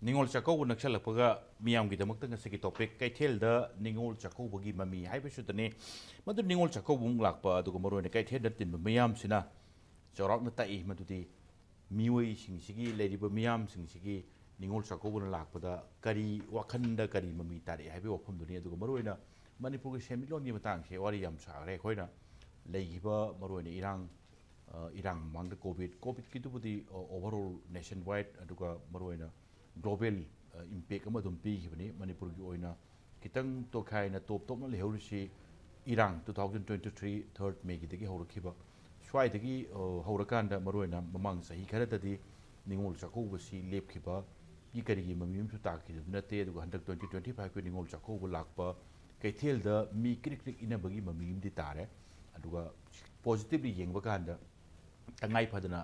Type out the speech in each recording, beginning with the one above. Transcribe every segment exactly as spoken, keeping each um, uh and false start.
ꯅꯤꯉꯣꯜ ꯆꯥꯛꯀꯧꯕ ꯅꯛꯁꯜꯂꯛꯄꯒ ꯃꯤꯌꯥꯝꯒꯤꯗꯃꯛꯇ ꯉꯁꯤꯒꯤ topic ꯀꯩꯊꯦꯜꯗ ꯅꯤꯉꯣꯜ ꯆꯥꯛꯀꯧꯕꯒꯤ ꯃꯃꯤ ꯍꯥꯏꯕꯁꯤꯗꯅꯤ꯫ ꯃꯗꯨ ꯅꯤꯉꯣꯜ ꯆꯥꯛꯀꯧꯕ ꯑꯃꯨꯛ ꯂꯥꯛꯄ, ꯑꯗꯨꯒ ꯃꯔꯨꯑꯣꯏꯅ ꯀꯩꯊꯦꯜꯗ ꯇꯤꯟꯕ ꯃꯤꯌꯥꯝꯁꯤꯅ ꯆꯥꯎꯔꯥꯛꯅ ꯇꯥꯛꯏ ꯃꯗꯨꯗꯤ ꯃꯤꯑꯣꯏꯁꯤꯡꯁꯤꯒꯤ, ꯂꯩꯔꯤꯕ ꯃꯤꯌꯥꯝꯁꯤꯡꯁꯤꯒꯤ ꯅꯤꯉꯣꯜ ꯆꯥꯛꯀꯧꯕꯅ ꯂꯥꯛꯄꯗ ꯀꯔꯤ ꯋꯥꯈꯜꯗ ꯀꯔꯤ ꯃꯃꯤ ꯇꯥꯔꯛꯏ ꯍꯥꯏꯕꯒꯤ ꯋꯥꯐꯝꯗꯨꯅꯤ꯫ ꯑꯗꯨꯒ ꯃꯔꯨꯑꯣꯏꯅ ꯃꯅꯤꯄꯨꯔꯒꯤ ꯁꯦꯟꯃꯤꯠꯂꯣꯟꯒꯤ ꯃꯇꯥꯡꯁꯦ ꯋꯥꯔꯤ ꯌꯥꯝ ꯁꯥꯈ꯭ꯔꯦ ꯑꯩꯈꯣꯏꯅ꯫ ꯂꯩꯈꯤꯕ ꯃꯔꯨꯑꯣꯏꯅ ꯏꯔꯥꯡ, ꯑ, ꯏꯔꯥꯡ ꯃꯃꯥꯡꯗ COVID, COVIDꯀꯤꯗꯨꯕꯨꯗꯤ, ꯑ, overall nationwide, ꯑꯗꯨꯒ ꯃꯔꯨꯑꯣꯏꯅ global, ꯑ, impact ꯑꯃ ꯑꯗꯨꯝ ꯄꯤꯈꯤꯕꯅꯤ꯫ ꯃꯅꯤꯄꯨꯔꯒꯤ ꯑꯣꯏꯅ ꯈꯤꯇꯪ ꯇꯣꯈꯥꯏꯅ ꯇꯣꯞ ꯇꯣꯞꯅ ꯂꯩꯍꯧꯔꯤꯁꯤ ꯏꯔꯥꯡ two thousand twenty three third Mayꯒꯤꯗꯒꯤ ꯍꯧꯔꯛꯈꯤꯕ꯫ ꯁ꯭ꯋꯥꯏꯗꯒꯤ, ꯑ, ꯍꯧꯔꯀꯥꯟꯗ ꯃꯔꯨꯑꯣꯏꯅ ꯃꯃꯥꯡ ꯆꯍꯤ ꯈꯔꯗꯗꯤ ꯅꯤꯉꯣꯜ ꯆꯥꯛꯀꯧꯕꯁꯤ ꯂꯦꯞꯈꯤꯕꯒꯤ ꯀꯔꯤꯒꯤ ꯃꯃꯤ ꯑꯃꯁꯨ ꯇꯥꯈꯤꯗꯕꯗꯤ ꯅꯠꯇꯦ꯫ ꯑꯗꯨꯒ ꯍꯟꯗꯛ twenty twenty fiveꯀꯤ ꯅꯤꯉꯣꯜ ꯆꯥꯛꯀꯧꯕ ꯂꯥꯛꯄ, ꯀꯩꯊꯦꯜꯗ ꯃꯤ ꯀ꯭ꯔꯤꯛ ꯀ꯭ꯔꯤꯛ ꯏꯟꯅꯕꯒꯤ ꯃꯃꯤ ꯑꯃꯗꯤ ꯇꯥꯔꯦ꯫ ꯑꯗꯨꯒ positively ꯌꯦꯡꯕ ꯀꯥꯟꯗ ꯇꯉꯥꯏ ꯐꯗꯅ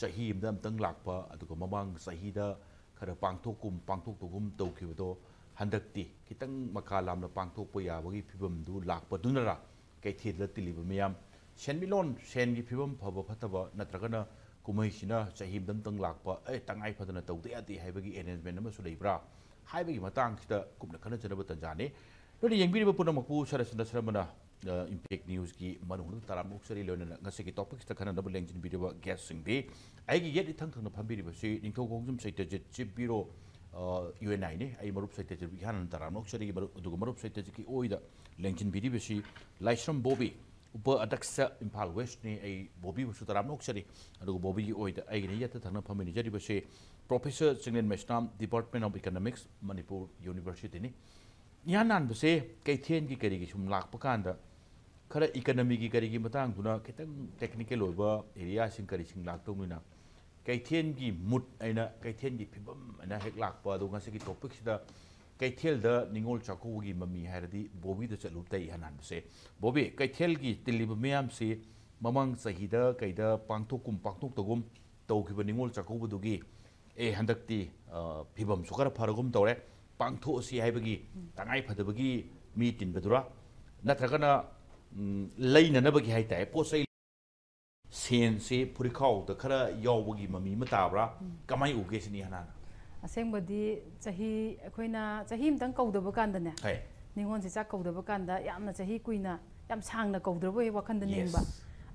ꯆꯍꯤ ꯑꯃꯗ ꯑꯃꯨꯛꯇꯪ ꯂꯥꯛꯄ, ꯑꯗꯨꯒ ꯃꯃꯥꯡ ꯆꯍꯤꯗ ꯈꯔ ꯄꯥꯡꯊꯣꯛꯀꯨꯝ ꯄꯥꯡꯊꯣꯛꯇꯒꯨꯝ ꯇꯧꯈꯤꯕꯗꯣ ꯍꯟꯗꯛꯇꯤ ꯈꯤꯇꯪ ꯃꯀꯥ ꯂꯥꯝꯅ ꯄꯥꯡꯊꯣꯛꯄ ꯌꯥꯕꯒꯤ ꯐꯤꯕꯝꯗꯨ ꯂꯥꯛꯄꯗꯨꯅꯔ ꯀꯩꯊꯦꯜꯗ ꯇꯤꯜꯂꯤꯕ ꯃꯤꯌꯥꯝ, ꯁꯦꯟꯃꯤꯠꯂꯣꯟ, ꯁꯦꯟꯒꯤ ꯐꯤꯕꯝ ꯐꯕ ꯐꯠꯇꯕ ꯅꯠꯇ꯭ꯔꯒꯅ ꯀꯨꯝꯍꯩꯁꯤꯅ ꯆꯍꯤ ꯑꯃꯗ ꯑꯃꯨꯛꯇꯪ ꯂꯥꯛꯄ, ꯑꯦ, ꯇꯉꯥꯏ ꯐꯗꯅ ꯇꯧꯗ ꯌꯥꯗꯦ ꯍꯥꯏꯕꯒꯤ arrangement ꯑꯃꯁꯨ ꯂꯩꯕ꯭ꯔꯥ ꯍꯥꯏꯕꯒꯤ ꯃꯇꯥꯡꯁꯤꯗ ꯀꯨꯞꯅ ꯈꯟꯅꯖꯅꯕ ꯇꯥꯟꯖꯥꯅꯤ꯫ ꯅꯣꯏꯅ ꯌꯦꯡꯕꯤꯔꯤꯕ ꯄꯨꯝꯅꯃꯛꯄꯨ ꯁꯔꯠꯆꯟꯗ꯭ꯔ ꯁꯔꯃꯅ, ꯑ, Impact Newsꯀꯤ ꯃꯅꯨꯡꯗ ꯇꯔꯥꯝꯅ ꯑꯣꯛꯆꯔꯤ꯫ ꯂꯣꯏꯅꯅ ꯉꯁꯤꯒꯤ topicꯁꯤꯗ ꯈꯟꯅꯅꯕ ꯂꯦꯡꯁꯤꯟꯕꯤꯔꯤꯕ guestꯁꯤꯡꯗꯤ ꯑꯩꯒꯤ ꯌꯦꯠ ꯏꯊꯪ ꯊꯪꯅ ꯐꯝꯕꯤꯔꯤꯕꯁꯤ ꯅꯤꯡꯊꯧꯈꯣꯡꯖꯝ ꯁꯩꯇꯖꯤꯠ, Chief Bureau, ꯑ, UNIꯅꯤ꯫ ꯑꯩ ꯃꯔꯨꯞ ꯁꯩꯇꯖꯤꯠ ꯏꯍꯥꯟ ꯍꯥꯟꯅ ꯇꯔꯥꯝꯅ ꯑꯣꯛꯆꯔꯤ꯫ ꯃꯔꯨꯞ, ꯑꯗꯨꯒ ꯃꯔꯨꯞ ꯁꯩꯇꯖꯤꯠꯀꯤ ꯑꯣꯏꯗ ꯂꯦꯡꯁꯤꯟꯕꯤꯔꯤꯕꯁꯤ ꯂꯥꯏꯁ꯭ꯔꯝ ꯕꯣꯕꯤ, ꯎꯄ ꯑꯗ꯭ꯌꯛꯁ ꯏꯝꯐꯥꯜ Westꯅꯤ꯫ ꯑꯩ ꯕꯣꯕꯤꯕꯨꯁꯨ ꯇꯔꯥꯝꯅ ꯑꯣꯛꯆꯔꯤ꯫ ꯑꯗꯨꯒ ꯕꯣꯕꯤꯒꯤ ꯑꯣꯏꯗ ꯑꯩꯒꯤꯅ ꯌꯦꯠꯇ ꯊꯪꯅ ꯐꯝꯃꯤꯟꯅꯖꯔꯤꯕꯁꯤ Professor Chinglen Meisnam, Department of Economics, Manipur Universityꯅꯤ꯫ ꯏꯍꯥꯟ ꯍꯥꯟꯕꯁꯦ ꯀꯩꯊꯦꯜꯒꯤ ꯀꯔꯤꯒꯤ ꯁꯨꯝ ꯂꯥꯛꯄ ꯀꯥꯟꯗ ꯈꯔ economyꯒꯤ ꯀꯔꯤꯒꯤ ꯃꯇꯥꯡꯗꯨꯅ ꯈꯤꯇꯪ technical ꯑꯣꯏꯕ areaꯁꯤꯡ ꯀꯔꯤꯁꯤꯡ ꯂꯥꯛꯇꯧꯅꯤꯅ ꯀꯩꯊꯦꯜꯒꯤ mood ꯍꯥꯏꯅ, ꯀꯩꯊꯦꯜꯒꯤ ꯐꯤꯕꯝ ꯍꯥꯏꯅ ꯍꯦꯛ ꯂꯥꯛꯄ꯫ ꯑꯗꯣ ꯉꯁꯤꯒꯤ topicꯁꯤꯗ ꯀꯩꯊꯦꯜꯗ ꯅꯤꯉꯣꯜ ꯆꯥꯛꯀꯧꯕꯒꯤ ꯃꯃꯤ ꯍꯥꯏꯔꯗꯤ ꯕꯣꯕꯤꯗ ꯆꯠꯂꯨ ꯇꯩ ꯏꯍꯥꯟ ꯍꯥꯟꯕꯁꯦ꯫ ꯕꯣꯕꯤ, ꯀꯩꯊꯦꯜꯒꯤ ꯇꯤꯜꯂꯤꯕ ꯃꯤꯌꯥꯝꯁꯤ ꯃꯃꯥꯡ ꯆꯍꯤꯗ ꯀꯩꯗ ꯄꯥꯡꯊꯣꯛꯀꯨꯝ ꯄꯥꯡꯊꯣꯛꯇꯒꯨꯝ ꯇꯧꯈꯤꯕ ꯅꯤꯉꯣꯜ ꯆꯥꯛꯀꯧꯕꯗꯨꯒꯤ, ꯑꯦ, ꯍꯟꯗꯛꯇꯤ, ꯑ, ꯐꯤꯕꯝꯁꯨ ꯈꯔ ꯐꯔꯒꯨꯝ ꯇꯧꯔꯦ, ꯄꯥꯡꯊꯣꯛꯑꯁꯤ ꯍꯥꯏꯕꯒꯤ ꯇꯉꯥꯏ ꯐꯗꯕꯒꯤ ꯃꯤ ꯇꯤꯟꯕꯗꯨꯔꯥ, ꯅꯠꯇ꯭ꯔꯒꯅ, ꯎꯝ, ꯂꯩꯅꯅꯕꯒꯤ ꯍꯥꯏ ꯇꯥꯏ, ꯄꯣꯠ ꯆꯩ, ꯁꯦꯟꯁꯦ ꯐꯨꯔꯤꯠꯈꯥꯎꯗ ꯈꯔ ꯌꯥꯎꯕꯒꯤ ꯃꯃꯤ ꯑꯃ ꯇꯥꯕ꯭ꯔꯥ? ꯀꯃꯥꯏ ꯎꯒꯦ ꯁꯤꯅꯤ ꯏꯍꯥꯟ ꯍꯥꯟꯅ꯫ ꯑꯁꯦꯡꯕꯗꯤ ꯆꯍꯤ, ꯑꯩꯈꯣꯏꯅ ꯆꯍꯤ ꯑꯃꯇꯪ ꯀꯧꯗꯕ ꯀꯥꯟꯗꯅꯦ, ꯍꯣꯏ ꯅꯤꯉꯣꯜꯁꯦ ꯆꯥꯛ ꯀꯧꯗꯕ ꯀꯥꯟꯗ ꯌꯥꯝꯅ ꯆꯍꯤ ꯀꯨꯏꯅ, ꯌꯥꯝ ꯁꯥꯡꯅ ꯀꯧꯗ꯭ꯔꯕꯣꯏ ꯋꯥꯈꯟꯗ Yes. ꯅꯤꯡꯕ꯫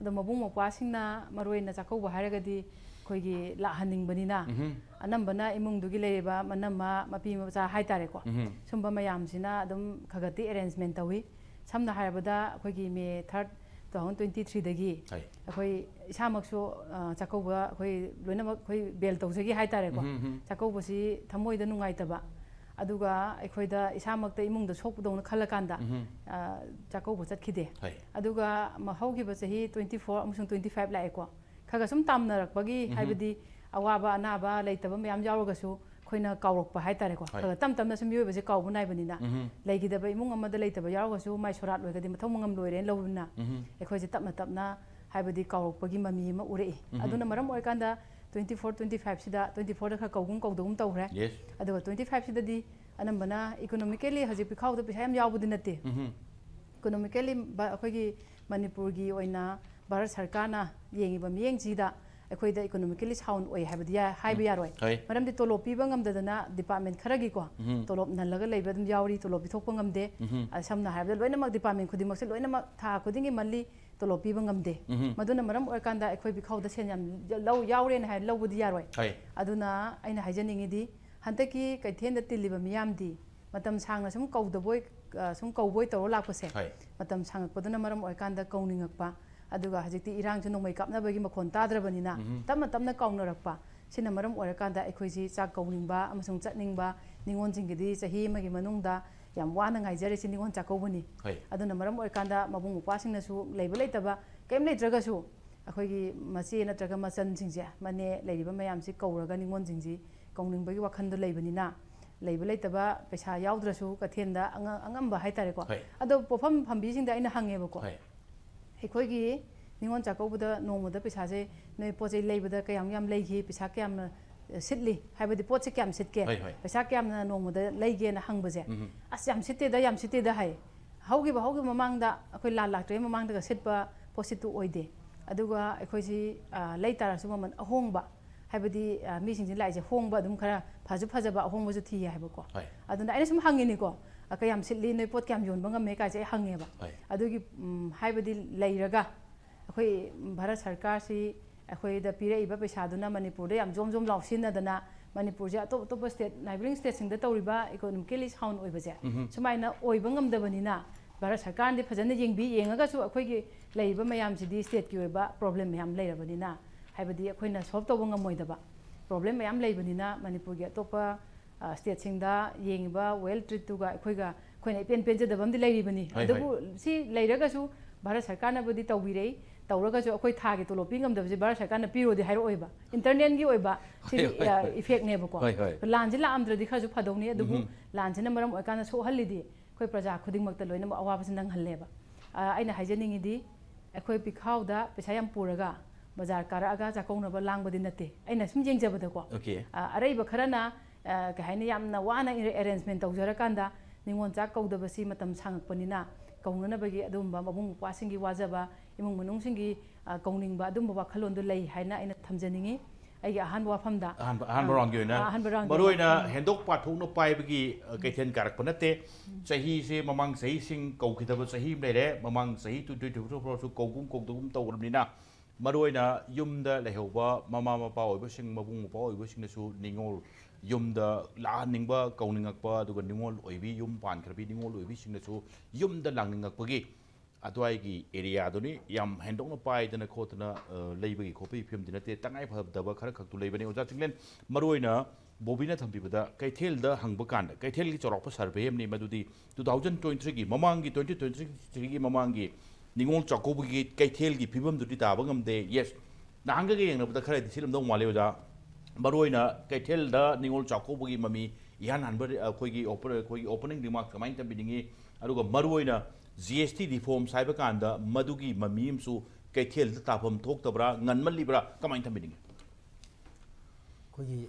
ꯑꯗꯣ ꯃꯕꯨꯡ ꯃꯧꯄ꯭ꯋꯥꯁꯤꯡꯅ ꯃꯔꯨ ꯑꯣꯏꯅ ꯆꯥꯛꯀꯧꯕ ꯍꯥꯏꯔꯒꯗꯤ ꯑꯩꯈꯣꯏꯒꯤ ꯂꯥꯛꯍꯟꯅꯤꯡꯕꯅꯤꯅ, ꯎꯝꯍꯨꯝ. ꯑꯅꯝꯕꯅ ꯏꯃꯨꯡꯗꯨꯒꯤ ꯂꯩꯔꯤꯕ ꯃꯅꯝꯃ, ꯃꯄꯤ ꯃꯆꯥ ꯍꯥꯏꯇꯥꯔꯦꯀꯣ, ꯎꯝꯍꯨꯝ. ꯁꯨꯝꯕ ꯃꯌꯥꯝꯁꯤꯅ ꯑꯗꯨꯝ ꯈꯒꯠꯇꯤ ꯑꯦꯔꯦꯟꯖꯃꯦꯟ ꯇꯧꯏ꯫ ꯁꯝꯅ ꯍꯥꯏꯔꯕꯗ ꯑꯩꯈꯣꯏꯒꯤ ꯃꯦ ꯊꯥꯔꯠ, ꯇꯨ ꯊꯥꯎꯖꯟ ꯇ꯭ꯋꯦꯟꯇꯤ ꯊ꯭ꯔꯤꯗꯒꯤ ꯍꯣꯏ. ꯑꯩꯈꯣꯏ ꯏꯁꯥꯃꯛꯁꯨ ꯑ, ꯆꯥꯛꯀꯧꯕ ꯑꯩꯈꯣꯏ ꯂꯣꯏꯅꯃꯛ ꯑꯩꯈꯣꯏ ꯕꯦꯜ ꯇꯧꯖꯒꯦ ꯍꯥꯏꯇꯥꯔꯦꯀꯣ꯫ ꯎꯝꯍꯨꯝ, ꯎꯝꯍꯨꯝ. ꯆꯥꯛꯀꯧꯕꯁꯤ ꯊꯃꯣꯏꯗ ꯅꯨꯡꯉꯥꯏꯇꯕ, ꯑꯗꯨꯒ ꯑꯩꯈꯣꯏꯗ ꯏꯁꯥꯃꯛꯇ ꯏꯃꯨꯡꯗ ꯁꯣꯛꯄꯗꯧꯅ ꯈꯜꯂꯀꯥꯟꯗ ꯎꯝꯍꯨꯝ. ꯑ, ꯆꯥꯛꯀꯧꯕ ꯆꯠꯈꯤꯗꯦ꯫ ꯍꯣꯏ. ꯑꯗꯨꯒ ꯃ-, ꯍꯧꯈꯤꯕ ꯆꯍꯤ ꯇ꯭ꯋꯦꯟꯇꯤ ꯐꯣꯔ ꯑꯃꯁꯨꯡ ꯇ꯭ꯋꯦꯟꯇꯤ ꯐꯥꯏꯚ ꯂꯥꯛꯑꯦꯀꯣ꯫ ꯈꯔ ꯈꯔ ꯁꯨꯝ ꯇꯥꯝꯅꯔꯛꯄꯒꯤ, ꯎꯝꯍꯨꯝ. ꯍꯥꯏꯕꯗꯤ ꯑꯋꯥꯕ ꯑꯅꯥꯕ ꯂꯩꯇꯕ ꯃꯌꯥꯝ ꯌꯥꯎꯔꯒꯁꯨ ꯑꯩꯈꯣꯏꯅ ꯀꯥꯎꯔꯛꯄ ꯍꯥꯏꯇꯥꯔꯦꯀꯣ꯫ ꯍꯣꯏ. ꯈꯔ ꯈꯔ ꯇꯞ ꯇꯞꯅ ꯁꯨꯝ ꯃꯤꯑꯣꯏꯕꯁꯦ ꯀꯥꯎꯕ ꯅꯥꯏꯕꯅꯤꯅ, ꯎꯝꯍꯨꯝ. ꯂꯩꯈꯤꯗꯕ ꯏꯃꯨꯡ ꯑꯃꯗ ꯂꯩꯇꯕ ꯌꯥꯎꯔꯒꯁꯨ ꯃꯥꯏ ꯁꯣꯔꯥꯠ ꯂꯣꯏꯔꯒꯗꯤ ꯃꯊꯧ ꯃꯉꯝ ꯂꯣꯏꯔꯦꯅ ꯂꯧꯕꯅꯤꯅ, ꯎꯝꯍꯨꯝ. ꯑꯩꯈꯣꯏꯁꯦ ꯇꯞꯅ ꯇꯞꯅ, ꯍꯥꯏꯕꯗꯤ ꯀꯥꯎꯔꯛꯄꯒꯤ ꯃꯃꯤ ꯑꯃ ꯎꯔꯛꯏ꯫ ꯎꯝꯍꯨꯝ. ꯑꯗꯨꯅ ꯃꯔꯝ ꯑꯣꯏꯔꯀꯥꯟꯗ ꯇ꯭ꯋꯦꯟꯇꯤ ꯐꯣꯔ, ꯇ꯭ꯋꯦꯟꯇꯤ ꯐꯥꯏꯚꯁꯤꯗ, ꯇ꯭ꯋꯦꯟꯇꯤ ꯐꯣꯔꯗ ꯈꯔ ꯀꯧꯒꯨꯝ ꯀꯧꯗꯒꯨꯝ ꯇꯧꯈ꯭ꯔꯦ꯫ Yes. ꯑꯗꯨꯒ ꯇ꯭ꯋꯦꯟꯇꯤ ꯐꯥꯏꯚꯁꯤꯗꯗꯤ ꯑꯅꯝꯕꯅ ꯏꯀꯣꯅꯣꯃꯤꯀꯦꯜꯂꯤ ꯍꯧꯖꯤꯛ ꯄꯤꯈꯥꯎꯗ ꯄꯩꯁꯥ ꯌꯥꯝ ꯌꯥꯎꯕꯗꯤ ꯅꯠꯇꯦ꯫ ꯎꯝꯍꯨꯝ. ꯏꯀꯣꯅꯣꯃꯤꯀꯦꯜꯂꯤ ꯕ-, ꯑꯩꯈꯣꯏꯒꯤ ꯃꯅꯤꯄꯨꯔꯒꯤ ꯑꯣꯏꯅ ꯚꯥꯔꯠ ꯁꯔꯀꯥꯔꯅ ꯌꯦꯡꯉꯤꯕ ꯃꯤꯠꯌꯦꯡꯁꯤꯗ ꯑꯩꯈꯣꯏꯗ ꯏꯀꯣꯅꯣꯃꯤꯀꯦꯜꯂꯤ ꯁꯥꯎꯟ ꯑꯣꯏ ꯍꯥꯏꯕꯗꯤ ꯌꯥ-, ꯍꯥꯏꯕ ꯎꯝ. ꯌꯥꯔꯣꯏ꯫ ꯍꯣꯏ. ꯃꯔꯝꯗꯤ ꯇꯣꯂꯣꯞ ꯄꯤꯕ ꯉꯝꯗꯗꯅ ꯗꯤꯄꯥꯔꯠꯃꯦꯟ ꯈꯔꯒꯤꯀꯣ, ꯎꯝꯍꯨꯝ. ꯇꯣꯂꯣꯞ ꯅꯜꯂꯒ ꯂꯩꯕ ꯑꯗꯨꯝ ꯌꯥꯎꯔꯤ, ꯇꯣꯂꯣꯞ ꯄꯤꯊꯣꯛꯄ ꯉꯝꯗꯦ꯫ ꯎꯝꯍꯨꯝ. ꯑ, ꯁꯝꯅ ꯍꯥꯏꯔꯕꯗ ꯂꯣꯏꯅꯃꯛ ꯗꯤꯄꯥꯔꯠꯃꯦꯟ ꯈꯨꯗꯤꯡꯃꯛꯁꯦ ꯂꯣꯏꯅꯃꯛ ꯊꯥ ꯈꯨꯗꯤꯡꯒꯤ ꯃꯟꯂꯤ ꯇꯣꯂꯣꯞ ꯄꯤꯕ ꯉꯝꯗꯦ꯫ ꯎꯝꯍꯨꯝ. ꯃꯗꯨꯅ ꯃꯔꯝ ꯑꯣꯏꯔꯀꯥꯟꯗ ꯑꯩꯈꯣꯏ ꯄꯤꯈꯥꯎꯗ ꯁꯦꯟ ꯌꯥꯝ ꯂꯧ-, ꯌꯥꯎꯔꯦꯅ ꯍꯥꯏꯔ ꯂꯧꯕꯗꯤ ꯌꯥꯔꯣꯏ꯫ ꯍꯣꯏ. ꯑꯗꯨꯅ ꯑꯩꯅ ꯍꯥꯏꯖꯅꯤꯡꯉꯤꯗꯤ, ꯍꯟꯗꯛꯀꯤ ꯀꯩꯊꯦꯜꯗ ꯇꯤꯜꯂꯤꯕ ꯃꯤꯌꯥꯝꯗꯤ ꯃꯇꯝ ꯁꯥꯡꯅ ꯁꯨꯝ ꯀꯧꯗꯕꯣꯏ, ꯑ, ꯁꯨꯝ ꯀꯧꯕꯣꯏ ꯇꯧꯔ ꯂꯥꯛꯄꯁꯦ, ꯍꯣꯏ. ꯃꯇꯝ ꯁꯥꯡꯉꯛꯄꯗꯨꯅ ꯃꯔꯝ ꯑꯣꯏꯔꯀꯥꯟꯗ ꯀꯧꯅꯤꯡꯉꯛꯄ, ꯑꯗꯨꯒ ꯍꯧꯖꯤꯛꯇꯤ ꯏꯔꯥꯡꯁꯨ ꯅꯣꯡꯃꯩ ꯀꯥꯞꯅꯕꯒꯤ ꯃꯈꯣꯟ ꯇꯥꯗ꯭ꯔꯕꯅꯤꯅ, ꯎꯝꯍꯨꯝ. ꯇꯞꯅ ꯇꯞꯅ ꯀꯥꯎꯅꯔꯛꯄ, ꯁꯤꯅ ꯃꯔꯝ ꯑꯣꯏꯔꯀꯥꯟꯗ ꯑꯩꯈꯣꯏꯁꯤ ꯆꯥꯛ ꯀꯧꯅꯤꯡꯕ ꯑꯃꯁꯨꯡ ꯆꯠꯅꯤꯡꯕ, ꯅꯤꯉꯣꯜꯁꯤꯡꯒꯤꯗꯤ ꯆꯍꯤ ꯑꯃꯒꯤ ꯃꯅꯨꯡꯗ ꯌꯥꯝ ꯋꯥꯅ ꯉꯥꯏꯖꯔꯤꯁꯤ ꯅꯤꯉꯣꯜ ꯆꯥꯛꯀꯧꯕꯅꯤ꯫ ꯍꯣꯏ. ꯑꯗꯨꯅ ꯃꯔꯝ ꯑꯣꯏꯔꯀꯥꯟꯗ ꯃꯕꯨꯡ ꯃꯧꯄ꯭ꯋꯥꯁꯤꯡꯅꯁꯨ ꯂꯩꯕ ꯂꯩꯇꯕ ꯀꯔꯤꯝ ꯂꯩꯇ꯭ꯔꯒꯁꯨ, ꯑꯩꯈꯣꯏꯒꯤ ꯃꯆꯦ ꯅꯠꯇ꯭ꯔꯒ ꯃꯆꯟꯁꯤꯡꯁꯦ, ꯃꯅꯦ ꯂꯩꯔꯤꯕ ꯃꯌꯥꯝꯁꯤ ꯀꯧꯔꯒ ꯅꯤꯉꯣꯜꯁꯤꯡꯁꯤ ꯀꯧꯅꯤꯡꯕꯒꯤ ꯋꯥꯈꯜꯗꯣ ꯂꯩꯕꯅꯤꯅ, ꯂꯩꯕ ꯂꯩꯇꯕ ꯄꯩꯁꯥ ꯌꯥꯎꯗ꯭ꯔꯁꯨ ꯀꯩꯊꯦꯜꯗ ꯑꯉ-, ꯑꯉꯝꯕ ꯍꯥꯏꯇꯥꯔꯦꯀꯣ꯫ ꯍꯣꯏ. ꯑꯗꯣ ꯄꯣꯠꯐꯝ ꯐꯝꯕꯤꯁꯤꯡꯗ ꯑꯩꯅ ꯍꯪꯉꯦꯕꯀꯣ, ꯍꯣꯏ. ꯑꯩꯈꯣꯏꯒꯤ ꯅꯤꯉꯣꯜ ꯆꯥꯛꯀꯧꯕꯗ ꯅꯣꯡꯃꯗ ꯄꯩꯁꯥꯁꯦ ꯅꯣꯏ ꯄꯣꯠ ꯆꯩ ꯂꯩꯕꯗ ꯀꯌꯥꯝ ꯌꯥꯝ ꯂꯩꯈꯤ, ꯄꯩꯁꯥ ꯀꯌꯥꯝꯅ, ꯑ, ꯁꯤꯠꯂꯤ, ꯍꯥꯏꯕꯗꯤ ꯄꯣꯠꯁꯦ ꯀꯌꯥꯝ ꯁꯤꯠꯀꯦ, ꯍꯣꯏ, ꯍꯣꯏ. ꯄꯩꯁꯥ ꯀꯌꯥꯝꯅ ꯅꯣꯡꯃꯗ ꯂꯩꯒꯦꯅ ꯍꯪꯕꯁꯦ, ꯎꯝꯍꯨꯝ. "ꯑꯁ, ꯌꯥꯝ ꯁꯤꯠꯇꯦꯗ, ꯌꯥꯝ ꯁꯤꯠꯇꯦꯗ" ꯍꯥꯏ꯫ ꯍꯧꯈꯤꯕ, ꯍꯧꯈꯤꯕ ꯃꯃꯥꯡꯗ, ꯑꯩꯈꯣꯏ ꯂꯥꯟ ꯂꯥꯛꯇ꯭ꯔꯤꯉꯩ ꯃꯃꯥꯡꯗꯒ ꯁꯤꯠꯄ ꯄꯣꯠꯁꯤꯠꯇꯨ ꯑꯣꯏꯗꯦ꯫ ꯑꯗꯨꯒ ꯑꯩꯈꯣꯏꯁꯤ, ꯑ, ꯂꯩ ꯇꯥꯔꯁꯨ ꯃꯃꯜ ꯑꯍꯣꯡꯕ, ꯍꯥꯏꯕꯗꯤ ꯑ, ꯃꯤꯁꯤꯡꯁꯤ ꯂꯥꯛꯏꯁꯦ ꯍꯣꯡꯕ ꯑꯗꯨꯝ ꯈꯔ ꯐꯁꯨ ꯐꯖꯕ ꯑꯍꯣꯡꯕꯁꯨ ꯊꯤꯌꯦ ꯍꯥꯏꯕꯀꯣ꯫ ꯍꯣꯏ꯫ ꯑꯗꯨꯅ ꯑꯩꯅ ꯁꯨꯝ ꯍꯪꯉꯤꯅꯤꯀꯣ, ꯑ, ꯀꯌꯥꯝ ꯁꯤꯠꯂꯤ, ꯅꯣꯏ ꯄꯣꯠ ꯀꯌꯥꯝ ꯌꯣꯟꯕ ꯉꯝꯃꯦ ꯀꯥꯏꯁꯦ ꯑꯩ ꯍꯪꯉꯦꯕ꯫ ꯍꯣꯏ꯫ ꯑꯗꯨꯒꯤ ꯎꯝ, ꯍꯥꯏꯕꯗꯤ ꯂꯩꯔꯒ ꯑꯩꯈꯣꯏ ꯚꯥꯔꯠ ꯁꯔꯀꯥꯔꯁꯤ ꯑꯩꯈꯣꯏꯗ ꯄꯤꯔꯛꯏꯕ ꯄꯩꯁꯥꯗꯨꯅ ꯃꯅꯤꯄꯨꯔꯗ ꯌꯥꯝ ꯖꯣꯝ ꯖꯣꯝ ꯂꯥꯎ ꯁꯤꯖꯤꯟꯅꯗꯅ ꯃꯅꯤꯄꯨꯔꯁꯦ ꯑꯇꯣꯞ ꯑꯇꯣꯞꯄ state, neighbouring stateꯁꯤꯡꯗ ꯇꯧꯔꯤꯕ economically sound ꯑꯣꯏꯕꯁꯦ ꯁꯨꯃꯥꯏꯅ ꯑꯣꯏꯕ ꯉꯝꯗꯕꯅꯤꯅ ꯚꯥꯔꯠ ꯁꯔꯀꯥꯔꯅꯗꯤ ꯐꯖꯅ ꯌꯦꯡꯕꯤ, ꯌꯦꯡꯉꯒꯁꯨ ꯑꯩꯈꯣꯏꯒꯤ ꯂꯩꯔꯤꯕ ꯃꯌꯥꯝꯁꯤꯗꯤ stateꯀꯤ ꯑꯣꯏꯕ problem ꯃꯌꯥꯝ ꯂꯩꯔꯕꯅꯤꯅ, ꯍꯥꯏꯕꯗꯤ ꯑꯩꯈꯣꯏꯅ solve ꯇꯧꯕ ꯉꯝꯃꯣꯏꯗꯕ problem ꯃꯌꯥꯝ ꯂꯩꯕꯅꯤꯅ ꯃꯅꯤꯄꯨꯔꯒꯤ ꯑꯇꯣꯞꯄ ꯑ, stateꯁꯤꯡꯗ ꯌꯦꯡꯉꯤꯕ well treatꯇꯨꯒ ꯑꯩꯈꯣꯏꯒ ꯑꯩꯈꯣꯏꯅ ꯏꯄꯦꯟ ꯄꯦꯟꯖꯗꯕ ꯑꯃꯗꯤ ꯂꯩꯔꯤꯕꯅꯤ꯫ ꯍꯣꯏ, ꯑꯗꯨꯕꯨ ꯁꯤ ꯂꯩꯔꯒꯁꯨ ꯚꯥꯔꯠ ꯁꯔꯀꯥꯔꯅꯕꯨꯗꯤ ꯇꯧꯕꯤꯔꯛꯏ, ꯇꯧꯔꯒꯁꯨ ꯑꯩꯈꯣꯏ ꯊꯥꯒꯤ ꯇꯣꯂꯣꯞ ꯄꯤ ꯉꯝꯗꯕꯁꯦ ꯚꯥꯔꯠ ꯁꯔꯀꯥꯔꯅ ꯄꯤꯔꯣꯗꯤ ꯍꯥꯏꯔꯛꯑꯣꯏꯕ, internalꯒꯤ ꯑꯣꯏꯕ ꯁꯤꯗꯤ ꯍꯣꯏ, ꯍꯣꯏ, ꯍꯣꯏ꯫ effectꯅꯦꯕꯀꯣ꯫ ꯍꯣꯏ, ꯍꯣꯏ꯫ ꯂꯥꯟꯁꯦ ꯂꯥꯛꯑꯝꯗ꯭ꯔꯗꯤ ꯈꯔꯁꯨ ꯐꯗꯧꯅꯤ, ꯑꯗꯨꯕꯨ ꯂꯥꯟꯁꯤꯅ ꯃꯔꯝ ꯑꯣꯏꯔꯀꯥꯟꯗ ꯁꯣꯛꯍꯜꯂꯤꯗꯤ ꯑꯩꯈꯣꯏ ꯄ꯭ꯔꯖꯥ ꯈꯨꯗꯤꯡꯃꯛꯇ ꯂꯣꯏꯅꯃꯛ ꯑꯋꯥꯕꯁꯤ ꯅꯪꯍꯜꯂꯦꯕ꯫ ꯑ, ꯑꯩꯅ ꯍꯥꯏꯖꯅꯤꯡꯉꯤꯗꯤ ꯑꯩꯈꯣꯏ ꯄꯤꯈꯥꯎꯗ ꯄꯩꯁꯥ ꯌꯥꯝ ꯄꯨꯔꯒ ꯕꯖꯥꯔ ꯀꯥꯔꯛꯑꯒ ꯆꯥꯛꯀꯧꯅꯕ ꯂꯥꯡꯕꯗꯤ ꯅꯠꯇꯦ꯫ ꯑꯩꯅ ꯁꯨꯝ ꯌꯦꯡꯖꯕꯗꯀꯣ꯫ Okay꯫ ꯑ, ꯑꯔꯩꯕ ꯈꯔꯅ ꯑ, ꯀꯩ ꯍꯥꯏꯅꯤ, ꯌꯥꯝꯅ ꯋꯥꯅ arrangement ꯇꯧꯖꯔꯀꯥꯟꯗ ꯅꯤꯉꯣꯜ ꯆꯥꯛ ꯀꯧꯗꯕꯁꯤ ꯃꯇꯝ ꯁꯥꯡꯉꯛꯄꯅꯤꯅ ꯀꯧꯅꯅꯕꯒꯤ ꯑꯗꯨꯒꯨꯝꯕ ꯃꯕꯨꯡ ꯃꯧꯄ꯭ꯋꯥꯁꯤꯡꯒꯤ ꯋꯥꯖꯕ, ꯏꯃꯨꯡ ꯃꯅꯨꯡꯁꯤꯡꯒꯤ ꯑ, ꯀꯧꯅꯤꯡꯕ ꯑꯗꯨꯝꯕ ꯋꯥꯈꯜꯂꯣꯟꯗꯣ ꯂꯩ ꯍꯥꯏꯅ ꯑꯩꯅ ꯊꯝꯖꯅꯤꯡꯉꯤ꯫ ꯑꯩꯒꯤ ꯑꯍꯥꯟꯕ ꯋꯥꯐꯝꯗ ꯑꯍꯥꯟꯕ ꯑꯍꯥꯟꯕ ꯑ, roundꯒꯤ ꯑꯣꯏꯅ ꯑ, ꯑꯍꯥꯟꯕ roundꯒꯤ ꯃꯔꯨ ꯑꯣꯏꯅ ꯑꯣꯏꯅ ꯍꯦꯟꯗꯣꯛ ꯄꯥꯊꯣꯛꯅ ꯄꯥꯏꯕꯒꯤ ꯑ, ꯀꯩꯊꯦꯜ ꯀꯥꯔꯛꯄ ꯅꯠꯇꯦ꯫ ꯆꯍꯤꯁꯦ ꯃꯃꯥꯡ ꯆꯍꯤꯁꯤꯡ ꯀꯧꯈꯤꯗꯕ ꯆꯍꯤ ꯑꯃ ꯂꯩꯔꯦ, ꯃꯃꯥꯡ ꯆꯍꯤ twenty twenty fourꯁꯨ ꯀꯧꯒꯨꯝ ꯀꯧꯗꯒꯨꯝ ꯇꯧꯔꯕꯅꯤꯅ ꯃꯔꯨ ꯑꯣꯏꯅ ꯌꯨꯝꯗ ꯂꯩꯍꯧꯕ ꯃꯃꯥ ꯃꯄꯥ ꯑꯣꯏꯕꯁꯤꯡ, ꯃꯕꯨꯡ ꯃꯧꯄ꯭ꯋꯥ ꯑꯣꯏꯕꯁꯤꯡꯅꯁꯨ ꯅꯤꯉꯣꯜ ꯌꯨꯝꯗ ꯂꯥꯛꯍꯟꯅꯤꯡꯕ, ꯀꯧꯅꯤꯡꯉꯛꯄ, ꯑꯗꯨꯒ ꯅꯤꯉꯣꯜ ꯑꯣꯏꯕꯤ, ꯌꯨꯝ ꯄꯥꯟꯈ꯭ꯔꯕꯤ ꯅꯤꯉꯣꯜ ꯑꯣꯏꯕꯤꯁꯤꯡꯅꯁꯨ ꯌꯨꯝꯗ ꯂꯥꯛꯅꯤꯡꯉꯛꯄꯒꯤ ꯑꯗꯨꯋꯥꯏꯒꯤ areaꯗꯨꯅꯤ꯫ ꯌꯥꯝ ꯍꯦꯟꯗꯣꯛꯅ ꯄꯥꯏꯗꯅ ꯈꯣꯠꯇꯅ ꯑ, ꯂꯩꯕꯒꯤ ꯈꯣꯠꯄꯒꯤ ꯐꯤꯕꯝꯗꯤ ꯅꯠꯇꯦ, ꯇꯉꯥꯏ ꯐꯗꯕ ꯈꯔ ꯈꯛꯇꯨ ꯂꯩꯕꯅꯤ꯫ ꯑꯣꯖꯥ ꯆꯤꯡꯂꯦꯟ, ꯃꯔꯨ ꯑꯣꯏꯅ ꯕꯣꯕꯤꯅ ꯊꯝꯕꯤꯕꯗ ꯀꯩꯊꯦꯜꯗ ꯍꯪꯕ ꯀꯥꯟꯗ ꯀꯩꯊꯦꯜꯒꯤ ꯆꯥꯎꯔꯥꯛꯄ survey ꯑꯃꯅꯤ ꯃꯗꯨꯗꯤ two thousand twenty threeꯒꯤ ꯃꯃꯥꯡꯒꯤ, twenty twenty threeꯒꯤ ꯃꯃꯥꯡꯒꯤ ꯅꯤꯉꯣꯜ ꯆꯥꯛꯀꯧꯕꯒꯤ ꯀꯩꯊꯦꯜꯒꯤ ꯐꯤꯕꯝꯗꯨꯗꯤ ꯇꯥꯕ ꯉꯝꯗꯦ꯫ Yes, ꯅꯍꯥꯟꯒꯒ ꯌꯦꯡꯅꯕꯗ ꯈꯔꯗꯤ ꯁꯤꯠꯂꯝꯗꯧ ꯃꯥꯜꯂꯦ ꯑꯣꯖꯥ꯫ ꯃꯔꯨꯑꯣꯏꯅ ꯀꯩꯊꯦꯜꯗ ꯅꯤꯉꯣꯜ ꯆꯥꯛꯀꯧꯕꯒꯤ ꯃꯃꯤ ꯏꯍꯥꯟ ꯍꯥꯟꯕ ꯑꯩꯈꯣꯏꯒꯤ open-, ꯑꯩꯈꯣꯏꯒꯤ opening remarks ꯀꯃꯥꯏꯅ ꯊꯝꯕꯤꯅꯤꯡꯉꯤ? ꯑꯗꯨꯒ ꯃꯔꯨꯑꯣꯏꯅ G S T reforms ꯍꯥꯏꯕ ꯀꯥꯟꯗ ꯃꯗꯨꯒꯤ ꯃꯃꯤ ꯑꯃꯁꯨ ꯀꯩꯊꯦꯜꯗ ꯇꯥꯐꯝ ꯊꯣꯛꯇꯕ꯭ꯔꯥ, ꯉꯟꯃꯜꯂꯤꯕ꯭ꯔꯥ, ꯀꯃꯥꯏꯅ ꯊꯝꯕꯤꯅꯤꯡꯉꯤ? ꯑꯩꯈꯣꯏꯒꯤ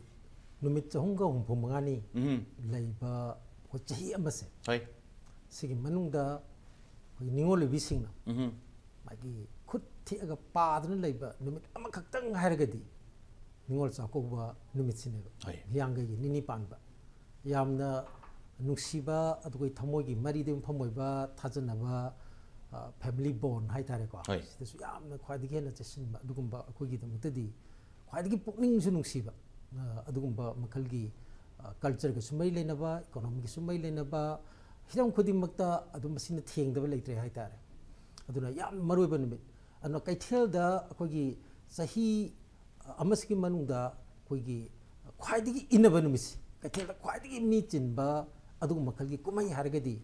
ꯅꯨꯃꯤꯠ ꯆꯍꯨꯝꯒ ꯍꯨꯝꯐꯨ ꯃꯉꯥꯅꯤ ꯎꯝ꯫ ꯂꯩꯕ ꯑꯩꯈꯣꯏ ꯆꯍꯤ ꯑꯃꯁꯦ, ꯍꯣꯏ꯫ ꯁꯤꯒꯤ ꯃꯅꯨꯡꯗ ꯑꯩꯈꯣꯏꯒꯤ ꯅꯤꯉꯣꯜ ꯑꯣꯏꯕꯤꯁꯤꯡꯅ ꯎꯝ꯫ ꯃꯥꯒꯤ ꯈꯨꯠ ꯊꯦꯛꯑꯒ ꯄꯥꯗꯨꯅ ꯂꯩꯕ ꯅꯨꯃꯤꯠ ꯑꯃꯈꯛꯇꯪ ꯍꯥꯏꯔꯒꯗꯤ ꯅꯤꯉꯣꯜ ꯆꯥꯛꯀꯧꯕ ꯅꯨꯃꯤꯠꯁꯤꯅꯦꯕ꯫ ꯍꯣꯏ꯫ ꯍꯤꯌꯥꯡꯒꯩꯒꯤ ꯅꯤꯅꯤ ꯄꯥꯟꯕ꯫ ꯌꯥꯝꯅ ꯅꯨꯡꯁꯤꯕ, ꯑꯗꯨꯒ ꯊꯃꯣꯏꯒꯤ ꯃꯔꯤꯗ ꯌꯨꯝꯐꯝ ꯑꯣꯏꯕ, ꯊꯥꯖꯅꯕ, ꯐꯦꯃꯤꯂꯤ ꯕꯣꯟ ꯍꯥꯏꯇꯥꯔꯦꯀꯣ꯫ ꯍꯣꯏ꯫ ꯁꯤꯗꯁꯨ ꯌꯥꯝꯅ ꯈ꯭ꯋꯥꯏꯗꯒꯤ ꯍꯦꯟꯅ ꯆꯦꯁꯤꯟꯕ ꯑꯗꯨꯒꯨꯝꯕ ꯑꯩꯈꯣꯏꯒꯤꯗꯃꯛꯇꯗꯤ ꯈ꯭ꯋꯥꯏꯗꯒꯤ ꯄꯨꯛꯅꯤꯡꯁꯨ ꯅꯨꯡꯁꯤꯕ, ꯑ, ꯑꯗꯨꯒꯨꯝꯕ ꯃꯈꯜꯒꯤ, ꯑ, ꯀꯜꯆꯔꯒꯁꯨ ꯃꯔꯤ ꯂꯩꯅꯕ, ꯏꯀꯣꯅꯣꯃꯤꯒꯁꯨ ꯃꯔꯤ ꯂꯩꯅꯕ, ꯍꯤꯔꯝ ꯈꯨꯗꯤꯡꯃꯛꯇ ꯑꯗꯨꯝ ꯃꯁꯤꯅ ꯊꯦꯡꯗꯕ ꯂꯩꯇ꯭ꯔꯦ ꯍꯥꯏꯇꯥꯔꯦ꯫ ꯑꯗꯨꯅ ꯌꯥꯝ ꯃꯔꯨ ꯑꯣꯏꯕ ꯅꯨꯃꯤꯠ꯫ ꯑꯗꯨꯅ ꯀꯩꯊꯦꯜꯗ ꯑꯩꯈꯣꯏꯒꯤ ꯆꯍꯤ ꯑꯃꯁꯤꯒꯤ ꯃꯅꯨꯡꯗ ꯑꯩꯈꯣꯏꯒꯤ ꯈ꯭ꯋꯥꯏꯗꯒꯤ ꯏꯟꯅꯕ ꯅꯨꯃꯤꯠꯁꯦ, ꯀꯩꯊꯦꯜꯗ ꯈ꯭ꯋꯥꯏꯗꯒꯤ ꯃꯤ ꯆꯤꯟꯕ ꯑꯗꯨꯒꯨꯝꯕ ꯃꯈꯜꯒꯤ ꯀꯨꯝꯍꯩ ꯍꯥꯏꯔꯒꯗꯤ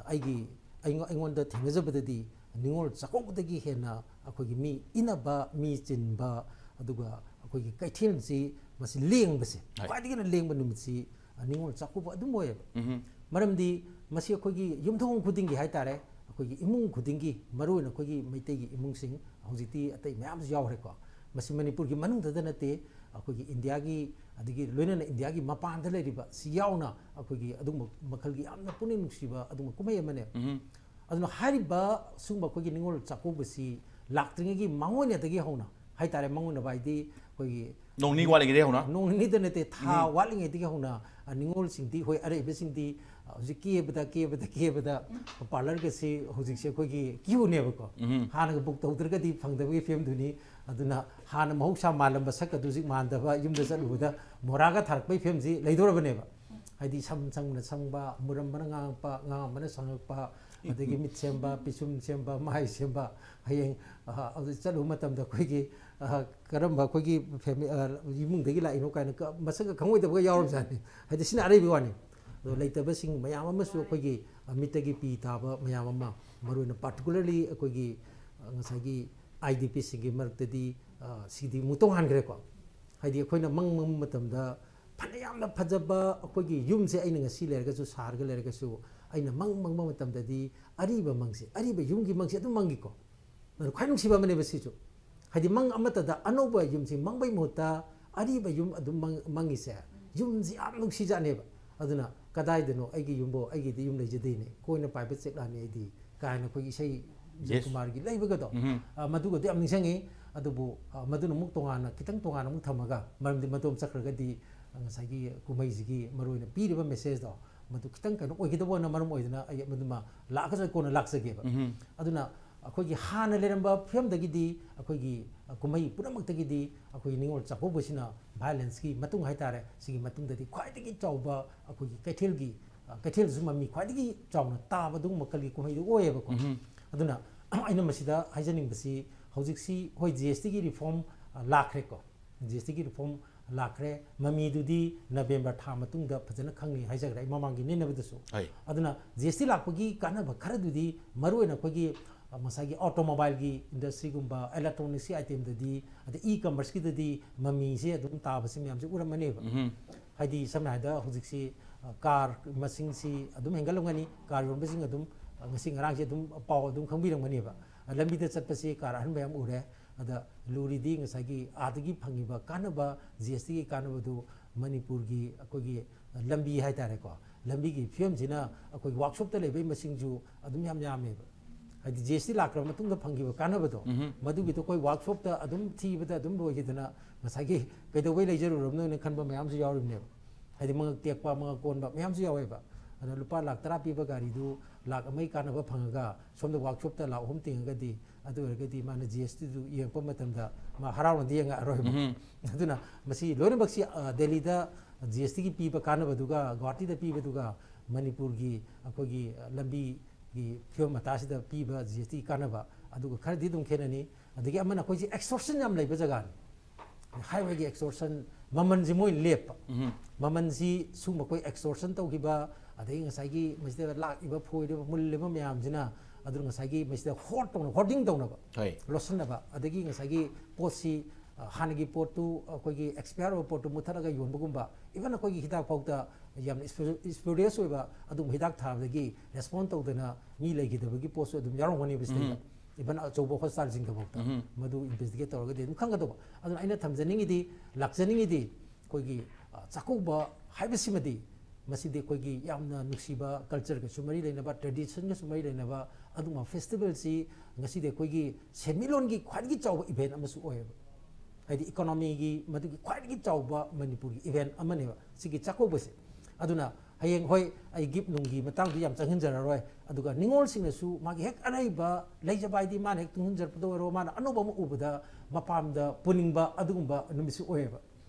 ꯑꯩꯒꯤ, ꯑꯩꯉꯣ-, ꯑꯩꯉꯣꯟꯗ ꯊꯦꯡꯅꯖꯕꯗꯗꯤ ꯅꯤꯉꯣꯜ ꯆꯥꯛꯀꯧꯕꯗꯒꯤ ꯍꯦꯟꯅ ꯑꯩꯈꯣꯏꯒꯤ ꯃꯤ ꯏꯟꯅꯕ, ꯃꯤ ꯆꯤꯟꯕ, ꯑꯗꯨꯒ ꯑꯩꯈꯣꯏꯒꯤ ꯀꯩꯊꯦꯜꯁꯤ ꯃꯁꯤ ꯂꯦꯡꯕꯁꯦ, ꯍꯣꯏ꯫ ꯈ꯭ꯋꯥꯏꯗꯒꯤ ꯍꯦꯟꯅ ꯂꯦꯡꯕ ꯅꯨꯃꯤꯠꯁꯤ, ꯑ, ꯅꯤꯉꯣꯜ ꯆꯥꯛꯀꯧꯕ ꯑꯗꯨꯝ ꯑꯣꯏꯌꯦꯕ꯫ ꯎꯝ꯫ ꯃꯔꯝꯗꯤ ꯃꯁꯤ ꯑꯩꯈꯣꯏꯒꯤ ꯌꯨꯝꯊꯣꯡ ꯈꯨꯗꯤꯡꯒꯤ ꯍꯥꯏꯇꯥꯔꯦ, ꯑꯩꯈꯣꯏꯒꯤ ꯏꯃꯨꯡ ꯈꯨꯗꯤꯡꯒꯤ, ꯃꯔꯨꯑꯣꯏꯅ ꯑꯩꯈꯣꯏꯒꯤ ꯃꯩꯇꯩꯒꯤ ꯏꯃꯨꯡꯁꯤꯡ, ꯍꯧꯖꯤꯛꯇꯤ ꯑꯇꯩ ꯃꯌꯥꯝꯁꯨ ꯌꯥꯎꯈ꯭ꯔꯦꯀꯣ꯫ ꯃꯁꯤ ꯃꯅꯤꯄꯨꯔꯒꯤ ꯃꯅꯨꯡꯗꯇ ꯅꯠꯇꯦ, ꯑꯩꯈꯣꯏꯒꯤ ꯏꯟꯗꯤꯌꯥꯒꯤ, ꯑꯗꯒꯤ ꯂꯣꯏꯅꯅ ꯏꯟꯗꯤꯌꯥꯒꯤ ꯃꯄꯥꯟꯗ ꯂꯩꯔꯤꯕ ꯁꯤ ꯌꯥꯎꯅ ꯑꯩꯈꯣꯏꯒꯤ ꯑꯗꯨꯒꯨꯝꯕ ꯃꯈꯜꯒꯤ ꯌꯥꯝꯅ ꯄꯨꯛꯅꯤꯡ ꯅꯨꯡꯁꯤꯕ ꯑꯗꯨꯒꯨꯝꯕ ꯀꯨꯝꯍꯩ ꯑꯃꯅꯦ꯫ ꯎꯝ꯫ ꯑꯗꯨꯅ ꯍꯥꯏꯔꯤꯕ ꯁꯤꯒꯨꯝꯕ ꯑꯩꯈꯣꯏꯒꯤ ꯅꯤꯉꯣꯜ ꯆꯥꯛꯀꯧꯕꯁꯤ ꯂꯥꯛꯇ꯭ꯔꯤꯉꯩꯒꯤ ꯃꯥꯡꯑꯣꯏꯅꯗꯒꯤ ꯍꯧꯅ ꯍꯥꯏꯇꯥꯔꯦ, ꯃꯥꯡꯑꯣꯏꯅꯕ ꯍꯥꯏꯗꯤ ꯑꯩꯈꯣꯏꯒꯤ ꯅꯣꯡ ꯅꯤꯅꯤ ꯋꯥꯠꯂꯤꯉꯩꯗꯒꯤ ꯍꯧꯅ? ꯅꯣꯡ ꯅꯤꯅꯤꯗ ꯅꯠꯇꯦ, ꯊꯥ ꯋꯥꯠꯂꯤꯉꯩꯗꯒꯤ ꯍꯧꯅ, ꯑ, ꯅꯤꯉꯣꯜꯁꯤꯡꯗꯤ, ꯍꯣꯏ, ꯑꯔꯩꯕꯁꯤꯡꯗꯤ, ꯑ, ꯍꯧꯖꯤꯛ ꯀꯦꯕꯗ, ꯀꯦꯕꯗ, ꯀꯦꯕꯗ, ꯄꯥꯔꯂꯔꯒꯁꯤ ꯍꯧꯖꯤꯛꯁꯦ ꯑꯩꯈꯣꯏꯒꯤ ꯀ꯭ꯌꯨꯅꯦꯕꯀꯣ꯫ ꯎꯝ꯫ ꯍꯥꯟꯅꯒ ꯕꯨꯛ ꯇꯧꯗ꯭ꯔꯒꯗꯤ ꯐꯪꯗꯕꯒꯤ ꯐꯤꯕꯝꯗꯨꯅꯤ꯫ ꯑꯗꯨꯅ ꯍꯥꯟꯅ ꯃꯍꯧꯁꯥ ꯃꯥꯜꯂꯝꯕ ꯁꯛ ꯑꯗꯨ ꯍꯧꯖꯤꯛ ꯃꯥꯟꯗꯕ, ꯌꯨꯝꯗ ꯆꯠꯂꯨꯕꯗ ꯃꯣꯔꯥꯒ ꯊꯥꯔꯛꯄꯒꯤ ꯐꯤꯕꯝꯁꯤ ꯂꯩꯗꯧꯔꯕꯅꯦꯕ꯫ ꯍꯥꯏꯗꯤ ꯁꯝ ꯁꯪꯕꯅ ꯁꯪꯕ, ꯃꯨꯔꯝꯕꯅ ꯉꯥꯡꯉꯛꯄ, ꯉꯥꯡꯉꯝꯕꯅ ꯁꯪꯉꯛꯄ, ꯑꯗꯒꯤ ꯃꯤꯠ ꯁꯦꯝꯕ, ꯄꯤꯁꯨꯝ ꯁꯦꯝꯕ, ꯃꯥꯏ ꯁꯦꯝꯕ, ꯍꯌꯦꯡ, ꯑ, ꯑꯗꯨ ꯆꯠꯂꯨꯕ ꯃꯇꯝꯗ ꯑꯩꯈꯣꯏꯒꯤ, ꯑ, ꯀꯔꯝꯕ ꯑꯩꯈꯣꯏꯒꯤ ꯐꯦꯃꯤ-, ꯑ, ꯏꯃꯨꯡꯗꯒꯤ ꯂꯥꯛꯏꯅꯣ ꯀꯥꯏꯅ ꯀ-, ꯃꯁꯛꯀ ꯈꯪꯉꯣꯏꯗꯕꯒ ꯌꯥꯎꯔꯕꯖꯥꯠꯅꯤ꯫ ꯍꯥꯏꯗꯤ ꯁꯤꯅ ꯑꯔꯩꯕ ꯋꯥꯅꯤ꯫ ꯑꯗꯣ ꯂꯩꯇꯕꯁꯤꯡ ꯃꯌꯥꯝ ꯑꯃꯁꯨ ꯑꯩꯈꯣꯏꯒꯤ, ꯑ, ꯃꯤꯠꯇꯒꯤ ꯄꯤ ꯇꯥꯕ ꯃꯌꯥꯝ ꯑꯃ, ꯃꯔꯨꯑꯣꯏꯅ particularly ꯑꯩꯈꯣꯏꯒꯤ, ꯑ, ꯉꯁꯥꯏꯒꯤ IDPꯁꯤꯡꯒꯤ ꯃꯔꯛꯇꯗꯤ, ꯑ, ꯁꯤꯗꯤ ꯑꯃꯨꯛ ꯇꯣꯉꯥꯟꯈ꯭ꯔꯦꯀꯣ꯫ ꯍꯥꯏꯗꯤ ꯑꯩꯈꯣꯏꯅ ꯃꯪ ꯃꯪꯕ ꯃꯇꯝꯗ ꯐꯅ ꯌꯥꯝꯅ ꯐꯖꯕ ꯑꯩꯈꯣꯏꯒꯤ ꯌꯨꯝꯁꯦ ꯑꯩꯅ ꯉꯁꯤ ꯂꯩꯔꯒꯁꯨ, ꯁꯥꯔꯒ ꯂꯩꯔꯒꯁꯨ, ꯑꯩꯅ ꯃꯪ ꯃꯪꯕ ꯃꯇꯝꯗꯗꯤ ꯑꯔꯤꯕ ꯃꯪꯁꯦ, ꯑꯔꯤꯕ ꯌꯨꯝꯒꯤ ꯃꯪꯁꯦ ꯑꯗꯨꯝ ꯃꯪꯉꯤꯀꯣ꯫ ꯑꯗꯨ ꯈ꯭ꯋꯥꯏ ꯅꯨꯡꯁꯤꯕ ꯑꯃꯅꯦꯕ ꯁꯤꯁꯨ꯫ ꯍꯥꯏꯗꯤ ꯃꯪ ꯑꯃꯠꯇꯗ ꯑꯅꯧꯕ ꯌꯨꯝꯁꯤ ꯃꯪꯕꯩ ꯃꯍꯨꯠꯇ ꯑꯔꯤꯕ ꯌꯨꯝ ꯑꯗꯨꯝ ꯃꯪ-, ꯃꯪꯉꯤꯁꯦ, ꯌꯨꯝꯁꯤ ꯌꯥꯝ ꯅꯨꯡꯁꯤꯖꯥꯠꯅꯦꯕ꯫ ꯑꯗꯨꯅ "ꯀꯗꯥꯏꯗꯅꯣ ꯑꯩꯒꯤ ꯌꯨꯝꯕꯣ, ꯑꯩꯒꯤꯗꯤ ꯌꯨꯝ ꯂꯩꯖꯗꯦꯅꯦ, ꯀꯣꯏꯅ ꯄꯥꯏꯕ ꯆꯦꯛꯂꯥꯅꯤ ꯑꯩꯗꯤ" ꯀꯥꯏꯅ ꯑꯩꯈꯣꯏꯒꯤ ꯏꯁꯩ ꯖꯣꯏꯀꯨꯃꯥꯔꯒꯤ ꯂꯩꯕꯒꯗꯣ, ꯎꯝ꯫ ꯑ, ꯃꯗꯨꯒꯗꯤ ꯌꯥꯝ ꯅꯤꯡꯁꯤꯡꯉꯤ꯫ ꯑꯗꯨꯕꯨ, ꯑ, ꯃꯗꯨꯅ ꯑꯃꯨꯛ ꯇꯣꯉꯥꯟꯅ, ꯈꯤꯇꯪ ꯇꯣꯉꯥꯟꯅ ꯑꯃꯨꯛ ꯊꯝꯃꯒ, ꯃꯔꯝꯗꯤ ꯃꯗꯣꯝ ꯆꯠꯈ꯭ꯔꯒꯗꯤ, ꯑ, ꯉꯁꯥꯏꯒꯤ ꯀꯨꯝꯍꯩꯁꯤꯒꯤ ꯃꯔꯨꯑꯣꯏꯅ ꯄꯤꯔꯤꯕ message ꯗꯣ, ꯃꯗꯨ ꯈꯤꯇꯪ ꯀꯩꯅꯣ ꯑꯣꯏꯒꯗꯕꯅ ꯃꯔꯝ ꯑꯣꯏꯗꯅ ꯑꯩ ꯃꯗꯨꯃ ꯂꯥꯛꯑꯒꯁꯨ ꯑꯩ ꯀꯣꯟꯅ ꯂꯥꯛꯆꯒꯦꯕ꯫ ꯎꯝ꯫ ꯑꯗꯨꯅ ꯑꯩꯈꯣꯏꯒꯤ ꯍꯥꯟꯅ ꯂꯩꯔꯝꯕ ꯐꯤꯕꯝꯗꯒꯤꯗꯤ, ꯑꯩꯈꯣꯏꯒꯤ, ꯑ, ꯀꯨꯝꯍꯩ ꯄꯨꯝꯅꯃꯛꯇꯒꯤꯗꯤ ꯑꯩꯈꯣꯏꯒꯤ ꯅꯤꯉꯣꯜ ꯆꯥꯛꯀꯧꯕꯁꯤꯅ violence ꯀꯤ ꯃꯇꯨꯡ ꯍꯥꯏꯇꯥꯔꯦ, ꯁꯤꯒꯤ ꯃꯇꯨꯡꯗꯗꯤ ꯈ꯭ꯋꯥꯏꯗꯒꯤ ꯆꯥꯎꯕ ꯑꯩꯈꯣꯏꯒꯤ ꯀꯩꯊꯦꯜꯒꯤ, ꯑ, ꯀꯩꯊꯦꯜꯗꯁꯨ ꯃꯃꯤ ꯈ꯭ꯋꯥꯏꯗꯒꯤ ꯆꯥꯎꯅ ꯇꯥꯕ ꯑꯗꯨꯒꯨꯝꯕ ꯃꯈꯜꯒꯤ ꯀꯨꯝꯍꯩꯗꯨ ꯑꯣꯏꯌꯦꯕꯀꯣ꯫ ꯎꯝ꯫ ꯑꯗꯨꯅ ꯑꯩꯅ ꯃꯁꯤꯗ ꯍꯥꯏꯖꯅꯤꯡꯕꯁꯤ, ꯍꯧꯖꯤꯛꯁꯤ ꯍꯣꯏ, G S T ꯒꯤ reform, ꯑ, ꯂꯥꯛꯈ꯭ꯔꯦꯀꯣ꯫ G S T ꯒꯤ reform ꯂꯥꯛꯈ꯭ꯔꯦ꯫ ꯃꯃꯤꯗꯨꯗꯤ November ꯊꯥ ꯃꯇꯨꯡꯗ ꯐꯖꯅ ꯈꯪꯅꯤ ꯍꯥꯏꯖꯈ꯭ꯔꯦ ꯑꯩ ꯃꯃꯥꯡꯒꯤ ꯅꯦꯅꯕꯗꯁꯨ꯫ ꯍꯣꯏ꯫ ꯑꯗꯨꯅ G S T ꯂꯥꯛꯄꯒꯤ ꯀꯥꯟꯅꯕ ꯈꯔꯗꯨꯗꯤ ꯃꯔꯨꯑꯣꯏꯅ ꯑꯩꯈꯣꯏꯒꯤ, ꯑ, ꯉꯁꯥꯏꯒꯤ automobile ꯒꯤ industry ꯒꯨꯝꯕ, electronics ꯀꯤ item ꯗꯗꯤ, ꯑꯗꯩ e-commerce ꯀꯤꯗꯗꯤ ꯃꯃꯤꯁꯦ ꯑꯗꯨꯝ ꯇꯥꯕꯁꯤ ꯃꯌꯥꯝꯁꯦ ꯎꯔꯝꯃꯅꯦꯕ꯫ ꯎꯝ꯫ ꯍꯥꯏꯗꯤ ꯁꯝꯅ ꯍꯥꯏꯔꯕꯗ ꯍꯧꯖꯤꯛꯁꯤ, ꯑ, car ꯃꯁꯤꯡꯁꯤ ꯑꯗꯨꯝ ꯍꯦꯟꯒꯠꯂꯝꯒꯅꯤ, car ꯌꯣꯟꯕꯁꯤꯡ ꯑꯗꯨꯝ, ꯑ, ꯉꯁꯤ ꯉꯔꯥꯡꯁꯦ ꯑꯗꯨꯝ ꯄꯥꯎ ꯑꯗꯨꯝ ꯈꯪꯕꯤꯔꯝꯒꯅꯦꯕ꯫ ꯑ, ꯂꯝꯕꯤꯗ ꯆꯠꯄꯁꯤ car ꯑꯍꯟꯕ ꯌꯥꯝ ꯎꯔꯦ꯫ ꯑꯗ ꯂꯨꯔꯤꯗꯤ ꯉꯁꯥꯏꯒꯤ ꯑꯥꯗꯒꯤ ꯐꯪꯉꯤꯕ ꯀꯥꯟꯅꯕ, G S T ꯒꯤ ꯀꯥꯟꯅꯕꯗꯨ ꯃꯅꯤꯄꯨꯔꯒꯤ ꯑꯩꯈꯣꯏꯒꯤ ꯂꯝꯕꯤ ꯍꯥꯏꯇꯥꯔꯦꯀꯣ, ꯂꯝꯕꯤꯒꯤ ꯐꯤꯕꯝꯁꯤꯅ ꯑꯩꯈꯣꯏ workshop ꯇ ꯂꯩꯕꯒꯤ ꯃꯁꯤꯡꯁꯨ ꯑꯗꯨꯝ ꯌꯥꯝ ꯌꯥꯝꯃꯦꯕ꯫ ꯍꯥꯏꯗꯤ G S T ꯂꯥꯛꯈ꯭ꯔ ꯃꯇꯨꯡꯗ ꯐꯪꯈꯤꯕ ꯀꯥꯟꯅꯕꯗꯣ, ꯎꯝ꯫ ꯃꯗꯨꯒꯤꯗꯣ ꯑꯩꯈꯣꯏ workshop ꯇ ꯑꯗꯨꯝ ꯊꯤꯕꯗ ꯑꯗꯨꯝ ꯂꯣꯏꯈꯤꯗꯅ ꯉꯁꯥꯏꯒꯤ ꯀꯩꯗꯧꯕꯩ ꯂꯩꯖꯔꯨꯔꯕꯅꯣꯅ ꯈꯟꯕ ꯃꯌꯥꯝꯁꯨ ꯌꯥꯎꯔꯤꯕꯅꯦꯕ꯫ ꯍꯥꯏꯗꯤ ꯃꯉꯛ ꯇꯦꯛꯄ, ꯃꯉꯛ ꯀꯣꯟꯕ ꯃꯌꯥꯝꯁꯨ ꯌꯥꯎꯋꯦꯕ꯫ ꯑꯗꯨꯅ ꯂꯨꯄꯥ ꯂꯥꯛ ꯇꯔꯥ ꯄꯤꯕ ꯒꯥꯔꯤꯗꯨ ꯂꯥꯛ ꯑꯃꯒꯤ ꯀꯥꯟꯅꯕ ꯐꯪꯉꯒ ꯁꯣꯝꯗ workshop ꯇ ꯂꯥꯛ ꯑꯍꯨꯝ ꯇꯤꯡꯉꯒꯗꯤ, ꯑꯗꯨ ꯑꯣꯏꯔꯒꯗꯤ ꯃꯥꯅ G S T ꯗꯨ ꯌꯦꯡꯉꯛꯄ ꯃꯇꯝꯗ ꯃꯥ ꯍꯔꯥꯎꯅꯗꯤ ꯌꯦꯡꯉꯛꯑꯔꯣꯏꯕ꯫ ꯎꯝ꯫ ꯑꯗꯨꯅ ꯃꯁꯤ ꯂꯣꯏꯅꯃꯛꯁꯤ, ꯑ, ꯗꯦꯜꯂꯤꯗ G S T ꯒꯤ ꯄꯤꯕ ꯀꯥꯟꯅꯕꯗꯨꯒ ꯒꯨꯋꯥꯍꯥꯇꯤꯗ ꯄꯤꯕꯗꯨꯒ ꯃꯅꯤꯄꯨꯔꯒꯤ ꯑꯩꯈꯣꯏꯒꯤ, ꯑ, ꯂꯝꯕꯤꯒꯤ ꯐꯤꯕꯝ ꯃꯇꯥꯁꯤꯗ ꯄꯤꯕ G S T ꯀꯥꯟꯅꯕ ꯑꯗꯨꯒ ꯈꯔꯗꯤ ꯑꯗꯨꯝ ꯈꯦꯠꯅꯅꯤ꯫ ꯑꯗꯒꯤ ꯑꯃꯅ ꯑꯩꯈꯣꯏꯁꯤ extortion ꯌꯥꯝ ꯂꯩꯕ ꯖꯒꯥꯅꯤ꯫ Highway ꯒꯤ extortion ꯃꯃꯜꯁꯤ ꯃꯣꯏ ꯂꯦꯞꯄ꯫ ꯎꯝ꯫ ꯃꯃꯜꯁꯤ ꯁꯨꯝ ꯑꯩꯈꯣꯏ extortion ꯇꯧꯈꯤꯕ, ꯑꯗꯒꯤ ꯉꯁꯥꯏꯒꯤ ꯃꯁꯤꯗ ꯂꯥꯛꯏꯕ, ꯐꯣꯏꯔꯤꯕ, ꯃꯨꯜꯂꯤꯕ ꯃꯌꯥꯝꯁꯤꯅ, ꯑꯗꯨꯅ ꯉꯁꯥꯏꯒꯤ ꯃꯁꯤꯗ hoard ꯇꯧꯅ, hoarding ꯇꯧꯅꯕ, ꯍꯣꯏ꯫ ꯂꯣꯠꯁꯤꯟꯅꯕ, ꯑꯗꯒꯤ ꯉꯁꯥꯏꯒꯤ ꯄꯣꯠꯁꯤ, ꯑ, ꯍꯥꯟꯅꯒꯤ ꯄꯣꯠꯇꯨ, ꯑꯩꯈꯣꯏꯒꯤ expire ꯑꯣꯏꯕ ꯄꯣꯠꯇꯨ ꯃꯨꯠꯊꯠꯂꯒ ꯌꯣꯟꯕꯒꯨꯝꯕ, even ꯑꯩꯈꯣꯏꯒꯤ ꯍꯤꯗꯥꯛ ꯐꯥꯎꯗ ꯌꯥꯝꯅ spurious ꯑꯣꯏꯕ ꯑꯗꯨꯒꯨꯝꯕ ꯍꯤꯗꯥꯛ ꯊꯥꯕꯗꯒꯤ respond ꯇꯧꯗꯅ ꯃꯤ ꯂꯩꯈꯤꯗꯕꯒꯤ ꯄꯣꯠꯁꯨ ꯑꯗꯨꯝ ꯌꯥꯎꯔꯝꯒꯅꯦꯕ ꯁꯤꯗꯩꯗ꯫ ꯎꯝ꯫ Even ꯑꯆꯧꯕ hospital ꯁꯤꯡꯗꯐꯥꯎꯗ꯫ ꯎꯝ꯫ ꯃꯗꯨ investigate ꯇꯧꯔꯒꯗꯤ ꯑꯗꯨꯝ ꯈꯪꯒꯗꯧꯕ꯫ ꯑꯗꯨꯅ ꯑꯩꯅ ꯊꯝꯖꯅꯤꯡꯉꯤꯗꯤ, ꯂꯥꯛꯆꯅꯤꯡꯉꯤꯗꯤ, ꯑꯩꯈꯣꯏꯒꯤ, ꯑ, ꯆꯥꯛꯀꯧꯕ ꯍꯥꯏꯕꯁꯤꯃꯗꯤ ꯃꯁꯤꯗꯤ ꯑꯩꯈꯣꯏꯒꯤ ꯌꯥꯝꯅ ꯅꯨꯡꯁꯤꯕ cultureꯒꯁꯨ ꯃꯔꯤ ꯂꯩꯅꯕ, traditionꯒꯁꯨ ꯃꯔꯤ ꯂꯩꯅꯕ ꯑꯗꯨꯒꯨꯝꯕ festivalꯁꯤ ꯉꯁꯤꯗꯤ ꯑꯩꯈꯣꯏꯒꯤ ꯁꯦꯟꯃꯤꯠꯂꯣꯟꯒꯤ ꯈ꯭ꯋꯥꯏꯗꯒꯤ ꯆꯥꯎꯕ event ꯑꯃꯁꯨ ꯑꯣꯏꯌꯦꯕ꯫ ꯍꯥꯏꯗꯤ economyꯒꯤ ꯃꯗꯨꯒꯤ ꯈ꯭ꯋꯥꯏꯗꯒꯤ ꯆꯥꯎꯕ ꯃꯅꯤꯄꯨꯔꯒꯤ event ꯑꯃꯅꯦꯕ ꯁꯤꯒꯤ ꯆꯥꯛꯀꯧꯕꯁꯦ꯫ ꯑꯗꯨꯅ ꯍꯌꯦꯡ, ꯍꯣꯏ, ꯑꯩ gift ꯅꯨꯡꯒꯤ ꯃꯇꯥꯡꯗꯨ ꯌꯥꯝ ꯆꯪꯍꯟꯖꯔꯔꯣꯏ, ꯑꯗꯨꯒ ꯅꯤꯉꯣꯜꯁꯤꯡꯅꯁꯨ ꯃꯥꯒꯤ ꯍꯦꯛ ꯑꯔꯩꯕ ꯂꯩꯖꯕ, ꯍꯥꯏꯗꯤ ꯃꯥꯅ ꯍꯦꯛ ꯇꯨꯡꯁꯤꯟꯖꯔꯛꯄꯗ ꯑꯣꯏꯔꯣ, ꯃꯥꯅ ꯑꯅꯧꯕ ꯑꯃ ꯎꯕꯗ ꯃꯄꯥꯝꯗ ꯄꯨꯅꯤꯡꯕ ꯑꯗꯨꯒꯨꯝꯕ ꯅꯨꯃꯤꯠꯁꯨ ꯑꯣꯏꯌꯦꯕ꯫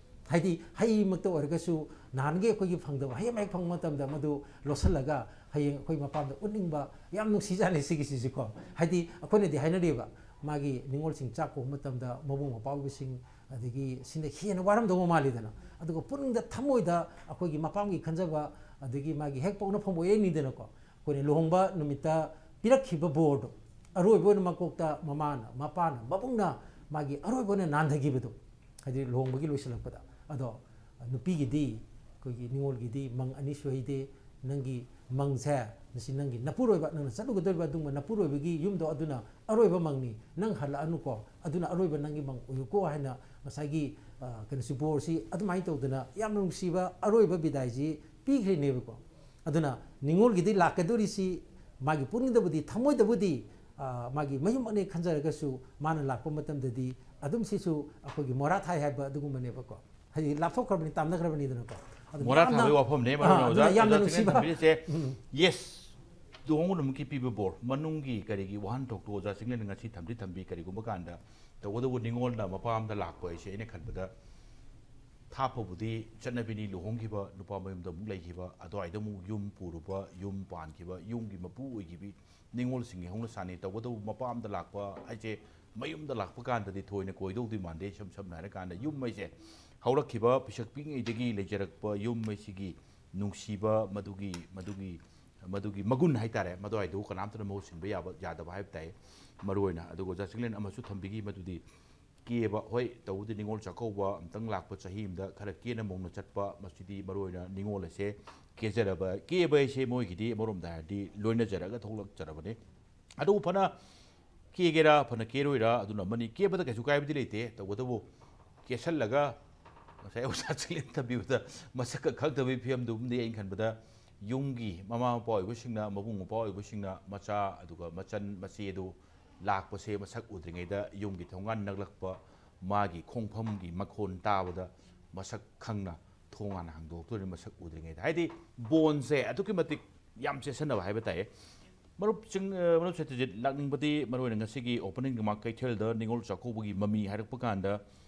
ꯍꯥꯏꯗꯤ ꯍꯩꯃꯛꯇ ꯑꯣꯏꯔꯒꯁꯨ ꯅꯍꯥꯟꯒꯤ ꯑꯩꯈꯣꯏꯒꯤ ꯐꯪꯗꯕ ꯍꯩ ꯑꯃ ꯍꯦꯛ ꯐꯪꯕ ꯃꯇꯝꯗ ꯃꯗꯨ ꯂꯣꯠꯁꯤꯜꯂꯒ ꯍꯌꯦꯡ ꯑꯩꯈꯣꯏ ꯃꯄꯥꯝꯗ ꯎꯠꯅꯤꯡꯕ, ꯌꯥꯝ ꯅꯨꯡꯁꯤꯖꯥꯠꯅꯤ ꯁꯤꯒꯤꯁꯤꯁꯨꯀꯣ꯫ ꯍꯥꯏꯗꯤ ꯑꯩꯈꯣꯏꯅꯗꯤ ꯍꯥꯏꯅꯔꯤꯕ, ꯃꯥꯒꯤ ꯅꯤꯉꯣꯜꯁꯤꯡ ꯆꯥꯛ ꯀꯧꯕ ꯃꯇꯝꯗ ꯃꯕꯨꯡ ꯃꯧꯄ꯭ꯋꯥꯁꯤꯡ ꯑꯗꯒꯤ ꯁꯤꯅ ꯍꯦꯟꯅ ꯋꯥꯔꯝꯗꯧꯕ ꯃꯥꯜꯂꯤꯗꯅ, ꯑꯗꯨꯒ ꯄꯨꯛꯅꯤꯡꯗ ꯊꯃꯣꯏꯗ ꯑꯩꯈꯣꯏꯒꯤ ꯃꯄꯥꯝꯒꯤ ꯈꯟꯖꯕ, ꯑꯗꯒꯤ ꯃꯥꯒꯤ ꯍꯦꯛ ꯄꯣꯛꯅꯐꯝ ꯑꯣꯏꯔꯛꯏꯅꯤꯗꯅꯀꯣ꯫ ꯑꯩꯈꯣꯏꯅ ꯂꯨꯍꯣꯡꯕ ꯅꯨꯃꯤꯠꯇ ꯄꯤꯔꯛꯈꯤꯕ ꯕꯣꯔꯗꯣ, ꯑꯔꯣꯏꯕ ꯑꯣꯏꯅ ꯃꯀꯣꯛꯇ ꯃꯃꯥꯅ, ꯃꯄꯥꯅ, ꯃꯕꯨꯡꯅ ꯃꯥꯒꯤ ꯑꯔꯣꯏꯕ ꯑꯣꯏꯅ ꯅꯥꯟꯊꯈꯤꯕꯗꯣ, ꯍꯥꯏꯗꯤ ꯂꯨꯍꯣꯡꯕꯒꯤ ꯂꯣꯏꯁꯤꯜꯂꯛꯄꯗ꯫ ꯑꯗꯣ ꯅꯨꯄꯤꯒꯤꯗꯤ, ꯑꯩꯈꯣꯏꯒꯤ ꯅꯤꯉꯣꯜꯒꯤꯗꯤ ꯃꯪ ꯑꯅꯤ ꯁꯨꯍꯩꯗꯦ, ꯅꯪꯒꯤ ꯃꯪꯁꯦ, ꯃꯁꯤ ꯅꯪꯒꯤ ꯅꯄꯨꯔꯣꯏꯕ, ꯅꯪꯅ ꯆꯠꯂꯨꯒꯗꯧꯔꯤꯕ ꯑꯗꯨꯒꯨꯝꯕ ꯅꯄꯨꯔꯣꯏꯕꯒꯤ ꯌꯨꯝꯗꯣ, ꯑꯗꯨꯅ ꯑꯔꯣꯏꯕ ꯃꯪꯅꯤ, ꯅꯪ ꯍꯜꯂꯛꯑꯅꯨꯀꯣ, ꯑꯗꯨꯅ ꯑꯔꯣꯏꯕ ꯅꯪꯒꯤ ꯃꯪ ꯑꯣꯏꯌꯨꯀꯣ ꯍꯥꯏꯅ ꯉꯁꯥꯏꯒꯤ, ꯑ, ꯀꯩꯅꯣꯁꯤ, ꯕꯣꯔꯁꯤ ꯑꯗꯨꯃꯥꯏꯅ ꯇꯧꯗꯅ ꯌꯥꯝꯅ ꯅꯨꯡꯁꯤꯕ ꯑꯔꯣꯏꯕ ꯕꯤꯗꯥꯏꯁꯤ ꯄꯤꯈ꯭ꯔꯤꯅꯦꯕꯀꯣ꯫ ꯑꯗꯨꯅ ꯅꯤꯉꯣꯜꯒꯤꯗꯤ ꯂꯥꯛꯀꯗꯧꯔꯤꯁꯤ ꯃꯥꯒꯤ ꯄꯨꯛꯅꯤꯡꯗꯕꯨꯗꯤ, ꯊꯃꯣꯏꯗꯕꯨꯗꯤ, ꯑ, ꯃꯥꯒꯤ ꯃꯌꯨꯝꯃꯛꯅꯦ ꯈꯟꯖꯔꯒꯁꯨ, ꯃꯥꯅ ꯂꯥꯛꯄ ꯃꯇꯝꯗꯗꯤ ꯑꯗꯨꯝ ꯁꯤꯁꯨ ꯑꯩꯈꯣꯏꯒꯤ ꯃꯣꯔꯥ ꯊꯥꯏ ꯍꯥꯏꯕ ꯑꯗꯨꯒꯨꯝꯕꯅꯦꯕꯀꯣ꯫ ꯍꯥꯏꯗꯤ ꯂꯥꯞꯊꯣꯛꯈ꯭ꯔꯕꯅꯤ, ꯇꯥꯝꯅꯈ꯭ꯔꯕꯅꯤꯗꯅꯀꯣ꯫ ꯑꯗꯨꯅ ꯃꯣꯔꯥ ꯌꯥꯝꯅ, ꯊꯥꯕꯒꯤ ꯋꯥꯐꯝꯅꯦ, ꯑ, ꯃꯔꯨ ꯑꯣꯏꯅ ꯑꯗꯨꯅ ꯑꯣꯖꯥ, ꯌꯥꯝꯅ ꯑꯣꯖꯥ ꯆꯤꯡꯂꯦꯟ ꯅꯨꯡꯁꯤꯕ꯫ ꯊꯝꯕꯤꯔꯤꯁꯦ꯫ ꯎꯝ꯫ Yes, ꯂꯨꯍꯣꯡꯕ ꯅꯨꯃꯤꯠꯀꯤ ꯄꯤꯕ ꯕꯣꯔ, ꯃꯅꯨꯡꯒꯤ ꯀꯔꯤꯒꯤ ꯋꯥꯍꯟꯊꯣꯛꯇꯣ ꯑꯣꯖꯥ ꯆꯤꯡꯂꯦꯟꯅ ꯉꯁꯤ ꯊꯝꯗꯤ ꯊꯝꯕꯤ꯫ ꯀꯔꯤꯒꯨꯝꯕ ꯀꯥꯟꯗ ꯇꯧꯕꯇꯕꯨ ꯅꯤꯉꯣꯜꯅ ꯃꯄꯥꯝꯗ ꯂꯥꯛꯄ ꯍꯥꯏꯁꯦ ꯑꯩꯅ ꯈꯟꯕꯗ ꯊꯥꯞꯄꯕꯨꯗꯤ ꯆꯠꯅꯕꯤꯅꯤ, ꯂꯨꯍꯣꯡꯈꯤꯕ ꯅꯨꯄꯥ ꯃꯌꯨꯝꯗ ꯑꯃꯨꯛ ꯂꯩꯈꯤꯕ, ꯑꯗꯨꯋꯥꯏꯗ ꯑꯃꯨꯛ ꯌꯨꯝ ꯄꯨꯔꯨꯕ, ꯌꯨꯝ ꯄꯥꯟꯈꯤꯕ, ꯌꯨꯝꯒꯤ ꯃꯄꯨ ꯑꯣꯏꯈꯤꯕꯤ ꯅꯤꯉꯣꯜꯁꯤꯡꯒꯤ ꯍꯧꯅꯁꯥꯅꯤ꯫ ꯇꯧꯕꯇꯕꯨ ꯃꯄꯥꯝꯗ ꯂꯥꯛꯄ ꯍꯥꯏꯁꯦ ꯃꯌꯨꯝꯗ ꯂꯥꯛꯄ ꯀꯥꯟꯗꯗꯤ ꯊꯣꯏꯅ ꯀꯣꯏꯗꯧꯗꯤ ꯃꯥꯟꯗꯦ꯫ ꯏꯁꯝ ꯁꯝꯅ ꯍꯥꯏꯔꯀꯥꯟꯗ ꯌꯨꯝ ꯍꯥꯏꯁꯦ ꯍꯧꯔꯛꯈꯤꯕ ꯄꯤꯁꯛ ꯄꯤꯛꯉꯩꯗꯒꯤ ꯂꯩꯖꯔꯛꯄ ꯌꯨꯝ ꯍꯥꯏꯁꯤꯒꯤ ꯅꯨꯡꯁꯤꯕ, ꯃꯗꯨꯒꯤ, ꯃꯗꯨꯒꯤ, ꯃꯗꯨꯒꯤ ꯃꯒꯨꯟ ꯍꯥꯏꯇꯥꯔꯦ, ꯃꯗꯨꯋꯥꯏꯗꯨ ꯀꯅꯥꯝꯇꯅ ꯃꯍꯨꯠ ꯁꯤꯟꯕ ꯌꯥꯕ, ꯌꯥꯗꯕ ꯍꯥꯏꯕ ꯇꯥꯏ꯫ ꯃꯔꯨꯑꯣꯏꯅ ꯑꯗꯨꯒ ꯑꯣꯖꯥ ꯆꯤꯡꯂꯦꯟ ꯑꯃꯁꯨ ꯊꯝꯕꯤꯈꯤ, ꯃꯗꯨꯗꯤ ꯀꯦꯕ, ꯍꯣꯏ, ꯇꯧꯕꯗꯤ ꯅꯤꯉꯣꯜ ꯆꯥꯛꯀꯧꯕ ꯑꯝꯇꯪ ꯂꯥꯛꯄ ꯆꯍꯤ ꯑꯃꯗ ꯈꯔ ꯀꯦꯅ ꯃꯧꯅ ꯆꯠꯄ, ꯃꯁꯤꯗꯤ ꯃꯔꯨꯑꯣꯏꯅ ꯅꯤꯉꯣꯜ ꯑꯁꯦ ꯀꯦꯖꯔꯕ, ꯀꯦꯕ ꯍꯥꯏꯁꯦ ꯃꯣꯏꯒꯤꯗꯤ ꯑꯃꯔꯣꯝꯗ ꯍꯥꯏꯔꯗꯤ ꯂꯣꯏꯅꯖꯔꯒ ꯊꯣꯛꯂꯛꯆꯔꯕꯅꯤ꯫ ꯑꯗꯨꯕꯨ ꯐꯅ ꯀꯦꯒꯦꯔꯥ, ꯐꯅ ꯀꯦꯔꯣꯏꯔꯥ, ꯑꯗꯨꯅ ꯑꯃꯅꯤ꯫ ꯀꯦꯕꯗ ꯀꯩꯁꯨ ꯀꯥꯏꯕꯗꯤ ꯂꯩꯇꯦ, ꯇꯧꯕꯇꯕꯨ ꯀꯦꯁꯜꯂꯒ ꯉꯁꯥꯏ ꯑꯣꯖꯥ ꯆꯤꯡꯂꯦꯟ ꯊꯝꯕꯤꯕꯗ ꯃꯁꯛꯀ ꯈꯪꯗꯕꯒꯤ ꯐꯤꯕꯝꯗꯨꯝꯗꯤ ꯑꯩꯅ ꯈꯟꯕꯗ ꯌꯨꯝꯒꯤ ꯃꯃꯥ ꯃꯄꯥ ꯑꯣꯏꯕꯁꯤꯡꯅ, ꯃꯕꯨꯡ ꯃꯧꯄ꯭ꯋꯥ ꯑꯣꯏꯕꯁꯤꯡꯅ ꯃꯆꯥ ꯑꯗꯨꯒ ꯃꯆꯟ ꯃꯆꯦꯗꯨ ꯂꯥꯛꯄꯁꯦ ꯃꯁꯛ ꯎꯗ꯭ꯔꯤꯉꯩꯗ ꯌꯨꯝꯒꯤ ꯊꯣꯡꯒꯥꯟ ꯅꯛꯂꯛꯄ, ꯃꯥꯒꯤ ꯈꯣꯡꯐꯝꯒꯤ ꯃꯈꯣꯟ ꯇꯥꯕꯗ ꯃꯁꯛ ꯈꯪꯅ ꯊꯣꯡ ꯍꯥꯟꯅ ꯍꯥꯡꯗꯣꯛꯇꯣꯏꯅꯤ, ꯃꯁꯛ ꯎꯗ꯭ꯔꯤꯉꯩꯗ꯫ ꯍꯥꯏꯗꯤ ꯕꯣꯟꯁꯦ ꯑꯗꯨꯛꯀꯤ ꯃꯇꯤꯛ ꯌꯥꯝ ꯆꯦꯠꯁꯟꯅꯕ ꯍꯥꯏꯕ ꯇꯥꯏꯌꯦ꯫ ꯃꯔꯨꯞꯁꯤꯡ, ꯑ, ꯃꯔꯨꯞ ꯁꯇ꯭ꯌꯖꯤꯠ, ꯂꯥꯛꯅꯤꯡꯕꯗꯤ ꯃꯔꯨꯑꯣꯏꯅ ꯉꯁꯤꯒꯤ opening remark ꯀꯩꯊꯦꯜꯗ ꯅꯤꯉꯣꯜ ꯆꯥꯛꯀꯧꯕꯒꯤ ꯃꯃꯤ ꯍꯥꯏꯔꯛꯄ ꯀꯥꯟꯗ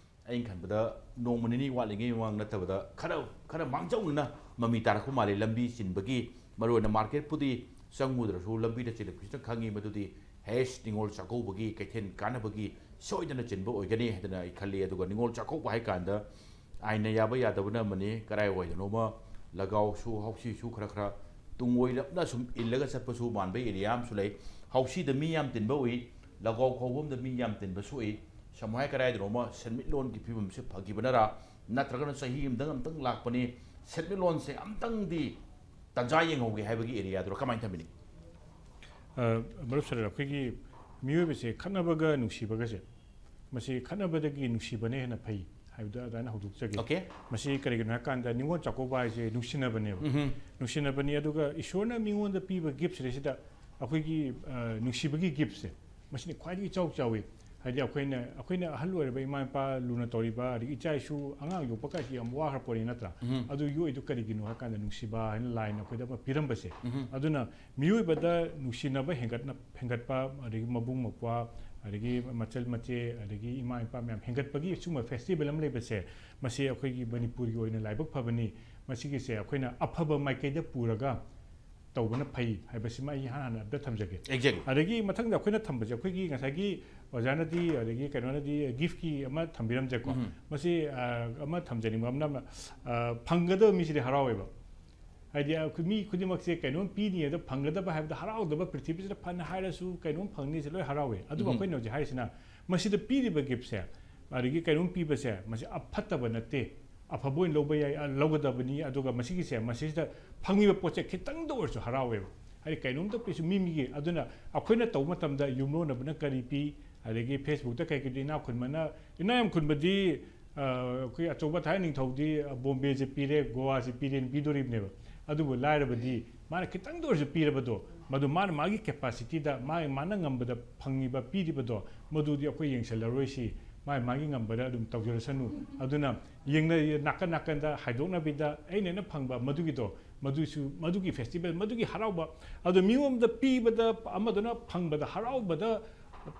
ꯑꯩꯅ ꯈꯟꯕꯗ ꯅꯣꯡꯃ ꯅꯤꯅꯤ ꯋꯥꯠꯂꯤꯉꯩ ꯃꯃꯥꯡ ꯅꯠꯇꯕꯗ ꯈꯔ, ꯈꯔ ꯃꯥꯡꯖꯧꯅꯅ ꯃꯃꯤ ꯇꯥꯔꯛꯄ ꯃꯥꯜꯂꯤ꯫ ꯂꯝꯕꯤ ꯆꯤꯟꯕꯒꯤ, ꯃꯔꯨꯑꯣꯏꯅ ꯃꯥꯔꯀꯦꯠꯄꯨꯗꯤ ꯆꯪꯉꯨꯗ꯭ꯔꯁꯨ ꯂꯝꯕꯤꯗ ꯆꯤꯜꯂꯛꯄꯁꯤꯅ ꯈꯪꯉꯤ꯫ ꯃꯗꯨꯗꯤ ꯍꯦꯁ, ꯅꯤꯉꯣꯜ ꯆꯥꯛꯀꯧꯕꯒꯤ ꯀꯩꯊꯦꯜ ꯀꯥꯟꯅꯕꯒꯤ ꯁꯣꯏꯗꯅ ꯆꯤꯟꯕ ꯑꯣꯏꯒꯅꯤ ꯍꯥꯏꯗꯅ ꯑꯩ ꯈꯜꯂꯤ꯫ ꯑꯗꯨꯒ ꯅꯤꯉꯣꯜ ꯆꯥꯛꯀꯧꯕ ꯍꯥꯏ ꯀꯥꯟꯗ ꯑꯥꯏꯟꯅ ꯌꯥꯕ ꯌꯥꯗꯕꯅ ꯑꯃꯅꯤ, ꯀꯔꯥꯏꯋꯥꯏꯗꯅꯣꯃ ꯂꯒꯥꯎꯁꯨ ꯍꯥꯎꯁꯤꯁꯨ ꯈꯔ ꯈꯔ ꯇꯨꯡꯑꯣꯏꯔꯞꯅ ꯁꯨꯝ ꯏꯜꯂꯒ ꯆꯠꯄꯁꯨ ꯃꯥꯟꯕ ꯑꯦꯔꯤꯌꯥ ꯑꯃꯁꯨ ꯂꯩ꯫ ꯍꯥꯎꯁꯤꯗ ꯃꯤ ꯌꯥꯝ ꯇꯤꯟꯕ ꯎꯏ, ꯂꯒꯥꯎ ꯈꯥꯎꯕꯝꯗ ꯃꯤ ꯌꯥꯝ ꯇꯤꯟꯕꯁꯨ ꯎꯏ꯫ ꯁꯃꯨ ꯍꯥꯏ ꯀꯗꯥꯏꯗꯅꯣꯃ ꯁꯦꯟꯃꯤꯠꯂꯣꯟꯒꯤ ꯐꯤꯕꯝꯁꯦ ꯐꯈꯤꯕꯅꯔꯥ ꯅꯠꯇ꯭ꯔꯒꯅ ꯆꯍꯤ ꯑꯃꯗꯪ ꯑꯝꯇꯪ ꯂꯥꯛꯄꯅꯤ, ꯁꯦꯟꯃꯤꯠꯂꯣꯟꯁꯦ ꯑꯝꯇꯪꯗꯤ ꯇꯟꯖꯥ ꯌꯦꯡꯍꯧꯒꯦ ꯍꯥꯏꯕꯒꯤ ꯑꯦꯔꯤꯌꯥꯗꯨꯔ ꯀꯃꯥꯏꯅ ꯊꯝꯕꯤꯅꯤ? ꯑ, ꯃꯔꯨꯞ ꯁꯥꯔ, ꯑꯩꯈꯣꯏꯒꯤ ꯃꯤꯑꯣꯏꯕꯁꯦ ꯈꯠꯅꯕꯒ ꯅꯨꯡꯁꯤꯕꯒꯁꯦ, ꯃꯁꯤ ꯈꯠꯅꯕꯗꯒꯤ ꯅꯨꯡꯁꯤꯕꯅ ꯍꯦꯟꯅ ꯐꯩ ꯍꯥꯏꯕꯗ ꯑꯗꯨꯃꯥꯏꯅ ꯍꯧꯗꯣꯛꯆꯒꯦ꯫ Okay. ꯃꯁꯤ ꯀꯔꯤꯒꯤꯅꯣ ꯍꯥꯏꯀꯥꯟꯗ ꯅꯤꯉꯣꯜ ꯆꯥꯛꯀꯧꯕ ꯍꯥꯏꯁꯦ ꯅꯨꯡꯁꯤꯅꯕꯅꯦꯕ꯫ ꯎꯝꯍꯨꯝ. ꯅꯨꯡꯁꯤꯅꯕꯅꯤ, ꯑꯗꯨꯒ ꯏꯁꯣꯔꯅ ꯃꯤꯉꯣꯟꯗ ꯄꯤꯕ gift ꯁꯤꯗꯩꯁꯤꯗ ꯑꯩꯈꯣꯏꯒꯤ, ꯑ, ꯅꯨꯡꯁꯤꯕꯒꯤ gift ꯁꯦ, ꯃꯁꯤꯅ ꯈ꯭ꯋꯥꯏꯗꯒꯤ ꯏꯆꯥꯎ ꯆꯥꯎꯏ꯫ ꯍꯥꯏꯗꯤ ꯑꯩꯈꯣꯏꯅ, ꯑꯩꯈꯣꯏꯅ ꯑꯍꯜ ꯑꯣꯏꯔꯕ ꯏꯃꯥ ꯏꯄꯥ ꯂꯨꯅ ꯇꯧꯔꯤꯕ, ꯑꯗꯒꯤ ꯏꯆꯥ ꯏꯁꯨ ꯑꯉꯥꯡ ꯌꯣꯛꯄ ꯀꯥꯏꯁꯤ ꯌꯥꯝ ꯋꯥꯈ꯭ꯔ ꯄꯣꯠꯅꯤ, ꯅꯠꯇ꯭ꯔꯥ? ꯎꯝꯍꯨꯝ. ꯑꯗꯨ ꯌꯣꯛꯏꯗꯨ ꯀꯔꯤꯒꯤꯅꯣ ꯍꯥꯏꯀꯥꯟꯗ ꯅꯨꯡꯁꯤꯕ ꯍꯥꯏꯅ ꯂꯥꯏꯅ ꯑꯩꯈꯣꯏꯗ ꯑꯃ ꯄꯤꯔꯝꯕꯁꯦ꯫ ꯎꯝꯍꯨꯝ. ꯑꯗꯨꯅ ꯃꯤꯑꯣꯏꯕꯗ ꯅꯨꯡꯁꯤꯅꯕ ꯍꯦꯟꯒꯠꯅ-, ꯍꯦꯟꯒꯠꯄ, ꯑꯗꯒꯤ ꯃꯕꯨꯡ ꯃꯧꯄ꯭ꯋꯥ, ꯑꯗꯒꯤ ꯃꯆꯜ ꯃꯆꯦ, ꯑꯗꯒꯤ ꯏꯃꯥ ꯏꯄꯥ ꯃꯌꯥꯝ ꯍꯦꯟꯒꯠꯄꯒꯤ ꯁꯤꯒꯨꯝꯕ festival ꯑꯃ ꯂꯩꯕꯁꯦ, ꯃꯁꯤ ꯑꯩꯈꯣꯏꯒꯤ ꯃꯅꯤꯄꯨꯔꯒꯤ ꯑꯣꯏꯅ ꯂꯥꯏꯕꯛ ꯐꯕꯅꯤ꯫ ꯃꯁꯤꯒꯤꯁꯦ ꯑꯩꯈꯣꯏꯅ ꯑꯐꯕ ꯃꯥꯏꯀꯩꯗ ꯄꯨꯔꯒ ꯇꯧꯕꯅ ꯐꯩ ꯍꯥꯏꯕꯁꯤꯃ ꯑꯩ ꯏꯍꯥꯟ ꯍꯥꯟꯅ ꯑꯝꯇ ꯊꯝꯖꯒꯦ꯫ Exactly. ꯑꯗꯒꯤ ꯃꯊꯪꯗ ꯑꯩꯈꯣꯏꯅ ꯊꯝꯕꯁꯦ, ꯑꯩꯈꯣꯏꯒꯤ ꯉꯁꯥꯏꯒꯤ ꯑꯣꯖꯥꯅꯗꯤ, ꯑꯗꯒꯤ ꯀꯩꯅꯣꯅꯗꯤ gift ꯀꯤ ꯑꯃ ꯊꯝꯕꯤꯔꯝꯖꯦꯀꯣ꯫ ꯎꯝ. ꯃꯁꯤ, ꯑ, ꯑꯃ ꯊꯝꯖꯅꯤꯡꯕ ꯑꯃꯅ, ꯑꯃꯅ, ꯑ, ꯐꯪꯒꯗꯕ ꯃꯤꯁꯤꯗꯤ ꯍꯔꯥꯎꯋꯦꯕ꯫ ꯍꯥꯏꯗꯤ ꯑꯩꯈꯣꯏ ꯃꯤ ꯈꯨꯗꯤꯡꯃꯛꯁꯦ ꯀꯩꯅꯣꯝ ꯄꯤꯅꯤ ꯑꯗ ꯐꯪꯒꯗꯕ ꯍꯥꯏꯕꯗ ꯍꯔꯥꯎꯗꯕ, ꯄ꯭ꯔꯤꯊꯤꯕꯤꯁꯤꯗ ꯐꯅ ꯍꯥꯏꯔꯁꯨ ꯀꯩꯅꯣꯝ ꯐꯪꯅꯤꯁꯦ ꯂꯣꯏ ꯍꯔꯥꯎꯋꯦ꯫ ꯑꯗꯨꯕꯨ ꯎꯝ. ꯑꯩꯈꯣꯏꯅ ꯍꯧꯖꯤꯛ ꯍꯥꯏꯔꯤꯁꯤꯅ ꯃꯁꯤꯗ ꯄꯤꯔꯤꯕ gift ꯁꯦ, ꯑꯗꯒꯤ ꯀꯩꯅꯣꯝ ꯄꯤꯕꯁꯦ, ꯃꯁꯤ ꯑꯐꯠꯇꯕ ꯅꯠꯇꯦ, ꯑꯐꯕ ꯑꯣꯏꯅ ꯂꯧꯕ ꯌꯥꯏ, ꯑ, ꯂꯧꯒꯗꯕꯅꯤ꯫ ꯑꯗꯨꯒ ꯃꯁꯤꯒꯤꯁꯦ, ꯃꯁꯤꯁꯤꯗ ꯐꯪꯉꯤꯕ ꯄꯣꯠꯁꯦ ꯈꯤꯇꯪꯗ ꯑꯣꯏꯔꯁꯨ ꯍꯔꯥꯎꯋꯦꯕ꯫ ꯍꯥꯏꯗꯤ ꯀꯩꯅꯣꯝꯇ ꯄꯤꯁꯨ ꯃꯤ ꯃꯤꯒꯤ, ꯑꯗꯨꯅ ꯑꯩꯈꯣꯏꯅ ꯇꯧꯕ ꯃꯇꯝꯗ ꯌꯨꯝꯂꯣꯟꯅꯕꯅ ꯀꯔꯤ ꯄꯤ, ꯑꯗꯒꯤ Facebook ꯇ ꯀꯩꯀꯩꯗ ꯏꯅꯥꯛ ꯈꯨꯟꯕꯅ, ꯏꯅꯥꯛ ꯌꯥꯝ ꯈꯨꯟꯕꯗꯤ ꯑꯩꯈꯣꯏ ꯑꯆꯧꯕ ꯊꯥꯏ ꯅꯤꯡꯊꯧꯗꯤ ꯕꯣꯝꯕꯦꯁꯦ ꯄꯤꯔꯦ, ꯒꯣꯋꯥꯁꯦ ꯄꯤꯔꯦꯅ ꯄꯤꯗꯣꯔꯤꯕꯅꯦꯕ꯫ ꯑꯗꯨꯕꯨ ꯂꯥꯏꯔꯕꯗꯤ ꯃꯥꯅ ꯈꯤꯇꯪꯗ ꯑꯣꯏꯔꯁꯨ ꯄꯤꯔꯕꯗꯣ, ꯃꯗꯨ ꯃꯥꯅ ꯃꯥꯒꯤ ꯀꯦꯄꯥꯁꯤꯇꯤꯗ, ꯃꯥ ꯃꯥꯅ ꯉꯝꯕꯗ ꯐꯪꯉꯤꯕ, ꯄꯤꯔꯤꯕꯗꯣ, ꯃꯗꯨꯗꯤ ꯑꯩꯈꯣꯏ ꯌꯦꯡꯁꯤꯜꯂꯔꯣꯏꯁꯤ, ꯃꯥ ꯃꯥꯒꯤ ꯉꯝꯕꯗ ꯑꯗꯨꯝ ꯇꯧꯖꯔꯁꯅꯨ꯫ ꯑꯗꯨꯅ ꯌꯦꯡꯅ ꯅꯥꯀꯟ ꯅꯥꯀꯟꯗ ꯍꯥꯏꯗꯣꯛꯅꯕꯤꯗ ꯑꯩꯅ ꯑꯩꯅ ꯐꯪꯕ ꯃꯗꯨꯒꯤꯗꯣ, ꯃꯗꯨꯁꯨ, ꯃꯗꯨꯒꯤ ꯐꯦꯁꯇꯤꯚꯦꯜ, ꯃꯗꯨꯒꯤ ꯍꯔꯥꯎꯕ, ꯑꯗꯣ ꯃꯤꯉꯣꯟꯗ ꯄꯤꯕꯗ, ꯑꯃꯗꯨꯅ ꯐꯪꯕꯗ ꯍꯔꯥꯎꯕꯗ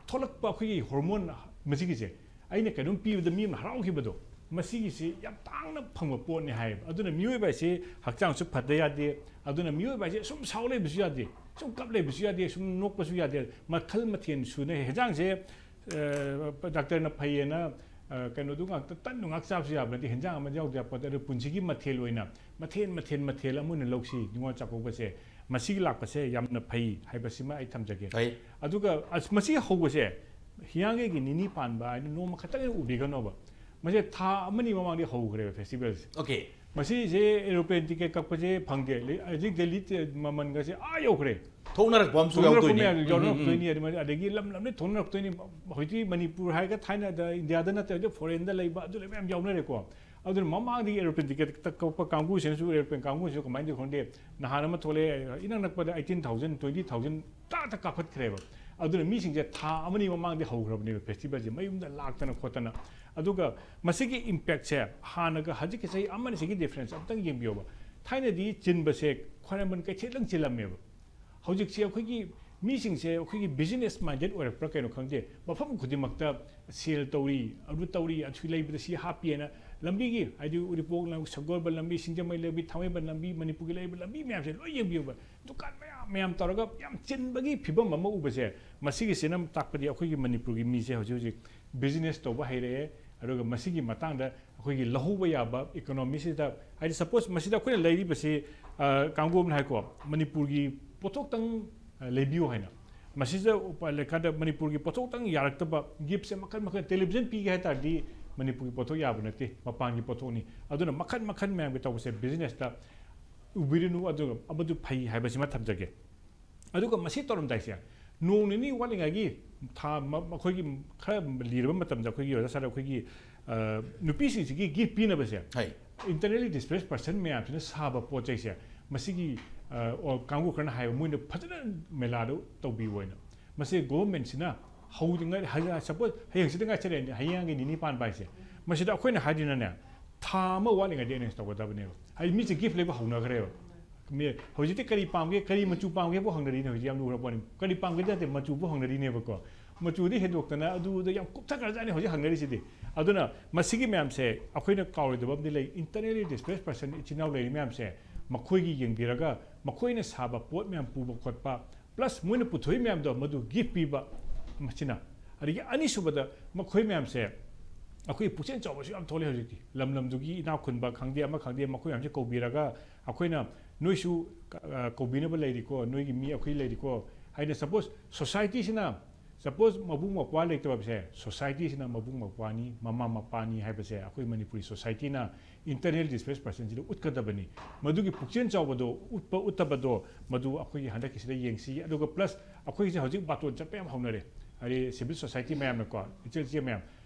ꯊꯣꯛꯂꯛꯄ ꯑꯩꯈꯣꯏꯒꯤ ꯍꯣꯔꯃꯣꯟ ꯃꯁꯤꯒꯤꯁꯦ, ꯑꯩꯅ ꯀꯩꯅꯣꯝ ꯄꯤꯕꯗ ꯃꯤ ꯑꯃꯅ ꯍꯔꯥꯎꯈꯤꯕꯗꯣ, ꯃꯁꯤꯒꯤꯁꯤ ꯌꯥꯝ ꯇꯥꯡꯅ ꯐꯪꯕ ꯄꯣꯠꯅꯤ ꯍꯥꯏꯌꯦꯕ꯫ ꯑꯗꯨꯅ ꯃꯤꯑꯣꯏꯕ ꯍꯥꯏꯁꯤ ꯍꯛꯆꯥꯡꯁꯨ ꯐꯠꯇ ꯌꯥꯗꯦ, ꯑꯗꯨꯅ ꯃꯤꯑꯣꯏꯕ ꯍꯥꯏꯁꯤ ꯁꯨꯝ ꯁꯥꯎ ꯂꯩꯕꯁꯨ ꯌꯥꯗꯦ, ꯁꯨꯝ ꯀꯞ ꯂꯩꯕꯁꯨ ꯌꯥꯗꯦ, ꯁꯨꯝ ꯅꯣꯛꯄꯁꯨ ꯌꯥꯗꯦ, ꯃꯈꯜ ꯃꯊꯦꯜ ꯁꯨꯅ ꯍꯦꯟꯖꯥꯡꯁꯦ, ꯑ, ꯗꯥꯛꯇꯔꯅ ꯐꯩꯌꯦꯅ, ꯑ, ꯀꯩꯅꯣꯗꯨ ꯉꯥꯛꯇ, ꯇꯟꯗꯨ ꯉꯥꯛ ꯆꯥꯕꯁꯨ ꯌꯥꯕ ꯅꯠꯇꯦ, ꯍꯦꯟꯖꯥꯡ ꯑꯃ ꯌꯥꯎꯗ ꯌꯥꯄꯣꯠꯇꯦ꯫ ꯑꯗꯨ ꯄꯨꯟꯁꯤꯒꯤ ꯃꯊꯦꯜ ꯑꯣꯏꯅ ꯃꯊꯦꯜ, ꯃꯊꯦꯜ, ꯃꯊꯦꯜ ꯑꯃ ꯑꯣꯏꯅ ꯂꯧꯁꯤ ꯅꯤꯉꯣꯜ ꯆꯥꯛꯀꯧꯕꯁꯦ꯫ ꯃꯁꯤꯒꯤ ꯂꯥꯛꯄꯁꯦ ꯌꯥꯝꯅ ꯐꯩ ꯍꯥꯏꯕꯁꯤꯃ ꯑꯩ ꯊꯝꯖꯒꯦ꯫ ꯐꯩ꯫ ꯑꯗꯨꯒ ꯑꯁ, ꯃꯁꯤ ꯍꯧꯕꯁꯦ ꯍꯤꯌꯥꯡꯒꯩꯒꯤ ꯅꯤꯅꯤ ꯄꯥꯟꯕ ꯍꯥꯏꯅ ꯅꯣꯡꯃ ꯈꯛꯇꯪ ꯑꯣꯏꯅ ꯎꯕꯤꯒꯅꯣꯕ꯫ ꯃꯁꯦ ꯊꯥ ꯑꯃꯅꯤ ꯃꯃꯥꯡꯗꯒꯤ ꯍꯧꯈ꯭ꯔꯦꯕ ꯐꯦꯁꯇꯤꯚꯦꯜꯁꯦ꯫ ꯑꯣꯀꯦ꯫ ꯃꯁꯤꯁꯦ ꯑꯦꯔꯣꯄ꯭ꯂꯦꯟ ꯇꯤꯀꯦꯠ ꯀꯛꯄꯁꯦ ꯐꯪꯗꯦ꯫ ꯍꯧꯖꯤꯛ ꯗꯦꯜꯂꯤ ꯃꯃꯜꯒꯁꯦ ꯑꯥ ꯌꯧꯈ꯭ꯔꯦ꯫ ꯊꯣꯛꯅꯔꯛꯄ ꯑꯃꯁꯨ ꯊꯣꯛꯅꯔꯛꯄ ꯌꯥꯎꯗꯣꯏꯅꯤ꯫ ꯃꯌꯥꯝꯁꯨ ꯌꯥꯎꯅꯔꯛꯇꯣꯏꯅꯤ꯫ ꯑꯗꯨꯃꯥꯏꯅ ꯑꯗꯒꯤ ꯂꯝ ꯂꯝꯗꯒꯤ ꯊꯣꯛꯅꯔꯛꯇꯣꯏꯅꯤ꯫ ꯍꯧꯖꯤꯛꯇꯤ ꯃꯅꯤꯄꯨꯔ ꯍꯥꯏꯔꯒ ꯊꯥꯏꯅꯗ ꯏꯟꯗꯤꯌꯥꯗ ꯅꯠꯇꯦ, ꯍꯧꯖꯤꯛ ꯐꯣꯔꯦꯟꯗ ꯂꯩꯕ ꯑꯗꯨ ꯂꯩꯕ ꯃꯌꯥꯝ ꯌꯥꯎꯅꯔꯦꯀꯣ꯫ ꯑꯗꯨꯅ ꯃꯃꯥꯡꯗꯒꯤ ꯑꯦꯔꯣꯄ꯭ꯂꯦꯟ ꯇꯤꯀꯦꯠ ꯀꯛꯄ ꯀꯥꯡꯕꯨꯁꯤꯅꯁꯨ, ꯑꯦꯔꯣꯄ꯭ꯂꯦꯟ ꯀꯥꯡꯕꯨꯁꯤꯁꯨ ꯀꯃꯥꯏꯅ ꯇꯧꯏ ꯈꯪꯗꯦ, ꯅꯍꯥꯟ ꯑꯃ ꯊꯣꯛꯂꯛꯑꯦ, ꯏꯅꯛ ꯅꯛꯄꯗ eighteen thousand, twenty thousand ꯇꯥꯛꯇ ꯀꯥꯞꯈꯠꯈ꯭ꯔꯦꯕ꯫ ꯑꯗꯨꯅ ꯃꯤꯁꯤꯡꯁꯦ ꯊꯥ ꯑꯃꯅꯤ ꯃꯃꯥꯡꯗꯒꯤ ꯍꯧꯈ꯭ꯔꯕꯅꯦꯕ ꯐꯦꯁꯇꯤꯚꯦꯜꯁꯦ, ꯃꯌꯨꯝꯗ ꯂꯥꯛꯇꯅ ꯈꯣꯠꯇꯅ꯫ ꯑꯗꯨꯒ ꯃꯁꯤꯒꯤ ꯏꯝꯄꯦꯛꯁꯦ ꯍꯥꯟꯅꯒ ꯍꯧꯖꯤꯛꯀꯤ ꯆꯍꯤ ꯑꯃꯅꯤꯁꯤꯒꯤ ꯗꯤꯐ꯭ꯔꯦꯟꯁ ꯑꯝꯇꯪ ꯌꯦꯡꯕꯤꯌꯣꯕ꯫ ꯊꯥꯏꯅꯗꯤ ꯆꯤꯟꯕꯁꯦ ꯈ꯭ꯋꯥꯏꯔꯝꯕꯟ ꯀꯩꯊꯦꯜꯗꯪ ꯆꯤꯜꯂꯝꯃꯦꯕ꯫ ꯍꯧꯖꯤꯛꯁꯦ ꯑꯩꯈꯣꯏꯒꯤ ꯃꯤꯁꯤꯡꯁꯦ ꯑꯩꯈꯣꯏꯒꯤ ꯕꯤꯖꯤꯅꯦꯁ ꯃꯥꯏꯟꯗꯦꯠ ꯑꯣꯏꯔꯛꯄ꯭ꯔꯥ ꯀꯩꯅꯣ ꯈꯪꯗꯦ, ꯃꯐꯝ ꯈꯨꯗꯤꯡꯃꯛꯇ ꯁꯦꯜ ꯇꯧꯔꯤ, ꯑꯗꯨ ꯇꯧꯔꯤ, ꯑꯁꯤ ꯂꯩꯕꯗ ꯁꯤ ꯍꯥꯞꯄꯤꯑꯅ ꯂꯝꯕꯤꯒꯤ, ꯍꯥꯏꯗꯤ ꯎꯔꯤꯄꯣꯛ ꯂꯝ-, ꯁꯒꯣꯜꯕꯟ ꯂꯝꯕꯤ, ꯁꯤꯡꯖꯃꯩ ꯂꯝꯕꯤ, ꯊꯥꯡꯃꯩꯕꯟ ꯂꯝꯕꯤ, ꯃꯅꯤꯄꯨꯔꯒꯤ ꯂꯩꯔꯤꯕ ꯂꯝꯕꯤ ꯃꯌꯥꯝꯁꯦ ꯂꯣꯏ ꯌꯦꯡꯕꯤꯌꯨꯕ꯫ ꯗꯨꯀꯥꯟ ꯃꯌꯥꯝ ꯃꯌꯥꯝ ꯇꯧꯔꯒ ꯌꯥꯝ ꯆꯤꯟꯕꯒꯤ ꯐꯤꯕꯝ ꯑꯃ ꯎꯕꯁꯦ, ꯃꯁꯤꯒꯤꯁꯤꯅ ꯇꯥꯛꯄꯗꯤ ꯑꯩꯈꯣꯏꯒꯤ ꯃꯅꯤꯄꯨꯔꯒꯤ ꯃꯤꯁꯦ ꯍꯧꯖꯤꯛ ꯍꯧꯖꯤꯛ ꯕꯤꯖꯤꯅꯦꯁ ꯇꯧꯕ ꯍꯩꯔꯛꯑꯦ꯫ ꯑꯗꯨꯒ ꯃꯁꯤꯒꯤ ꯃꯇꯥꯡꯗ ꯑꯩꯈꯣꯏꯒꯤ ꯂꯧꯍꯧꯕ ꯌꯥꯕ ꯏꯀꯣꯅꯣꯃꯤꯁꯤꯗ, ꯍꯥꯏꯗꯤ ꯁꯄꯣꯁ ꯃꯁꯤꯗ ꯑꯩꯈꯣꯏꯅ ꯂꯩꯔꯤꯕꯁꯤ, ꯑ, ꯀꯥꯡꯕꯨ ꯑꯃꯅ ꯍꯥꯏꯀꯣ, ꯃꯅꯤꯄꯨꯔꯒꯤ ꯄꯣꯠꯊꯣꯛꯇꯪ, ꯑ, ꯂꯩꯕꯤꯌꯨ ꯍꯥꯏꯅ꯫ ꯃꯁꯤꯗ ꯎꯄꯥꯏ ꯂꯩꯀꯥꯟꯗ ꯃꯅꯤꯄꯨꯔꯒꯤ ꯄꯣꯠꯊꯣꯛꯇꯪ ꯌꯥꯔꯛꯇꯕ, ꯒꯤꯐꯁꯦ ꯃꯈꯜ ꯃꯈꯜ, ꯇꯦꯂꯤꯚꯤꯖꯟ ꯄꯤꯒꯦ ꯍꯥꯏ ꯇꯥꯔꯗꯤ ꯃꯅꯤꯄꯨꯔꯒꯤ ꯄꯣꯠꯊꯣꯛ ꯌꯥꯕ ꯅꯠꯇꯦ, ꯃꯄꯥꯟꯒꯤ ꯄꯣꯠꯊꯣꯛꯅꯤ꯫ ꯑꯗꯨꯅ ꯃꯈꯜ ꯃꯈꯜ ꯃꯌꯥꯝꯒꯤ ꯇꯧꯕꯁꯦ ꯕꯤꯖꯤꯅꯦꯁꯇ ꯎꯕꯤꯔꯨꯅꯨ, ꯑꯗꯨꯒ ꯑꯃꯗꯨ ꯐꯩ ꯍꯥꯏꯕꯁꯤꯃ ꯊꯝꯖꯒꯦ꯫ ꯑꯗꯨꯒ ꯃꯁꯤ ꯇꯧꯔꯝꯗꯥꯏꯁꯦ, ꯅꯣꯡ ꯅꯤꯅꯤ ꯋꯥꯠꯂꯤꯉꯩꯒꯤ ꯊꯥ ꯃ-, ꯑꯩꯈꯣꯏꯒꯤ ꯈꯔ ꯂꯤꯔꯕ ꯃꯇꯝꯗ ꯑꯩꯈꯣꯏꯒꯤ ꯑꯣꯖꯥ ꯁꯥꯔ ꯑꯩꯈꯣꯏꯒꯤ, ꯑ, ꯅꯨꯄꯤꯁꯤꯡꯁꯤꯒꯤ ꯒꯤꯐ ꯄꯤꯅꯕꯁꯦ, ꯍꯩ꯫ Internally displaced person ꯃꯌꯥꯝꯁꯤꯅ ꯁꯥꯕ ꯄꯣꯠ ꯆꯩꯁꯦ, ꯃꯁꯤꯒꯤ, ꯑ, ꯑꯣ, ꯀꯥꯡꯕꯨ ꯈꯔꯅ ꯍꯥꯏꯕ, ꯃꯣꯏꯅ ꯐꯖꯅ ꯃꯦꯂꯥꯗꯣ ꯇꯧꯕꯤꯌꯨ ꯍꯥꯏꯅ꯫ ꯃꯁꯤ ꯒꯣꯚꯔꯟꯃꯦꯟꯠꯁꯤꯅ ꯍꯧꯗ꯭ꯔꯤꯉꯩ, ꯍ-, ꯁꯄꯣꯖ ꯍꯌꯦꯡꯁꯤꯗ ꯉꯥꯏ ꯆꯠꯂꯦ, ꯍꯌꯦꯡꯒꯤ ꯅꯤꯅꯤ ꯄꯥꯟꯕ ꯍꯥꯏꯁꯦ, ꯃꯁꯤꯗ ꯑꯩꯈꯣꯏꯅ ꯍꯥꯏꯗꯣꯏꯅꯅꯦ, ꯊꯥ ꯑꯃ ꯋꯥꯠꯂꯤꯉꯩꯗ ꯑꯦꯅꯥꯎꯟꯁ ꯇꯧꯒꯗꯕꯅꯦꯕ꯫ ꯍꯥꯏꯗꯤ ꯃꯤꯁꯦ ꯒꯤꯐ ꯂꯩꯕ ꯍꯧꯅꯈ꯭ꯔꯦꯕ꯫ ꯃꯤ ꯍꯧꯖꯤꯛꯇꯤ ꯀꯔꯤ ꯄꯥꯝꯒꯦ, ꯀꯔꯤ ꯃꯆꯨ ꯄꯥꯝꯒꯦꯕꯨ ꯍꯪꯅꯔꯤꯅꯦ꯫ ꯍꯧꯖꯤꯛ ꯌꯥꯝ ꯂꯨꯔꯕ ꯄꯣꯠꯅꯤ꯫ ꯀꯔꯤ ꯄꯥꯝꯒꯦꯗꯤ ꯅꯠꯇꯦ, ꯃꯆꯨꯕꯨ ꯍꯪꯅꯔꯤꯅꯦꯕꯀꯣ꯫ ꯃꯆꯨꯗꯤ ꯍꯦꯟꯗꯣꯛꯇꯅ ꯑꯗꯨꯗ ꯌꯥꯝ ꯀꯨꯞꯊꯈ꯭ꯔꯖꯥꯠꯅꯤ ꯍꯧꯖꯤꯛ ꯍꯪꯅꯔꯤꯁꯤꯗꯤ꯫ ꯑꯗꯨꯅ ꯃꯁꯤꯒꯤ ꯃꯌꯥꯝꯁꯦ ꯑꯩꯈꯣꯏꯅ ꯀꯥꯎꯔꯣꯏꯗꯕ ꯑꯃꯗꯤ ꯂꯩ꯫ Internally displaced person ꯏꯆꯤꯟ ꯏꯅꯥꯎ ꯂꯩꯔꯤ ꯃꯌꯥꯝꯁꯦ, ꯃꯈꯣꯏꯒꯤ ꯌꯦꯡꯕꯤꯔꯒ, ꯃꯈꯣꯏꯅ ꯁꯥꯕ ꯄꯣꯠ ꯃꯌꯥꯝ ꯄꯨꯕ ꯈꯣꯠꯄ, plus ꯃꯣꯏꯅ ꯄꯨꯊꯣꯛꯏ ꯃꯌꯥꯝꯗꯣ ꯃꯗꯨ ꯒꯤꯐ ꯄꯤꯕ, ꯃꯁꯤꯅ꯫ ꯑꯗꯒꯤ ꯑꯅꯤꯁꯨꯕꯗ, ꯃꯈꯣꯏ ꯃꯌꯥꯝꯁꯦ ꯑꯩꯈꯣꯏ ꯄꯨꯛꯆꯦꯜ ꯆꯥꯎꯕꯁꯨ ꯌꯥꯝ ꯊꯣꯛꯂꯦ ꯍꯧꯖꯤꯛꯇꯤ꯫ ꯂꯝ ꯂꯝꯗꯨꯒꯤ ꯏꯅꯥꯛ ꯈꯨꯟꯕ ꯈꯪꯗꯦ, ꯑꯃ ꯈꯪꯗꯦ, ꯃꯈꯣꯏ ꯃꯌꯥꯝꯁꯦ ꯀꯧꯕꯤꯔꯒ ꯑꯩꯈꯣꯏꯅ, "ꯅꯣꯏꯁꯨ, ꯑ, ꯀꯧꯕꯤꯅꯕ ꯂꯩꯔꯤꯀꯣ, ꯅꯣꯏꯒꯤ ꯃꯤ ꯑꯩꯈꯣꯏ ꯂꯩꯔꯤꯀꯣ" ꯍꯥꯏꯅ꯫ ꯁꯄꯣꯖ ꯁꯣꯁꯥꯏꯇꯤꯁꯤꯅ, ꯁꯄꯣꯖ ꯃꯕꯨꯡ ꯃꯧꯄ꯭ꯋꯥ ꯂꯩꯇꯕꯁꯦ, ꯁꯣꯁꯥꯏꯇꯤꯁꯤꯅ ꯃꯕꯨꯡ ꯃꯧꯄ꯭ꯋꯥꯅꯤ, ꯃꯃꯥ ꯃꯄꯥꯅꯤ ꯍꯥꯏꯕꯁꯦ ꯑꯩꯈꯣꯏ ꯃꯅꯤꯄꯨꯔꯤ ꯁꯣꯁꯥꯏꯇꯤꯅ Internally displaced personꯁꯤꯗ ꯎꯠꯀꯗꯕꯅꯤ꯫ ꯃꯗꯨꯒꯤ ꯄꯨꯛꯆꯦꯜ ꯆꯥꯎꯕꯗꯣ, ꯎꯠꯄ ꯎꯠꯇꯕꯗꯣ, ꯃꯗꯨ ꯑꯩꯈꯣꯏꯒꯤ ꯍꯟꯗꯛꯀꯤꯁꯤꯗ ꯌꯦꯡꯁꯤ꯫ ꯑꯗꯨꯒ plus ꯑꯩꯈꯣꯏꯒꯤꯁꯦ ꯍꯧꯖꯤꯛ ꯕꯥꯇꯣꯟ ꯆꯠꯄ ꯌꯥꯝ ꯍꯧꯅꯔꯦ, ꯍꯥꯏꯗꯤ civil society ꯃꯌꯥꯝꯅꯀꯣ, ꯏꯆꯜ ꯏꯆꯦ ꯃꯌꯥꯝ,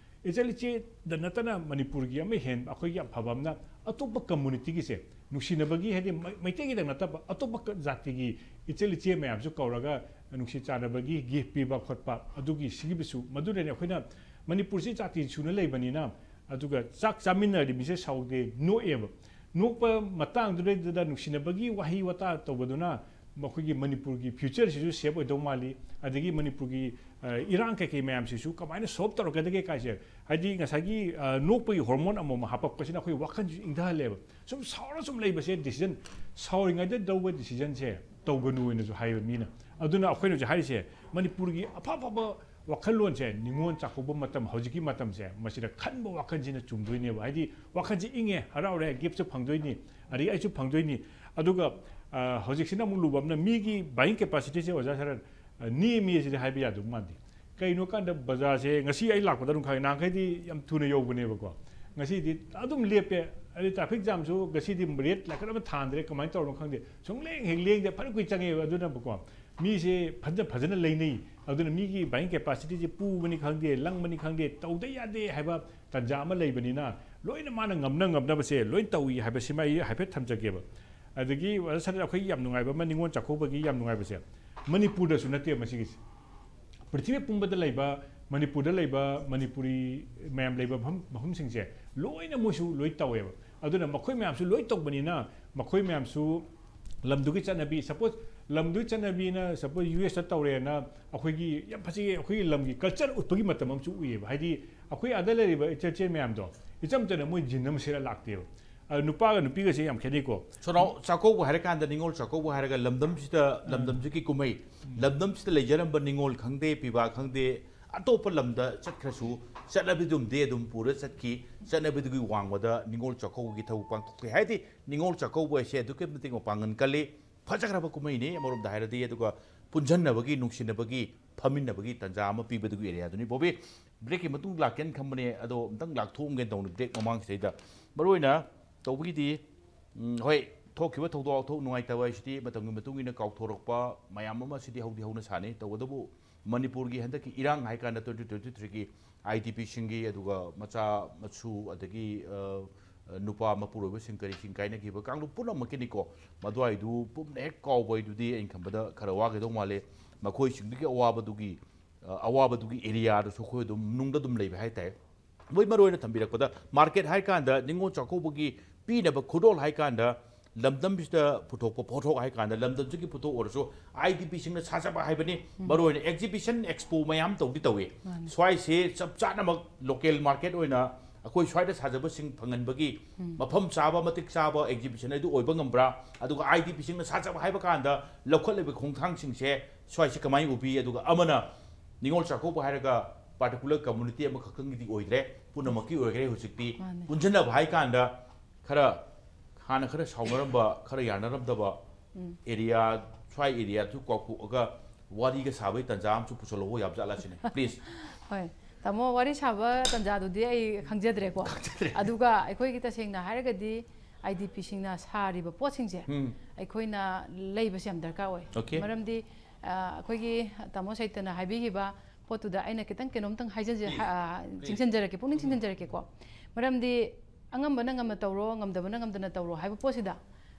ꯏꯆꯜ ꯏꯆꯦꯗ ꯅꯠꯇꯅ ꯃꯅꯤꯄꯨꯔꯒꯤ ꯑꯃ ꯍꯦꯟꯕ ꯑꯩꯈꯣꯏꯒꯤ ꯌꯥꯝ ꯐꯕ ꯑꯃꯅ, ꯑꯇꯣꯞꯄ ꯀꯝꯃꯨꯅꯤꯇꯤꯒꯤꯁꯦ ꯅꯨꯡꯁꯤꯅꯕꯒꯤ, ꯍꯥꯏꯗꯤ ꯃꯩ-, ꯃꯩꯇꯩꯒꯤꯗꯪ ꯅꯠꯇꯕ ꯑꯇꯣꯞꯄ ꯀ-, ꯖꯥꯇꯤꯒꯤ ꯏꯆꯜ ꯏꯆꯦ ꯃꯌꯥꯝꯁꯨ ꯀꯧꯔꯒ ꯅꯨꯡꯁꯤ ꯆꯥꯟꯅꯕꯒꯤ ꯒꯤꯐ ꯄꯤꯕ ꯈꯣꯠꯄ, ꯑꯗꯨꯒꯤ ꯁꯤꯒꯤꯕꯁꯨ, ꯃꯗꯨꯅꯅꯦ ꯑꯩꯈꯣꯏꯅ ꯃꯅꯤꯄꯨꯔꯁꯤ ꯖꯥꯇꯤ ꯁꯨꯅ ꯂꯩꯕꯅꯤꯅ, ꯑꯗꯨꯒ ꯆꯥꯛ ꯆꯥꯃꯤꯟꯅꯔꯗꯤ ꯃꯤꯁꯦ ꯁꯥꯎꯗꯦ, ꯅꯣꯛꯑꯦꯕ꯫ ꯅꯣꯛꯄ ꯃꯇꯥꯡꯗꯨꯗꯩꯗꯨꯗ ꯅꯨꯡꯁꯤꯅꯕꯒꯤ ꯋꯥꯍꯩ ꯋꯥꯇꯥ ꯇꯧꯕꯗꯨꯅ ꯃꯈꯣꯏꯒꯤ ꯃꯅꯤꯄꯨꯔꯒꯤ ꯐ꯭ꯌꯨꯆꯔꯁꯤꯁꯨ ꯁꯦꯞ ꯑꯣꯏꯗꯧ ꯃꯥꯜꯂꯤ, ꯑꯗꯒꯤ ꯃꯅꯤꯄꯨꯔꯒꯤ, ꯑ, ꯏꯔꯥꯡ ꯀꯩꯀꯩ ꯃꯌꯥꯝꯁꯤꯁꯨ ꯀꯃꯥꯏꯅ ꯁꯣꯜꯕ ꯇꯧꯔꯛꯀꯗꯒꯦ ꯀꯥꯏꯁꯦ, ꯍꯥꯏꯗꯤ ꯉꯁꯥꯏꯒꯤ, ꯑ, ꯅꯣꯛꯄꯒꯤ ꯍꯣꯔꯃꯣꯟ ꯑꯃꯃꯝ ꯍꯥꯄꯛꯄꯁꯤꯅ ꯑꯩꯈꯣꯏ ꯋꯥꯈꯜꯁꯤꯁꯨ ꯏꯪꯊꯍꯜꯂꯦꯕ꯫ ꯁꯨꯝ ꯁꯥꯎꯔ ꯁꯨꯝ ꯂꯩꯕꯁꯦ, ꯗꯤꯁꯤꯖꯟ, ꯁꯥꯎꯔꯤꯉꯩꯗ ꯂꯧꯕ ꯗꯤꯁꯤꯖꯟꯁꯦ ꯇꯧꯒꯅꯨ ꯍꯥꯏꯅꯁꯨ ꯍꯥꯏꯌꯦꯕ ꯃꯤꯅ꯫ ꯑꯗꯨꯅ ꯑꯩꯈꯣꯏꯅ ꯍꯧꯖꯤꯛ ꯍꯥꯏꯔꯤꯁꯦ, ꯃꯅꯤꯄꯨꯔꯒꯤ ꯑꯐ ꯑꯐꯕ ꯋꯥꯈꯜꯂꯣꯟꯁꯦ, ꯅꯤꯉꯣꯜ ꯆꯥꯛꯀꯧꯕ ꯃꯇꯝ, ꯍꯧꯖꯤꯛꯀꯤ ꯃꯇꯝꯁꯦ, ꯃꯁꯤꯗ ꯈꯟꯕ ꯋꯥꯈꯜꯁꯤꯅ ꯆꯨꯝꯗꯣꯏꯅꯦꯕ꯫ ꯍꯥꯏꯗꯤ ꯋꯥꯈꯜꯁꯦ ꯏꯪꯉꯦ, ꯍꯔꯥꯎꯔꯦ, ꯒꯤꯐꯁꯨ ꯐꯪꯗꯣꯏꯅꯤ, ꯑꯗꯒꯤ ꯑꯩꯁꯨ ꯐꯪꯗꯣꯏꯅꯤ꯫ ꯑꯗꯨꯒ, ꯑ, ꯍꯧꯖꯤꯛꯁꯤꯅ ꯑꯃꯨꯛ ꯂꯨꯕ ꯑꯃꯅ, ꯃꯤꯒꯤ buying capacityꯁꯦ, ꯑꯣꯖꯥ ꯁꯥꯔ, ꯑ, ꯅꯦꯝꯃꯤ ꯁꯤꯗꯤ ꯍꯥꯏꯕ ꯌꯥꯗꯧ ꯃꯥꯟꯗꯦ꯫ ꯀꯩꯅꯣ ꯀꯥꯟꯗ ꯕꯖꯥꯔꯁꯦ, ꯉꯁꯤ ꯑꯩ ꯂꯥꯛꯄꯗ ꯑꯗꯨꯝ ꯈꯪꯉꯦ, ꯅꯍꯥꯟꯈꯩꯗꯤ ꯌꯥꯝ ꯊꯨꯅ ꯌꯧꯕꯅꯦꯕꯀꯣ, ꯉꯁꯤꯗꯤ ꯑꯗꯨꯝ ꯂꯦꯞꯄꯦ꯫ ꯑꯗꯩ traffic jamꯁꯨ ꯉꯁꯤꯗꯤ red light ꯑꯃ ꯊꯥꯟꯗ꯭ꯔꯦ, ꯀꯃꯥꯏꯅ ꯇꯧꯔꯅꯣ ꯈꯪꯗꯦ, ꯁꯨꯝ ꯂꯦꯡ ꯍꯦꯛ ꯂꯦꯡꯗꯦ, ꯐꯅ ꯀꯨꯏ ꯆꯪꯉꯦꯕ꯫ ꯑꯗꯨꯅꯕꯀꯣ, ꯃꯤꯁꯦ ꯐꯖ ꯐꯖꯅ ꯂꯩꯅꯩ꯫ ꯑꯗꯨꯅ ꯃꯤꯒꯤ buying capacityꯁꯦ ꯄꯨꯕꯅꯤ ꯈꯪꯗꯦ, ꯂꯪꯕꯅꯤ ꯈꯪꯗꯦ, ꯇꯧꯗ ꯌꯥꯗꯦ ꯍꯥꯏꯕ ꯇꯥꯟꯖꯥ ꯑꯃ ꯂꯩꯕꯅꯤꯅ, ꯂꯣꯏꯅ ꯃꯥꯅ ꯉꯝꯅ ꯉꯝꯅꯕꯁꯦ ꯂꯣꯏ ꯇꯧꯏ ꯍꯥꯏꯕꯁꯤꯃ ꯑꯩ ꯍꯥꯏꯐꯦꯠ ꯊꯝꯖꯒꯦꯕ꯫ ꯑꯗꯒꯤ ꯁꯥꯔ, ꯑꯩꯈꯣꯏꯒꯤ ꯌꯥꯝ ꯅꯨꯡꯉꯥꯏꯕ ꯑꯃ, ꯅꯤꯉꯣꯜ ꯆꯥꯛꯀꯧꯕꯒꯤ ꯌꯥꯝ ꯅꯨꯡꯉꯥꯏꯕꯁꯦ, ꯃꯅꯤꯄꯨꯔꯗꯁꯨ ꯅꯠꯇꯦ ꯃꯁꯤꯒꯤꯁꯦ, ꯄ꯭ꯔꯤꯊꯤꯕꯤ ꯄꯨꯝꯕꯗ ꯂꯩꯕ, ꯃꯅꯤꯄꯨꯔꯗ ꯂꯩꯕ ꯃꯅꯤꯄꯨꯔꯤ ꯃꯌꯥꯝ ꯂꯩꯕ ꯃꯐꯝ, ꯃꯐꯝꯁꯤꯡꯁꯦ ꯂꯣꯏꯅ ꯃꯣꯏꯁꯨ ꯂꯣꯏ ꯇꯧꯋꯦꯕ꯫ ꯑꯗꯨꯅ ꯃꯈꯣꯏ ꯃꯌꯥꯝꯁꯨ ꯂꯣꯏ ꯇꯧꯕꯅꯤꯅ, ꯃꯈꯣꯏ ꯃꯌꯥꯝꯁꯨ ꯂꯝꯗꯨꯒꯤ ꯆꯠꯅꯕꯤ, suppose ꯂꯝꯗꯨꯒꯤ ꯆꯠꯅꯕꯤꯅ, suppose ꯌꯨ ꯑꯦꯁꯇ ꯇꯧꯔꯦꯅ, ꯑꯩꯈꯣꯏꯒꯤ ꯌꯥꯝ ꯐꯖꯩ, ꯑꯩꯈꯣꯏꯒꯤ ꯂꯝꯒꯤ culture ꯎꯠꯄꯒꯤ ꯃꯇꯝ ꯑꯃꯁꯨ ꯎꯏꯌꯦꯕ꯫ ꯍꯥꯏꯗꯤ, ꯑꯩꯈꯣꯏ ꯑꯥꯗ ꯂꯩꯔꯤꯕ ꯏꯆꯦ ꯏꯆꯦ ꯃꯌꯥꯝꯗꯣ ꯏꯆꯝ ꯆꯝꯅ ꯃꯣꯏ ꯖꯤꯟ ꯑꯃ ꯁꯦꯠꯂ ꯂꯥꯛꯇꯦꯕ꯫ ꯑ, ꯅꯨꯄꯥꯒ ꯅꯨꯄꯤꯒꯁꯦ ꯌꯥꯝ ꯈꯦꯠꯅꯩꯀꯣ꯫ ꯁꯣꯅꯥꯎ, ꯆꯥꯛꯀꯧꯕ ꯍꯥꯏꯔꯀꯥꯟꯗ, ꯅꯤꯉꯣꯜ ꯆꯥꯛꯀꯧꯕ ꯍꯥꯏꯔꯒ ꯂꯝꯗꯝꯁꯤꯗ, ꯎꯝ, ꯂꯝꯗꯝꯁꯤꯒꯤ ꯀꯨꯝꯍꯩ, ꯎꯝ, ꯂꯝꯗꯝꯁꯤꯗ ꯂꯩꯖꯔꯝꯕ ꯅꯤꯉꯣꯜ ꯈꯪꯗꯦ, ꯄꯤꯕꯥ ꯈꯪꯗꯦ, ꯑꯇꯣꯞꯄ ꯂꯝꯗ ꯆꯠꯈ꯭ꯔꯁꯨ, ꯆꯠꯅꯕꯤꯗꯨꯝꯗꯤ ꯑꯗꯨꯝ ꯄꯨꯔ ꯆꯠꯈꯤ꯫ ꯆꯠꯅꯕꯤꯗꯨꯒꯤ ꯋꯥꯡꯃꯗ ꯅꯤꯉꯣꯜ ꯆꯥꯛꯀꯧꯕꯒꯤ ꯊꯕꯛ ꯄꯥꯡꯊꯣꯛꯈꯤ꯫ ꯍꯥꯏꯗꯤ, ꯅꯤꯉꯣꯜ ꯆꯥꯛꯀꯧꯕ ꯍꯥꯏꯁꯦ ꯑꯗꯨꯛꯀꯤ ꯃꯇꯤꯛ ꯃꯄꯥꯡꯒꯜ ꯀꯜꯂꯤ, ꯐꯖꯈ꯭ꯔꯕ ꯀꯨꯝꯍꯩꯅꯤ ꯑꯃꯔꯣꯝꯗ ꯍꯥꯏꯔꯗꯤ꯫ ꯑꯗꯨꯒ ꯄꯨꯟꯁꯤꯟꯅꯕꯒꯤ, ꯅꯨꯡꯁꯤꯅꯕꯒꯤ, ꯐꯝꯃꯤꯟꯅꯕꯒꯤ ꯇꯥꯟꯖꯥ ꯑꯃ ꯄꯤꯕꯗꯨꯒꯤ ꯑꯦꯔꯤꯌꯥꯗꯨꯅꯤ꯫ ꯕꯣꯕꯤ, ꯕ꯭ꯔꯦꯛꯀꯤ ꯃꯇꯨꯡ ꯂꯥꯛꯀꯦꯅ ꯈꯟꯕꯅꯦ, ꯑꯗꯣ ꯑꯝꯇꯪ ꯂꯥꯛꯊꯣꯛꯑꯝꯒꯦꯅ ꯇꯧꯕꯅꯤ ꯕ꯭ꯔꯦꯛ ꯃꯃꯥꯡꯁꯤꯗꯩꯗ꯫ ꯃꯔꯨꯑꯣꯏꯅ ꯇꯧꯕꯒꯤꯗꯤ, ꯎꯝ, ꯍꯣꯏ, ꯊꯣꯛꯈꯤꯕ ꯊꯧꯗꯣꯛ ꯋꯥꯊꯣꯛ ꯅꯨꯡꯉꯥꯏꯇꯕ ꯍꯥꯏꯁꯤꯗꯤ ꯃꯇꯝꯒꯤ ꯃꯇꯨꯡ ꯏꯟꯅ ꯀꯥꯎꯊꯣꯔꯛꯄ ꯃꯌꯥꯝ ꯑꯃ ꯁꯤꯗꯤ ꯍꯧꯗꯤ ꯍꯧꯅ ꯁꯥꯅꯤ꯫ ꯇꯧꯕꯇꯕꯨ ꯃꯅꯤꯄꯨꯔꯒꯤ ꯍꯟꯗꯛꯀꯤ ꯏꯔꯥꯡ ꯍꯥꯏꯀꯥꯟꯗ twenty twenty threeꯒꯤ IDPꯁꯤꯡꯒꯤ, ꯑꯗꯨꯒ ꯃꯆꯥ ꯃꯁꯨ, ꯑꯗꯒꯤ, ꯑ, ꯅꯨꯄꯥ ꯃꯄꯨꯔꯣꯏꯕꯁꯤꯡ ꯀꯔꯤꯁꯤꯡ ꯀꯥꯏꯅꯈꯤꯕ ꯀꯥꯡꯂꯨꯞ ꯄꯨꯝꯅꯃꯛꯀꯤꯅꯤꯀꯣ, ꯃꯗꯨꯋꯥꯏꯗꯨ ꯄꯨꯝꯅ ꯍꯦꯛ ꯀꯥꯎꯕ ꯍꯥꯏꯗꯨꯗꯤ ꯑꯩꯅ ꯈꯟꯕꯗ ꯈꯔ ꯋꯥꯒꯗꯧ ꯃꯥꯜꯂꯦ꯫ ꯃꯈꯣꯏꯁꯤꯡꯗꯨꯒꯤ ꯑꯋꯥꯕꯗꯨꯒꯤ, ꯑ, ꯑꯋꯥꯕꯗꯨꯒꯤ ꯑꯦꯔꯤꯌꯥꯗꯨꯁꯨ ꯑꯩꯈꯣꯏ ꯑꯗꯨꯝ ꯅꯨꯡꯗ ꯑꯗꯨꯝ ꯂꯩꯕ ꯍꯥꯏꯇꯥꯔꯦ꯫ ꯃꯣꯏ ꯃꯔꯨ ꯑꯣꯏꯅ ꯊꯝꯕꯤꯔꯛꯄꯗ, ꯃꯥꯔꯀꯦꯠ ꯍꯥꯏ ꯀꯥꯟꯗ ꯅꯤꯉꯣꯜ ꯆꯥꯛꯀꯧꯕꯒꯤ ꯄꯤꯅꯕ ꯈꯨꯗꯣꯜ ꯍꯥꯏ ꯀꯥꯟꯗ ꯂꯝꯗꯝꯁꯤꯗ ꯄꯨꯊꯣꯛꯄ ꯄꯣꯠꯊꯣꯛ ꯍꯥꯏ ꯀꯥꯟꯗ ꯂꯝꯗꯝꯁꯤꯒꯤ ꯄꯨꯊꯣꯛ ꯑꯣꯏꯔꯁꯨ IDPꯁꯤꯡꯅ ꯁꯥꯖꯕ ꯍꯥꯏꯕꯅꯤ꯫ ꯎꯝ꯫ ꯃꯔꯨ ꯑꯣꯏꯅ exhibition expo ꯃꯌꯥꯝ ꯇꯧꯗꯤ ꯇꯧꯏ꯫ ꯃꯥꯅꯤ꯫ ꯁ꯭ꯋꯥꯏꯁꯦ ꯆꯞ ꯆꯥꯅꯃꯛ local market ꯑꯣꯏꯅ ꯑꯩꯈꯣꯏ ꯁ꯭ꯋꯥꯏꯗ ꯁꯥꯖꯕꯁꯤꯡ ꯐꯪꯍꯟꯕꯒꯤ, ꯎꯝ, ꯃꯐꯝ ꯆꯥꯕ, ꯃꯇꯤꯛ ꯆꯥꯕ exhibition ꯑꯗꯨ ꯑꯣꯏꯕ ꯉꯝꯕ꯭ꯔꯥ? ꯑꯗꯨꯒ IDPꯁꯤꯡꯅ ꯁꯥꯖꯕ ꯍꯥꯏꯕ ꯀꯥꯟꯗ ꯂꯧꯈꯠꯂꯤꯕ ꯈꯣꯡꯊꯥꯡꯁꯤꯡꯁꯦ ꯁ꯭ꯋꯥꯏꯁꯦ ꯀꯃꯥꯏꯅ ꯎꯕꯤ? ꯑꯗꯨꯒ ꯑꯃꯅ ꯅꯤꯉꯣꯜ ꯆꯥꯛꯀꯧꯕ ꯍꯥꯏꯔꯒ particular community ꯑꯃꯈꯛꯇꯪꯒꯤꯗꯤ ꯑꯣꯏꯗ꯭ꯔꯦ, ꯄꯨꯝꯅꯃꯛꯀꯤ ꯑꯣꯏꯈ꯭ꯔꯦ ꯍꯧꯖꯤꯛꯇꯤ꯫ ꯃꯥꯅꯦ꯫ ꯄꯨꯟꯁꯤꯟꯅꯕ ꯍꯥꯏ ꯀꯥꯟꯗ ꯈꯔ ꯍꯥꯟꯅ ꯈꯔ ꯁꯥꯎꯅꯔꯝꯕ, ꯈꯔ ꯌꯥꯅꯔꯝꯗꯕ, ꯎꯝ, ꯑꯦꯔꯤꯌꯥ, ꯁ꯭ꯋꯥꯏ ꯑꯦꯔꯤꯌꯥꯗꯨ ꯀꯥꯎꯊꯣꯛꯑꯒ ꯋꯥꯔꯤꯒ ꯁꯥꯕꯒꯤ ꯇꯥꯟꯖꯥ ꯑꯃꯁꯨ ꯄꯨꯁꯜꯂꯛꯑꯣ ꯌꯥꯕ ꯖꯥꯠꯂꯥ ꯁꯤꯅꯦ, please꯫ ꯍꯣꯏ, ꯇꯥꯃꯣ, ꯋꯥꯔꯤ ꯁꯥꯕ ꯇꯥꯟꯖꯥꯗꯨꯗꯤ ꯑꯩ ꯈꯪꯖꯗ꯭ꯔꯦꯀꯣ꯫ ꯈꯪꯖꯗ꯭ꯔꯦ꯫ ꯑꯗꯨꯒ ꯑꯩꯈꯣꯏꯒꯤ ꯇꯁꯦꯡꯅ ꯍꯥꯏꯔꯒꯗꯤ IDPꯁꯤꯡꯅ ꯁꯥꯔꯤꯕ ꯄꯣꯠꯁꯤꯡꯁꯦ, ꯎꯝ, ꯑꯩꯈꯣꯏꯅ ꯂꯩꯕꯁꯦ ꯌꯥꯝ ꯗꯔꯀꯥꯔ ꯑꯣꯏ꯫ Okay꯫ ꯃꯔꯝꯗꯤ ꯑ, ꯑꯩꯈꯣꯏꯒꯤ ꯇꯥꯃꯣ ꯁꯩꯇꯅ ꯍꯥꯏꯕꯤꯈꯤꯕ ꯄꯣꯠꯇꯨꯗ ꯑꯩꯅ ꯈꯤꯇꯪ ꯀꯩꯅꯣꯝꯇꯪ ꯍꯥꯏꯖꯟꯖ-, ꯍꯥ-, ꯆꯤꯡꯁꯤꯟꯖꯔꯛꯀꯦ, ꯄꯨꯛꯅꯤꯡ ꯆꯤꯡꯁꯤꯟꯖꯔꯛꯀꯦꯀꯣ꯫ ꯃꯔꯝꯗꯤ ꯑꯉꯝꯕꯅ ꯉꯝꯅ ꯇꯧꯔꯣ, ꯉꯝꯗꯕꯅ ꯉꯝꯗꯅ ꯇꯧꯔꯣ ꯍꯥꯏꯕ ꯄꯣꯠꯁꯤꯗ,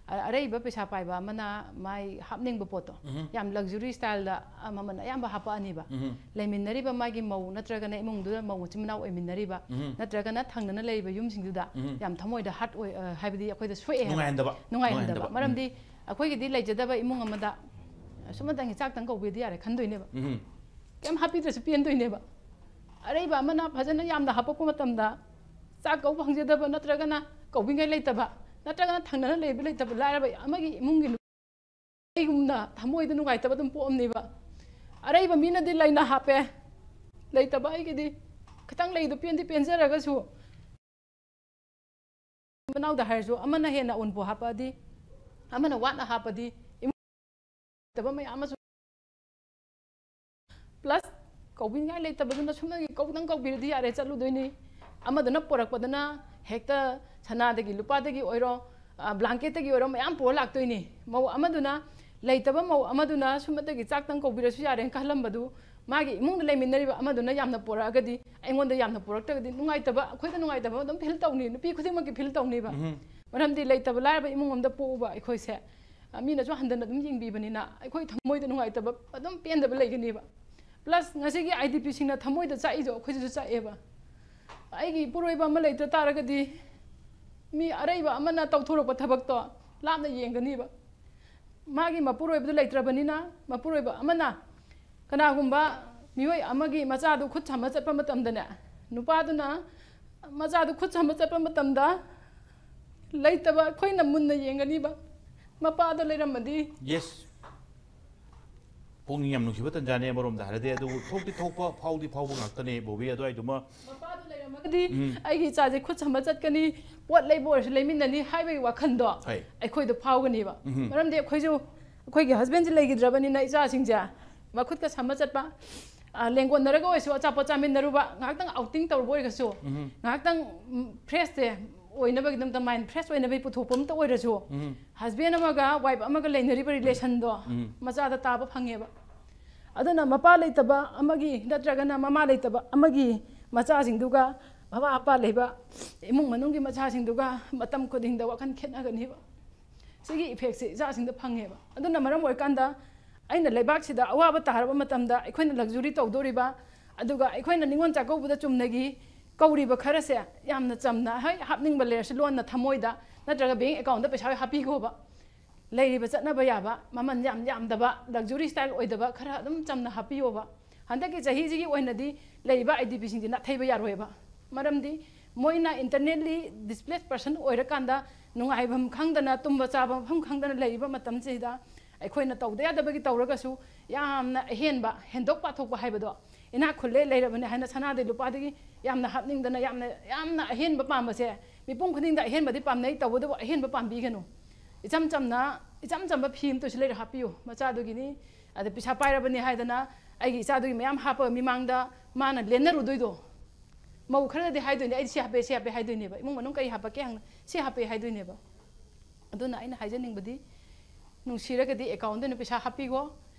ꯑ-, ꯑꯔꯩꯕ ꯄꯩꯁꯥ ꯄꯥꯏꯕ ꯑꯃꯅ ꯃꯥꯏ ꯍꯥꯞꯅꯤꯡꯕ ꯄꯣꯠꯇꯣ, ꯎꯝ꯫ ꯌꯥꯝ luxury styleꯗ, ꯑ, ꯃꯃꯜ ꯑꯌꯥꯝꯕ ꯍꯥꯞꯄꯛꯑꯅꯤꯕ꯫ ꯎꯝ꯫ ꯂꯩꯃꯤꯟꯅꯔꯤꯕ ꯃꯥꯒꯤ ꯃꯧ ꯅꯠꯇ꯭ꯔꯒꯅ ꯏꯃꯨꯡꯗꯨꯗ ꯃꯧ ꯃꯆꯤꯟ ꯃꯅꯥꯎ ꯑꯣꯏꯃꯤꯟꯅꯔꯤꯕ, ꯎꯝ꯫ ꯅꯠꯇ꯭ꯔꯒꯅ ꯊꯪꯅꯅ ꯂꯩꯔꯤꯕ ꯌꯨꯝꯁꯤꯡꯗꯨꯗ ꯎꯝ꯫ ꯌꯥꯝ ꯊꯃꯣꯏꯗ hurt ꯑꯣꯏ, ꯑ, ꯍꯥꯏꯕꯗꯤ ꯑꯩꯈꯣꯏꯗ ꯁꯣꯛꯑꯦ ꯍꯥꯏꯕ꯫ ꯅꯨꯡꯉꯥꯏꯍꯟꯗꯕ꯫ ꯅꯨꯡꯉꯥꯏꯍꯟꯗꯕ꯫ ꯅꯨꯡꯉꯥꯏꯍꯟꯗꯕ꯫ ꯎꯝ꯫ ꯃꯔꯝꯗꯤ ꯑꯩꯈꯣꯏꯒꯤꯗꯤ ꯂꯩꯖꯗꯕ ꯏꯃꯨꯡ ꯑꯃꯗ ꯁꯨꯝꯃꯇꯪꯒꯤ ꯆꯥꯛꯇꯪ ꯀꯧꯕꯤꯔꯗꯤ ꯌꯥꯔꯦ ꯈꯟꯗꯣꯏꯅꯦꯕ꯫ ꯎꯝ꯫ ꯀꯩꯝ ꯍꯥꯞꯄꯤꯗ꯭ꯔꯁꯨ ꯄꯦꯟꯗꯣꯏꯅꯦꯕ꯫ ꯑꯔꯩꯕ ꯑꯃꯅ ꯐꯖꯅ ꯌꯥꯝꯅ ꯍꯥꯞꯄꯛꯄ ꯃꯇꯝꯗ ꯆꯥꯛ ꯀꯧꯕ ꯐꯪꯖꯗꯕ ꯅꯠꯇ꯭ꯔꯒꯅ ꯀꯧꯕꯤꯉꯥꯏ ꯂꯩꯇꯕ ꯅꯠꯇ꯭ꯔꯒꯅ ꯊꯪꯅꯅ ꯂꯩꯕ ꯂꯩꯇꯕ ꯂꯥꯏꯔꯕ ꯑꯃꯒꯤ ꯏꯃꯨꯡꯒꯤ ꯅꯨ-, ꯑꯩꯒꯨꯝꯅ ꯊꯃꯣꯏꯗ ꯅꯨꯡꯉꯥꯏꯇꯕ ꯑꯗꯨꯝ ꯄꯣꯛꯑꯝꯅꯦꯕ꯫ ꯑꯔꯩꯕ ꯃꯤꯅꯗꯤ ꯂꯩꯅ ꯍꯥꯞꯄꯦ, ꯂꯩꯇꯕ ꯑꯩꯒꯤꯗꯤ ꯈꯤꯇꯪ ꯂꯩꯗꯣ ꯄꯦꯟꯗꯤ ꯄꯦꯟꯖꯔꯒꯁꯨ ꯃꯅꯥꯎꯗ ꯍꯥꯏꯔꯁꯨ ꯑꯃꯅ ꯍꯦꯟꯅ ꯑꯎꯟꯄꯣ ꯍꯥꯞꯄꯛꯑꯗꯤ, ꯑꯃꯅ ꯋꯥꯠꯅ ꯍꯥꯞꯄꯗꯤ ꯏꯃꯨꯡ ꯂꯩꯇꯕ ꯃꯌꯥꯝ ꯑꯃꯁꯨ꯫ Plus ꯀꯧꯕꯤꯅꯤꯡꯉꯥꯏ ꯂꯩꯇꯕꯗꯨꯅ ꯁꯨꯞꯅꯒꯤ ꯀꯧꯗꯪ ꯀꯧꯕꯤꯔꯗꯤ ꯌꯥꯔꯦ, ꯆꯠꯂꯨꯗꯣꯏꯅꯤ꯫ ꯑꯃꯗꯨꯅ ꯄꯣꯔꯛꯄꯗꯨꯅ ꯍꯦꯛꯇ ꯁꯅꯥꯗꯒꯤ ꯂꯨꯄꯥꯗꯒꯤ ꯑꯣꯏꯔꯣ, ꯑ, blanketꯇꯒꯤ ꯑꯣꯏꯔꯣ ꯃꯌꯥꯝ ꯄꯨꯔ ꯂꯥꯛꯇꯣꯏꯅꯤ꯫ ꯃꯧ ꯑꯃꯗꯨꯅ, ꯂꯩꯇꯕ ꯃꯧ ꯑꯃꯗꯨꯅ ꯁꯨꯞꯅꯇꯒꯤ ꯆꯥꯛꯇꯪ ꯀꯧꯕꯤꯔꯁꯨ ꯌꯥꯔꯦꯅ ꯈꯜꯂꯝꯕꯗꯨ ꯃꯥꯒꯤ ꯏꯃꯨꯡꯗ ꯂꯩꯃꯤꯟꯅꯔꯤꯕ ꯑꯃꯗꯨꯅ ꯌꯥꯝꯅ ꯄꯣꯔꯛꯑꯒꯗꯤ ꯑꯩꯉꯣꯟꯗ ꯌꯥꯝꯅ ꯄꯣꯔꯛꯇ꯭ꯔꯒꯗꯤ ꯅꯨꯡꯉꯥꯏꯇꯕ, ꯑꯩꯈꯣꯏꯗ ꯅꯨꯡꯉꯥꯏꯇꯕ ꯑꯗꯨꯝ feel ꯇꯧꯅꯤ, ꯅꯨꯄꯤ ꯈꯨꯗꯤꯡꯃꯛꯀꯤ feel ꯇꯧꯅꯤꯕ꯫ ꯎꯝ꯫ ꯃꯔꯝꯗꯤ ꯂꯩꯇꯕ ꯂꯥꯏꯔꯕ ꯏꯃꯨꯡ ꯑꯃꯗ ꯄꯣꯛꯎꯕ ꯑꯩꯈꯣꯏꯁꯦ, ꯑ, ꯃꯤꯅꯁꯨ ꯍꯟꯊꯅ ꯑꯗꯨꯝ ꯌꯦꯡꯕꯤꯕꯅꯤꯅ ꯑꯩꯈꯣꯏ ꯊꯃꯣꯏꯗ ꯅꯨꯡꯉꯥꯏꯇꯕ, ꯑꯗꯨꯝ ꯄꯦꯟꯗꯕ ꯂꯩꯒꯅꯦꯕ꯫ Plus ꯉꯁꯤꯒꯤ IDPꯁꯤꯡꯅ ꯊꯃꯣꯏꯗ ꯆꯥꯛꯏꯗꯣ ꯑꯩꯈꯣꯏꯗꯁꯨ ꯆꯥꯛꯑꯦꯕ꯫ ꯑꯩꯒꯤ ꯏꯄꯨꯔꯣꯏꯕ ꯑꯃ ꯂꯩꯇ ꯇꯥꯔꯒꯗꯤ ꯃꯤ ꯑꯔꯩꯕ ꯑꯃꯅ ꯇꯧꯊꯣꯔꯛꯄ ꯊꯕꯛꯇꯣ ꯂꯥꯞꯅ ꯌꯦꯡꯒꯅꯤꯕ꯫ ꯃꯥꯒꯤ ꯃꯄꯨꯔꯣꯏꯕꯗꯨ ꯂꯩꯇ꯭ꯔꯕꯅꯤꯅ ꯃꯄꯨꯔꯣꯏꯕ ꯑꯃꯅ ꯀꯅꯥꯒꯨꯝꯕ ꯃꯤꯑꯣꯏ ꯑꯃꯒꯤ ꯃꯆꯥꯗꯨ ꯈꯨꯠ ꯁꯝꯃ ꯆꯠꯄ ꯃꯇꯝꯗꯅꯦ, ꯅꯨꯄꯥꯗꯨꯅ ꯃꯆꯥꯗꯨ ꯈꯨꯠ ꯁꯝꯃ ꯆꯠꯄ ꯃꯇꯝꯗ ꯂꯩꯇꯕ ꯑꯩꯈꯣꯏꯅ ꯃꯨꯟꯅ ꯌꯦꯡꯒꯅꯤꯕ꯫ ꯃꯄꯥꯗꯣ ꯂꯩꯔꯝꯃꯗꯤ꯫ Yes꯫ ꯄꯨꯛꯅꯤꯡ ꯌꯥꯝ ꯅꯨꯡꯁꯤꯕ ꯇꯟꯖꯥꯅꯦ ꯑꯃꯔꯣꯝꯗ ꯍꯥꯏꯔꯗꯤ, ꯑꯗꯨꯕꯨ ꯊꯣꯛꯇꯤ ꯊꯣꯛꯄ, ꯐꯥꯎꯗꯤ ꯐꯥꯎꯕ ꯉꯥꯛꯇꯅꯦ ꯕꯣꯕꯤ꯫ ꯑꯗꯨꯋꯥꯏꯗꯨꯃ ꯃꯄꯥꯗꯨ ꯂꯩꯔꯝꯃꯒꯗꯤ ꯎꯝ꯫ ꯑꯩꯒꯤ ꯏꯆꯥꯁꯦ ꯈꯨꯠ ꯁꯝꯃ ꯆꯠꯀꯅꯤ, ꯄꯣꯠ ꯂꯩꯕ ꯑꯣꯏꯔꯁꯨ ꯂꯩꯃꯤꯟꯅꯅꯤ ꯍꯥꯏꯕꯒꯤ ꯋꯥꯈꯜꯗꯣ ꯍꯣꯏ꯫ ꯑꯩꯈꯣꯏꯗ ꯐꯥꯎꯒꯅꯦꯕ꯫ ꯎꯝ꯫ ꯃꯔꯝꯗꯤ ꯑꯩꯈꯣꯏꯁꯨ, ꯑꯩꯈꯣꯏꯒꯤ husbandꯁꯦ ꯂꯩꯈꯤꯗ꯭ꯔꯕꯅꯤꯅ ꯏꯆꯥꯁꯤꯡꯁꯦ ꯃꯈꯨꯠꯀ ꯁꯝꯃ ꯆꯠꯄ, ꯑ, ꯂꯦꯡꯒꯣꯟꯅꯔꯒ ꯑꯣꯏꯔꯁꯨ ꯑꯆꯥꯄꯣꯠ ꯆꯥꯃꯤꯟꯅꯔꯨꯕ, ꯉꯥꯏꯍꯥꯛꯇꯪ outing ꯇꯧꯔꯨꯕ ꯑꯣꯏꯔꯒꯁꯨ, ꯎꯝ꯫ ꯉꯥꯏꯍꯥꯛꯇꯪ, ꯎꯝ, freshꯁꯦ ꯑꯣꯏꯅꯕꯒꯤꯗꯃꯛꯇ, ꯃꯥꯏꯟ ꯐ꯭ꯔꯦꯁ ꯑꯣꯏꯅꯕꯒꯤ ꯄꯨꯊꯣꯛꯄ ꯑꯃꯇ ꯑꯣꯏꯔꯁꯨ, ꯍꯁꯕꯦꯟ ꯑꯃꯒ ꯋꯥꯏꯐ ꯑꯃꯒ ꯂꯩꯅꯔꯤꯕ ꯔꯤꯂꯦꯁꯟꯗꯣ ꯃꯆꯥꯗ ꯇꯥꯕ ꯐꯪꯉꯦꯕ꯫ ꯑꯗꯨꯅ ꯃꯄꯥ ꯂꯩꯇꯕ ꯑꯃꯒꯤ ꯅꯠꯇ꯭ꯔꯒꯅ ꯃꯃꯥ ꯂꯩꯇꯕ ꯑꯃꯒꯤ ꯃꯆꯥꯁꯤꯡꯗꯨꯒ ꯃꯃꯥ ꯃꯄꯥ ꯂꯩꯕ ꯏꯃꯨꯡ ꯃꯅꯨꯡꯒꯤ ꯃꯆꯥꯁꯤꯡꯗꯨꯒ ꯃꯇꯝ ꯈꯨꯗꯤꯡꯗ ꯋꯥꯈꯜ ꯈꯦꯠꯅꯒꯅꯤꯕ꯫ ꯁꯤꯒꯤ ꯏꯐꯦꯛꯁꯦ ꯏꯆꯥꯁꯤꯡꯗ ꯐꯪꯉꯦꯕ꯫ ꯑꯗꯨꯅ ꯃꯔꯝ ꯑꯣꯏꯔꯀꯥꯟꯗ ꯑꯩꯅ ꯂꯩꯕꯥꯛꯁꯤꯗ ꯑꯋꯥꯕ ꯇꯥꯔꯕ ꯃꯇꯝꯗ ꯑꯩꯈꯣꯏꯅ ꯂꯛꯖꯨꯔꯤ ꯇꯧꯗꯣꯔꯤꯕ, ꯑꯗꯨꯒ ꯑꯩꯈꯣꯏꯅ ꯅꯤꯉꯣꯜ ꯆꯥꯛꯀꯧꯕꯗ ꯆꯨꯝꯅꯒꯤ ꯀꯧꯔꯤꯕ ꯈꯔꯁꯦ ꯌꯥꯝꯅ ꯆꯝꯅ, ꯍꯣꯏ, ꯍꯥꯞꯅꯤꯡꯕ ꯂꯩꯔꯁꯨ ꯂꯣꯟꯅ ꯊꯃꯣꯏꯗ ꯅꯠꯇ꯭ꯔꯒ ꯕꯦꯡ ꯑꯦꯀꯥꯎꯟꯗ ꯄꯩꯁꯥ ꯍꯥꯞꯄꯤꯈꯣꯕ꯫ ꯂꯩꯔꯤꯕ ꯆꯠꯅꯕ ꯌꯥꯕ, ꯃꯃꯜ ꯌꯥꯝ ꯌꯥꯝꯗꯕ, ꯂꯛꯖꯨꯔꯤ ꯁ꯭ꯇꯥꯏꯜ ꯑꯣꯏꯗꯕ ꯈꯔ ꯑꯗꯨꯝ ꯆꯝꯅ ꯍꯥꯞꯄꯤꯌꯣꯕ꯫ ꯍꯟꯗꯛꯀꯤ ꯆꯍꯤꯁꯤꯒꯤ ꯑꯣꯏꯅꯗꯤ ꯂꯩꯔꯤꯕ ꯑꯥꯏ ꯗꯤ ꯄꯤꯁꯤꯡꯁꯦ ꯅꯥꯊꯩꯕ ꯌꯥꯔꯣꯏꯕ꯫ ꯃꯔꯝꯗꯤ ꯃꯣꯏꯅ internally displaced person ꯑꯣꯏꯔꯀꯥꯟꯗ ꯅꯨꯡꯉꯥꯏꯐꯝ ꯈꯪꯗꯅ, ꯇꯨꯝꯕ ꯆꯥꯕ ꯃꯐꯝ ꯈꯪꯗꯅ ꯂꯩꯔꯤꯕ ꯃꯇꯝꯁꯤꯗ ꯑꯩꯈꯣꯏꯅ ꯇꯧꯗ ꯌꯥꯗꯕꯒꯤ ꯇꯧꯔꯒꯁꯨ ꯌꯥꯝꯅ ꯑꯍꯦꯟꯕ, ꯍꯦꯟꯗꯣꯛ ꯄꯥꯊꯣꯛꯄ ꯍꯥꯏꯕꯗꯣ, ꯏꯅꯥꯛ ꯈꯨꯜꯂꯦ, ꯂꯩꯔꯕꯅꯦ ꯍꯥꯏꯅ ꯁꯅꯥꯗꯩ ꯂꯨꯄꯥꯗꯒꯤ ꯌꯥꯝꯅ ꯍꯥꯞꯅꯤꯡꯗꯅ, ꯌꯥꯝꯅ, ꯌꯥꯝꯅ ꯑꯍꯦꯟꯕ ꯄꯥꯝꯕꯁꯦ ꯃꯤꯄꯨꯝ ꯈꯨꯗꯤꯡꯗ ꯑꯍꯦꯟꯕꯗꯤ ꯄꯥꯝꯅꯩ, ꯇꯧꯕꯇꯕꯨ ꯑꯍꯦꯟꯕ ꯄꯥꯝꯕꯤꯒꯅꯨ꯫ ꯏꯆꯝ ꯆꯝꯅ, ꯏꯆꯝ ꯆꯝꯕ ꯐꯤ ꯑꯃꯇꯁꯨ ꯂꯩꯔ ꯍꯥꯞꯄꯤꯌꯨ ꯃꯆꯥꯗꯨꯒꯤꯅꯤ꯫ ꯑꯗ ꯄꯩꯁꯥ ꯄꯥꯏꯔꯕꯅꯤ ꯍꯥꯏꯗꯅ ꯑꯩꯒꯤ ꯏꯆꯥꯗꯨꯒꯤ ꯃꯌꯥꯝ ꯍꯥꯞꯄꯒ ꯃꯤꯃꯥꯡꯗ ꯃꯥꯅ ꯂꯦꯟꯅꯔꯨꯗꯣꯏꯗꯣ꯫ ꯃꯧ ꯈꯔꯗꯤ ꯍꯥꯏꯗꯣꯏꯅꯦ, "ꯑꯩꯗꯤ ꯁꯤ ꯍꯥꯞꯄꯦ, ꯁꯤ ꯍꯥꯞꯄꯦ" ꯍꯥꯏꯗꯣꯏꯅꯦꯕ꯫ ꯏꯃꯨꯡ ꯃꯅꯨꯡ ꯀꯔꯤ ꯍꯥꯞꯄꯛꯀꯦ ꯍꯪꯅ, "ꯁꯤ ꯍꯥꯞꯄꯦ" ꯍꯥꯏꯗꯣꯏꯅꯦꯕ꯫ ꯑꯗꯨꯅ ꯑꯩꯅ ꯍꯥꯏꯖꯅꯤꯡꯕꯗꯤ, ꯅꯨꯡꯁꯤꯔꯒꯗꯤ ꯑꯦꯀꯥꯎꯟꯗ ꯑꯣꯏꯅ ꯄꯩꯁꯥ ꯍꯥꯞꯄꯤꯈꯣ꯫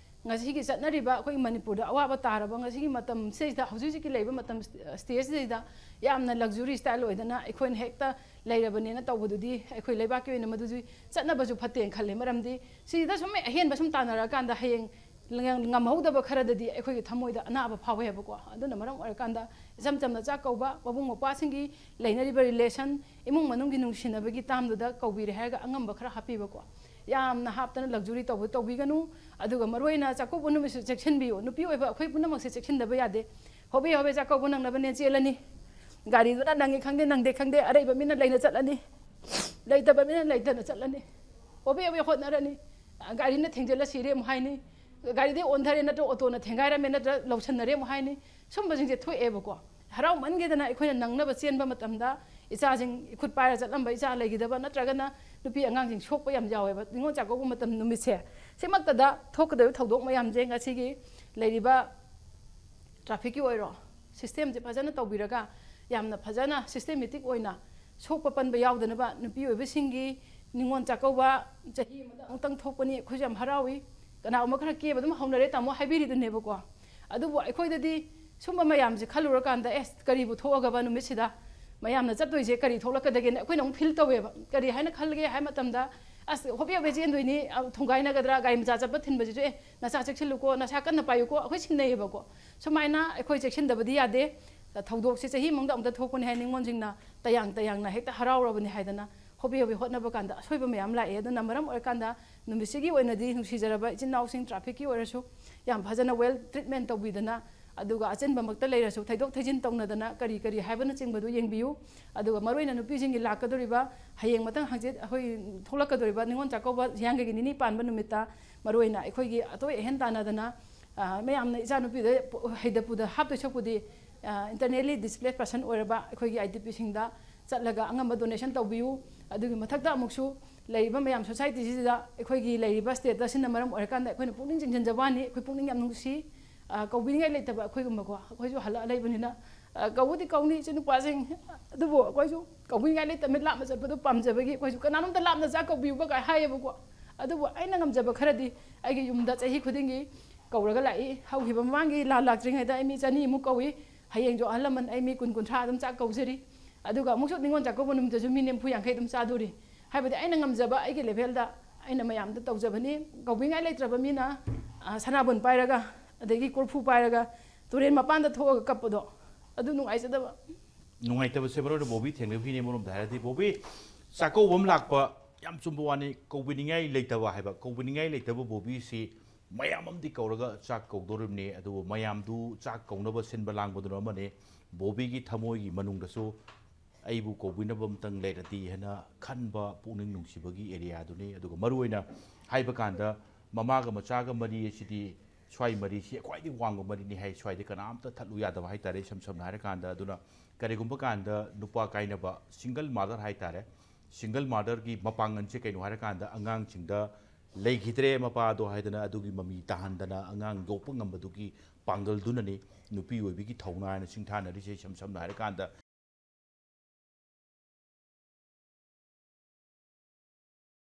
ꯉꯁꯤꯒꯤ ꯆꯠꯅꯔꯤꯕ ꯑꯩꯈꯣꯏꯒꯤ ꯃꯅꯤꯄꯨꯔꯗ ꯑꯋꯥꯕ ꯇꯥꯔꯕ ꯉꯁꯤꯒꯤ ꯃꯇꯝꯁꯤꯗꯩꯗ, ꯍꯧꯖꯤꯛ ꯍꯧꯖꯤꯛꯀꯤ ꯂꯩꯕ ꯃꯇꯝ, ꯁ꯭ꯇꯦꯖꯁꯤꯗꯩꯗ ꯌꯥꯝꯅ ꯂꯛꯖꯨꯔꯤ ꯁ꯭ꯇꯥꯏꯜ ꯑꯣꯏꯗꯅ ꯑꯩꯈꯣꯏꯅ ꯍꯦꯛꯇ ꯂꯩꯔꯕꯅꯦꯅ ꯇꯧꯕꯗꯨꯗꯤ ꯑꯩꯈꯣꯏ ꯂꯩꯕꯥꯛꯀꯤ ꯑꯣꯏꯅ ꯃꯗꯨꯗꯤ ꯆꯠꯅꯕꯁꯨ ꯐꯠꯇꯦꯅ ꯈꯜꯂꯦ꯫ ꯃꯔꯝꯗꯤ ꯁꯤꯗ ꯁꯨꯝ ꯑꯍꯦꯟꯕ ꯁꯨꯝ ꯇꯥꯟꯅꯔꯛꯑꯀꯥꯟꯗ ꯍꯌꯦꯡ ꯉꯝꯍꯧꯗꯕ ꯈꯔꯗꯗꯤ ꯑꯩꯈꯣꯏꯒꯤ ꯊꯃꯣꯏꯗ ꯑꯅꯥꯕ ꯐꯥꯎꯋꯦꯕꯀꯣ꯫ ꯑꯗꯨꯅ ꯃꯔꯝ ꯑꯣꯏꯔꯀꯥꯟꯗ ꯏꯆꯝ ꯆꯝꯅ ꯆꯥꯛ ꯀꯧꯕ, ꯃꯕꯨꯡ ꯃꯧꯄ꯭ꯋꯥꯁꯤꯡꯒꯤ ꯂꯩꯅꯔꯤꯕ ꯔꯤꯂꯦꯁꯟ, ꯏꯃꯨꯡ ꯃꯅꯨꯡꯒꯤ ꯅꯨꯡꯁꯤꯅꯕꯒꯤ ꯇꯥꯝꯗꯨꯗ ꯀꯧꯕꯤꯔꯦ ꯍꯥꯏꯔꯒ ꯑꯉꯝꯕ ꯈꯔ ꯍꯥꯞꯄꯤꯕꯀꯣ꯫ ꯌꯥꯝꯅ ꯍꯥꯞꯇꯅ ꯂꯛꯖꯨꯔꯤ ꯇꯧꯕ ꯇꯧꯕꯤꯒꯅꯨ꯫ ꯑꯗꯨꯒ ꯃꯔꯨꯑꯣꯏꯅ ꯆꯥꯛꯀꯧꯕ ꯅꯨꯃꯤꯠꯁꯨ ꯆꯦꯛꯁꯤꯟꯕꯤꯌꯨ꯫ ꯅꯨꯄꯤ ꯑꯣꯏꯕ ꯑꯩꯈꯣꯏ ꯄꯨꯝꯅꯃꯛꯁꯦ ꯆꯦꯛꯁꯤꯟꯗꯕ ꯌꯥꯗꯦ꯫ ꯍꯣꯕꯦ ꯍꯣꯕꯦ ꯆꯥꯛꯀꯧꯕ ꯅꯪꯅꯕꯅꯦ ꯆꯦꯜꯂꯅꯤ꯫ ꯒꯥꯔꯤꯗꯨꯅ ꯅꯪꯉꯤ ꯈꯪꯗꯦ, ꯅꯪꯗꯦ ꯈꯪꯗꯦ, ꯑꯔꯩꯕ ꯃꯤꯅ ꯂꯩꯅ ꯆꯠꯂꯅꯤ, ꯂꯩꯇꯕ ꯃꯤꯅ ꯂꯩꯇꯅ ꯆꯠꯂꯅꯤ꯫ ꯍꯣꯕꯦ ꯍꯣꯕꯦ ꯍꯣꯠꯅꯔꯅꯤ꯫ ꯒꯥꯔꯤꯅ ꯊꯦꯡꯖꯤꯜꯂ ꯁꯤꯔꯦ ꯑꯃꯨꯛ ꯍꯥꯏꯅꯤ, ꯒꯥꯔꯤꯗꯩ ꯑꯣꯟꯊꯔꯦ ꯅꯠꯇ꯭ꯔ ꯑꯣꯇꯣꯅ ꯊꯦꯡꯒꯥꯏꯔꯝꯃꯦ ꯅꯠꯇ꯭ꯔ ꯂꯧꯁꯟꯅꯔꯦ ꯑꯃꯨꯛ ꯍꯥꯏꯅꯤ꯫ ꯁꯨꯝꯕꯁꯤꯡꯁꯦ ꯊꯣꯛꯑꯦꯕꯀꯣ꯫ ꯍꯔꯥꯎꯃꯟꯒꯤꯗꯅ ꯑꯩꯈꯣꯏꯅ ꯅꯪꯅꯕ ꯆꯦꯟꯕ ꯃꯇꯝꯗ ꯏꯆꯥꯁꯤꯡ ꯏꯈꯨꯠ ꯄꯥꯏꯔ ꯆꯠꯂꯝꯕ ꯏꯆꯥ ꯂꯩꯈꯤꯗꯕ ꯅꯠꯇ꯭ꯔꯒꯅ ꯅꯨꯄꯤ ꯑꯉꯥꯡꯁꯤꯡ ꯁꯣꯛꯄ ꯌꯥꯝ ꯌꯥꯎꯋꯦꯕ ꯅꯤꯉꯣꯜ ꯆꯥꯛꯀꯧꯕ ꯃꯇꯝ ꯅꯨꯃꯤꯠꯁꯦ꯫ ꯁꯤꯃꯛꯇꯗ ꯊꯣꯛꯀꯗꯧꯔꯤꯕ ꯊꯧꯗꯣꯛ ꯃꯌꯥꯝꯁꯦ ꯉꯁꯤꯒꯤ ꯂꯩꯔꯤꯕ ꯇ꯭ꯔꯥꯐꯤꯛꯀꯤ ꯑꯣꯏꯔꯣ, ꯁꯤꯁꯇꯦꯝꯁꯦ ꯐꯖꯅ ꯇꯧꯕꯤꯔꯒ, ꯌꯥꯝꯅ ꯐꯖꯅ ꯁꯤꯁꯇꯦꯃꯦꯇꯤꯛ ꯑꯣꯏꯅ ꯁꯣꯛꯄ ꯄꯟꯕ ꯌꯥꯎꯗꯅꯕ ꯅꯨꯄꯤ ꯑꯣꯏꯕꯁꯤꯡꯒꯤ ꯅꯤꯉꯣꯜ ꯆꯥꯛꯀꯧꯕ ꯆꯍꯤ ꯑꯃꯗ ꯑꯃꯨꯛꯇꯪ ꯊꯣꯛꯄꯅꯤ, ꯑꯩꯈꯣꯏꯁꯨ ꯌꯥꯝ ꯍꯔꯥꯎꯏ꯫ ꯀꯅꯥꯒꯨꯝꯕ ꯈꯔ ꯀꯦꯕ ꯑꯗꯨꯝ ꯍꯧꯅꯔꯦ ꯇꯥꯃꯣ ꯍꯥꯏꯕꯤꯔꯤꯗꯨꯅꯦꯕꯀꯣ꯫ ꯑꯗꯨꯕꯨ ꯑꯩꯈꯣꯏꯗꯗꯤ ꯁꯨꯝꯕ ꯃꯌꯥꯝꯁꯦ ꯈꯜꯂꯨꯔꯀꯥꯟꯗ, ꯑꯦꯁ, ꯀꯔꯤꯕꯨ ꯊꯣꯛꯑꯒꯕ ꯅꯨꯃꯤꯠꯁꯤꯗ ꯃꯌꯥꯝꯅ ꯆꯠꯇꯣꯏꯁꯦ ꯀꯔꯤ ꯊꯣꯛꯂꯛꯀꯗꯒꯦꯅ ꯑꯩꯈꯣꯏꯅ ꯑꯃꯨꯛ ꯐꯤꯜ ꯇꯧꯋꯦꯕ꯫ ꯀꯔꯤ ꯍꯥꯏꯅ ꯈꯜꯂꯒꯦ ꯍꯥꯏ ꯃꯇꯝꯗ, ꯑꯁ, ꯍꯣꯕꯦ ꯍꯣꯕꯦ ꯆꯦꯟꯗꯣꯏꯅꯤ, ꯑ, ꯊꯣꯡꯒꯥꯏꯅꯒꯗ꯭ꯔꯥ, ꯒꯥꯔꯤ ꯃꯆꯥ ꯆꯠꯄ ꯊꯤꯟꯕꯁꯤꯁꯨ, ꯑꯦ, ꯅꯆꯥ ꯆꯦꯛꯁꯤꯜꯂꯨꯀꯣ, ꯅꯁꯥ ꯀꯟꯅ ꯄꯥꯏꯌꯨꯀꯣ, ꯑꯩꯈꯣꯏ ꯁꯤꯟꯅꯩꯌꯦꯕꯀꯣ꯫ ꯁꯨꯃꯥꯏꯅ ꯑꯩꯈꯣꯏ ꯆꯦꯛꯁꯤꯟꯗꯕꯗꯤ ꯌꯥꯗꯦ꯫ ꯊꯧꯗꯣꯛꯁꯦ ꯆꯍꯤ ꯑꯃꯗ ꯑꯃꯨꯛꯇ ꯊꯣꯛꯄꯅꯤ ꯍꯥꯏ ꯅꯤꯉꯣꯜꯁꯤꯡꯅ ꯇꯌꯥꯡ ꯇꯌꯥꯡꯅ ꯍꯦꯛꯇ ꯍꯔꯥꯎꯔꯕꯅꯤ ꯍꯥꯏꯗꯅ ꯍꯣꯕꯦ ꯍꯣꯕꯦ ꯍꯣꯠꯅꯕ ꯀꯥꯟꯗ ꯑꯁꯣꯏꯕ ꯃꯌꯥꯝ ꯂꯥꯛꯑꯦ꯫ ꯑꯗꯨꯅ ꯃꯔꯝ ꯑꯣꯏꯔꯀꯥꯟꯗ ꯅꯨꯃꯤꯠꯁꯤꯒꯤ ꯑꯣꯏꯅꯗꯤ ꯅꯨꯡꯁꯤꯖꯔꯕ ꯏꯆꯤꯟ ꯏꯅꯥꯎꯁꯤꯡ, ꯇ꯭ꯔꯥꯐꯤꯛꯀꯤ ꯑꯣꯏꯔꯁꯨ ꯌꯥꯝ ꯐꯖꯅ ꯋꯦꯜ ꯇ꯭ꯔꯤꯠꯃꯦꯟ ꯇꯧꯕꯤꯗꯅ, ꯑꯗꯨꯒ ꯑꯆꯤꯟꯕꯃꯛꯇ ꯂꯩꯔꯁꯨ ꯊꯩꯗꯣꯛ ꯊꯩꯖꯤꯟ ꯇꯧꯅꯗꯅ ꯀꯔꯤ ꯀꯔꯤ ꯍꯥꯏꯕꯅꯆꯤꯡꯕꯗꯨ ꯌꯦꯡꯕꯤꯌꯨ꯫ ꯑꯗꯨꯒ ꯃꯔꯨꯑꯣꯏꯅ ꯅꯨꯄꯤꯁꯤꯡꯒꯤ ꯂꯥꯛꯀꯗꯧꯔꯤꯕ, ꯍꯌꯦꯡ ꯃꯊꯪ ꯍꯪꯆꯤꯠ ꯑꯩꯈꯣꯏ ꯊꯣꯛꯂꯛꯀꯗꯧꯔꯤꯕ ꯅꯤꯉꯣꯜ ꯆꯥꯛꯀꯧꯕ ꯍꯤꯌꯥꯡꯒꯩꯒꯤ ꯅꯤꯅꯤ ꯄꯥꯟꯕ ꯅꯨꯃꯤꯠꯇ ꯃꯔꯨꯑꯣꯏꯅ ꯑꯩꯈꯣꯏꯒꯤ ꯑꯇꯣꯏ ꯑꯍꯦꯟ ꯇꯥꯟꯅꯗꯅ, ꯑ, ꯃꯌꯥꯝꯅ ꯏꯆꯥꯅꯨꯄꯤꯗ ꯄꯨ-, ꯍꯩꯗ ꯄꯨꯗ ꯍꯥꯞꯇꯣꯏ ꯁꯔꯨꯛꯄꯨꯗꯤ, ꯑ, internally displaced person ꯑꯣꯏꯔꯕ ꯑꯩꯈꯣꯏꯒꯤ I D Pꯁꯤꯡꯗ ꯆꯠꯂꯒ ꯑꯉꯝꯕ donation ꯇꯧꯕꯤꯌꯨ꯫ ꯑꯗꯨꯒꯤ ꯃꯊꯛꯇ ꯑꯃꯨꯛꯁꯨ ꯂꯩꯔꯤꯕ ꯃꯌꯥꯝ societyꯁꯤꯗ ꯑꯩꯈꯣꯏꯒꯤ ꯂꯩꯔꯤꯕ status ꯑꯁꯤꯅ ꯃꯔꯝ ꯑꯣꯏꯔꯀꯥꯟꯗ ꯑꯩꯈꯣꯏꯅ ꯄꯨꯛꯅꯤꯡ ꯆꯤꯡꯁꯤꯟꯖꯕ ꯋꯥꯅꯤ꯫ ꯑꯩꯈꯣꯏ ꯄꯨꯛꯅꯤꯡ ꯌꯥꯝ ꯅꯨꯡꯁꯤ꯫ ꯑ, ꯀꯧꯕꯤꯅꯤꯡꯉꯥꯏ ꯂꯩꯇꯕ ꯑꯩꯈꯣꯏꯒꯨꯝꯕꯀꯣ, ꯑꯩꯈꯣꯏꯁꯨ ꯍꯜꯂꯛꯑ ꯂꯩꯕꯅꯤꯅ, ꯑ, ꯀꯧꯕꯨꯗꯤ ꯀꯧꯅꯤ ꯏꯆꯤꯟ ꯅꯨꯄꯥꯁꯤꯡ, ꯑꯗꯨꯕꯨ ꯑꯩꯈꯣꯏꯁꯨ ꯀꯧꯕꯤꯅꯤꯡꯉꯥꯏ ꯂꯩꯇꯕꯅꯤꯅ ꯂꯥꯞꯅ ꯆꯠꯄꯗꯣ ꯄꯥꯝꯖꯕꯒꯤ ꯑꯩꯈꯣꯏꯁꯨ ꯀꯅꯥꯅꯣꯝꯇ ꯂꯥꯞꯅ ꯆꯥꯛ ꯀꯧꯕꯤꯌꯨꯕ ꯀꯥꯏ ꯍꯥꯏꯌꯦꯕꯀꯣ꯫ ꯑꯗꯨꯕꯨ ꯑꯩꯅ ꯉꯝꯖꯕ ꯈꯔꯗꯤ ꯑꯩꯒꯤ ꯌꯨꯝꯗ ꯆꯍꯤ ꯈꯨꯗꯤꯡꯒꯤ ꯀꯧꯔꯒ ꯂꯥꯛꯏ꯫ ꯍꯧꯈꯤꯕ ꯃꯃꯥꯡꯒꯤ ꯂꯥꯟ ꯂꯥꯛꯇ꯭ꯔꯤꯉꯩꯗ ꯑꯩ ꯃꯤ ꯆꯅꯤꯃꯨꯛ ꯀꯧꯏ꯫ ꯍꯌꯦꯡꯁꯨ ꯑꯍꯜ ꯂꯃꯟ ꯑꯩ ꯃꯤ ꯀꯨꯟ ꯀꯨꯟꯊ꯭ꯔꯥ ꯑꯗꯨꯝ ꯆꯥꯛ ꯀꯧꯖꯔꯤ꯫ ꯑꯗꯨꯒ ꯑꯃꯨꯛꯁꯨ ꯅꯤꯉꯣꯜ ꯆꯥꯛꯀꯧꯕ ꯅꯨꯃꯤꯠꯇꯁꯨ ꯃꯤ ꯅꯤꯐꯨ ꯌꯥꯡꯈꯩ ꯑꯗꯨꯝ ꯆꯥꯗꯣꯔꯤ꯫ ꯍꯥꯏꯕꯗꯤ ꯑꯩꯅ ꯉꯝꯖꯕ ꯑꯩꯒꯤ levelꯗ ꯑꯩꯅ ꯃꯌꯥꯝꯗ ꯇꯧꯖꯕꯅꯤ꯫ ꯀꯧꯕꯤꯉꯥꯏ ꯂꯩꯇ꯭ꯔꯕ ꯃꯤꯅ, ꯑ, ꯁꯅꯥꯕꯨꯟ ꯄꯥꯏꯔꯒ, ꯑꯗꯒꯤ ꯀꯣꯔꯐꯨ ꯄꯥꯏꯔꯒ ꯇꯨꯔꯦꯟ ꯃꯄꯥꯟꯗ ꯊꯣꯛꯑꯒ ꯀꯞꯄꯗꯣ, ꯑꯗꯨ ꯅꯨꯡꯉꯥꯏꯖꯗꯕ꯫ ꯅꯨꯡꯉꯥꯏꯇꯕꯁꯦ ꯃꯔꯨ ꯑꯣꯏꯅ ꯕꯣꯕꯤ ꯊꯦꯡꯅꯕꯒꯤꯅꯦ꯫ ꯑꯃꯔꯣꯝꯗ ꯍꯥꯏꯔꯗꯤ ꯕꯣꯕꯤ, ꯆꯥꯛꯀꯧꯕ ꯑꯃ ꯂꯥꯛꯄ ꯌꯥꯝ ꯆꯨꯝꯕ ꯋꯥꯅꯤ꯫ ꯀꯧꯕꯤꯅꯤꯡꯉꯥꯏ ꯂꯩꯇꯕ ꯍꯥꯏꯕ, ꯀꯧꯕꯤꯅꯤꯡꯉꯥꯏ ꯂꯩꯇꯕ ꯕꯣꯕꯤꯁꯤ ꯃꯌꯥꯝ ꯑꯃꯗꯤ ꯀꯧꯔꯒ ꯆꯥꯛ ꯀꯧꯗꯣꯔꯤꯕꯅꯤ꯫ ꯑꯗꯨꯕꯨ ꯃꯌꯥꯝꯗꯨ ꯆꯥꯛ ꯀꯧꯅꯕ ꯁꯤꯟꯕ ꯂꯥꯡꯕꯗꯨꯅ ꯑꯃꯅꯤ꯫ ꯕꯣꯕꯤꯒꯤ ꯊꯃꯣꯏꯒꯤ ꯃꯅꯨꯡꯗꯁꯨ ꯑꯩꯕꯨ ꯀꯧꯕꯤꯅꯕ ꯑꯃꯇꯪ ꯂꯩꯔꯗꯤ ꯍꯥꯏꯅ ꯈꯟꯕ ꯄꯨꯛꯅꯤꯡ ꯅꯨꯡꯁꯤꯕꯒꯤ areaꯗꯨꯅꯤ꯫ ꯑꯗꯨꯒ ꯃꯔꯨꯑꯣꯏꯅ ꯍꯥꯏꯕ ꯀꯥꯟꯗ ꯃꯃꯥꯒ ꯃꯆꯥꯒ ꯃꯔꯤ ꯑꯁꯤꯗꯤ ꯁ꯭ꯋꯥꯏ ꯃꯔꯤꯁꯤ ꯈ꯭ꯋꯥꯏꯗꯒꯤ ꯋꯥꯡꯕ ꯃꯔꯤꯅꯤ ꯍꯥꯏ꯫ ꯁ꯭ꯋꯥꯏꯗ ꯀꯅꯥꯝꯇ ꯊꯠꯂꯨ ꯌꯥꯗꯕ ꯍꯥꯏꯇꯥꯔꯦ, ꯏꯁꯝ ꯁꯝꯅ ꯍꯥꯏꯔꯀꯥꯟꯗ꯫ ꯑꯗꯨꯅ ꯀꯔꯤꯒꯨꯝꯕ ꯀꯥꯟꯗ ꯅꯨꯄꯥ ꯀꯥꯏꯅꯕ, single mother ꯍꯥꯏꯇꯥꯔꯦ, single motherꯒꯤ ꯃꯄꯥꯡꯒꯜꯁꯦ ꯀꯩꯅꯣ ꯍꯥꯏꯔꯀꯥꯟꯗ ꯑꯉꯥꯡꯁꯤꯡꯗ ꯂꯩꯈꯤꯗ꯭ꯔꯦ ꯃꯄꯥꯗꯣ ꯍꯥꯏꯗꯅ ꯑꯗꯨꯒꯤ ꯃꯃꯤ ꯇꯥꯍꯟꯗꯅ ꯑꯉꯥꯡ ꯌꯣꯛꯄ ꯉꯝꯕꯗꯨꯒꯤ ꯄꯥꯡꯒꯜꯗꯨꯅꯅꯤ ꯅꯨꯄꯤ ꯑꯣꯏꯕꯒꯤ ꯊꯧꯅꯥ ꯍꯥꯏꯅ ꯁꯤꯡꯊꯥꯅꯔꯤꯁꯦ꯫ ꯏꯁꯝ ꯁꯝꯅ ꯍꯥꯏꯔꯀꯥꯟꯗ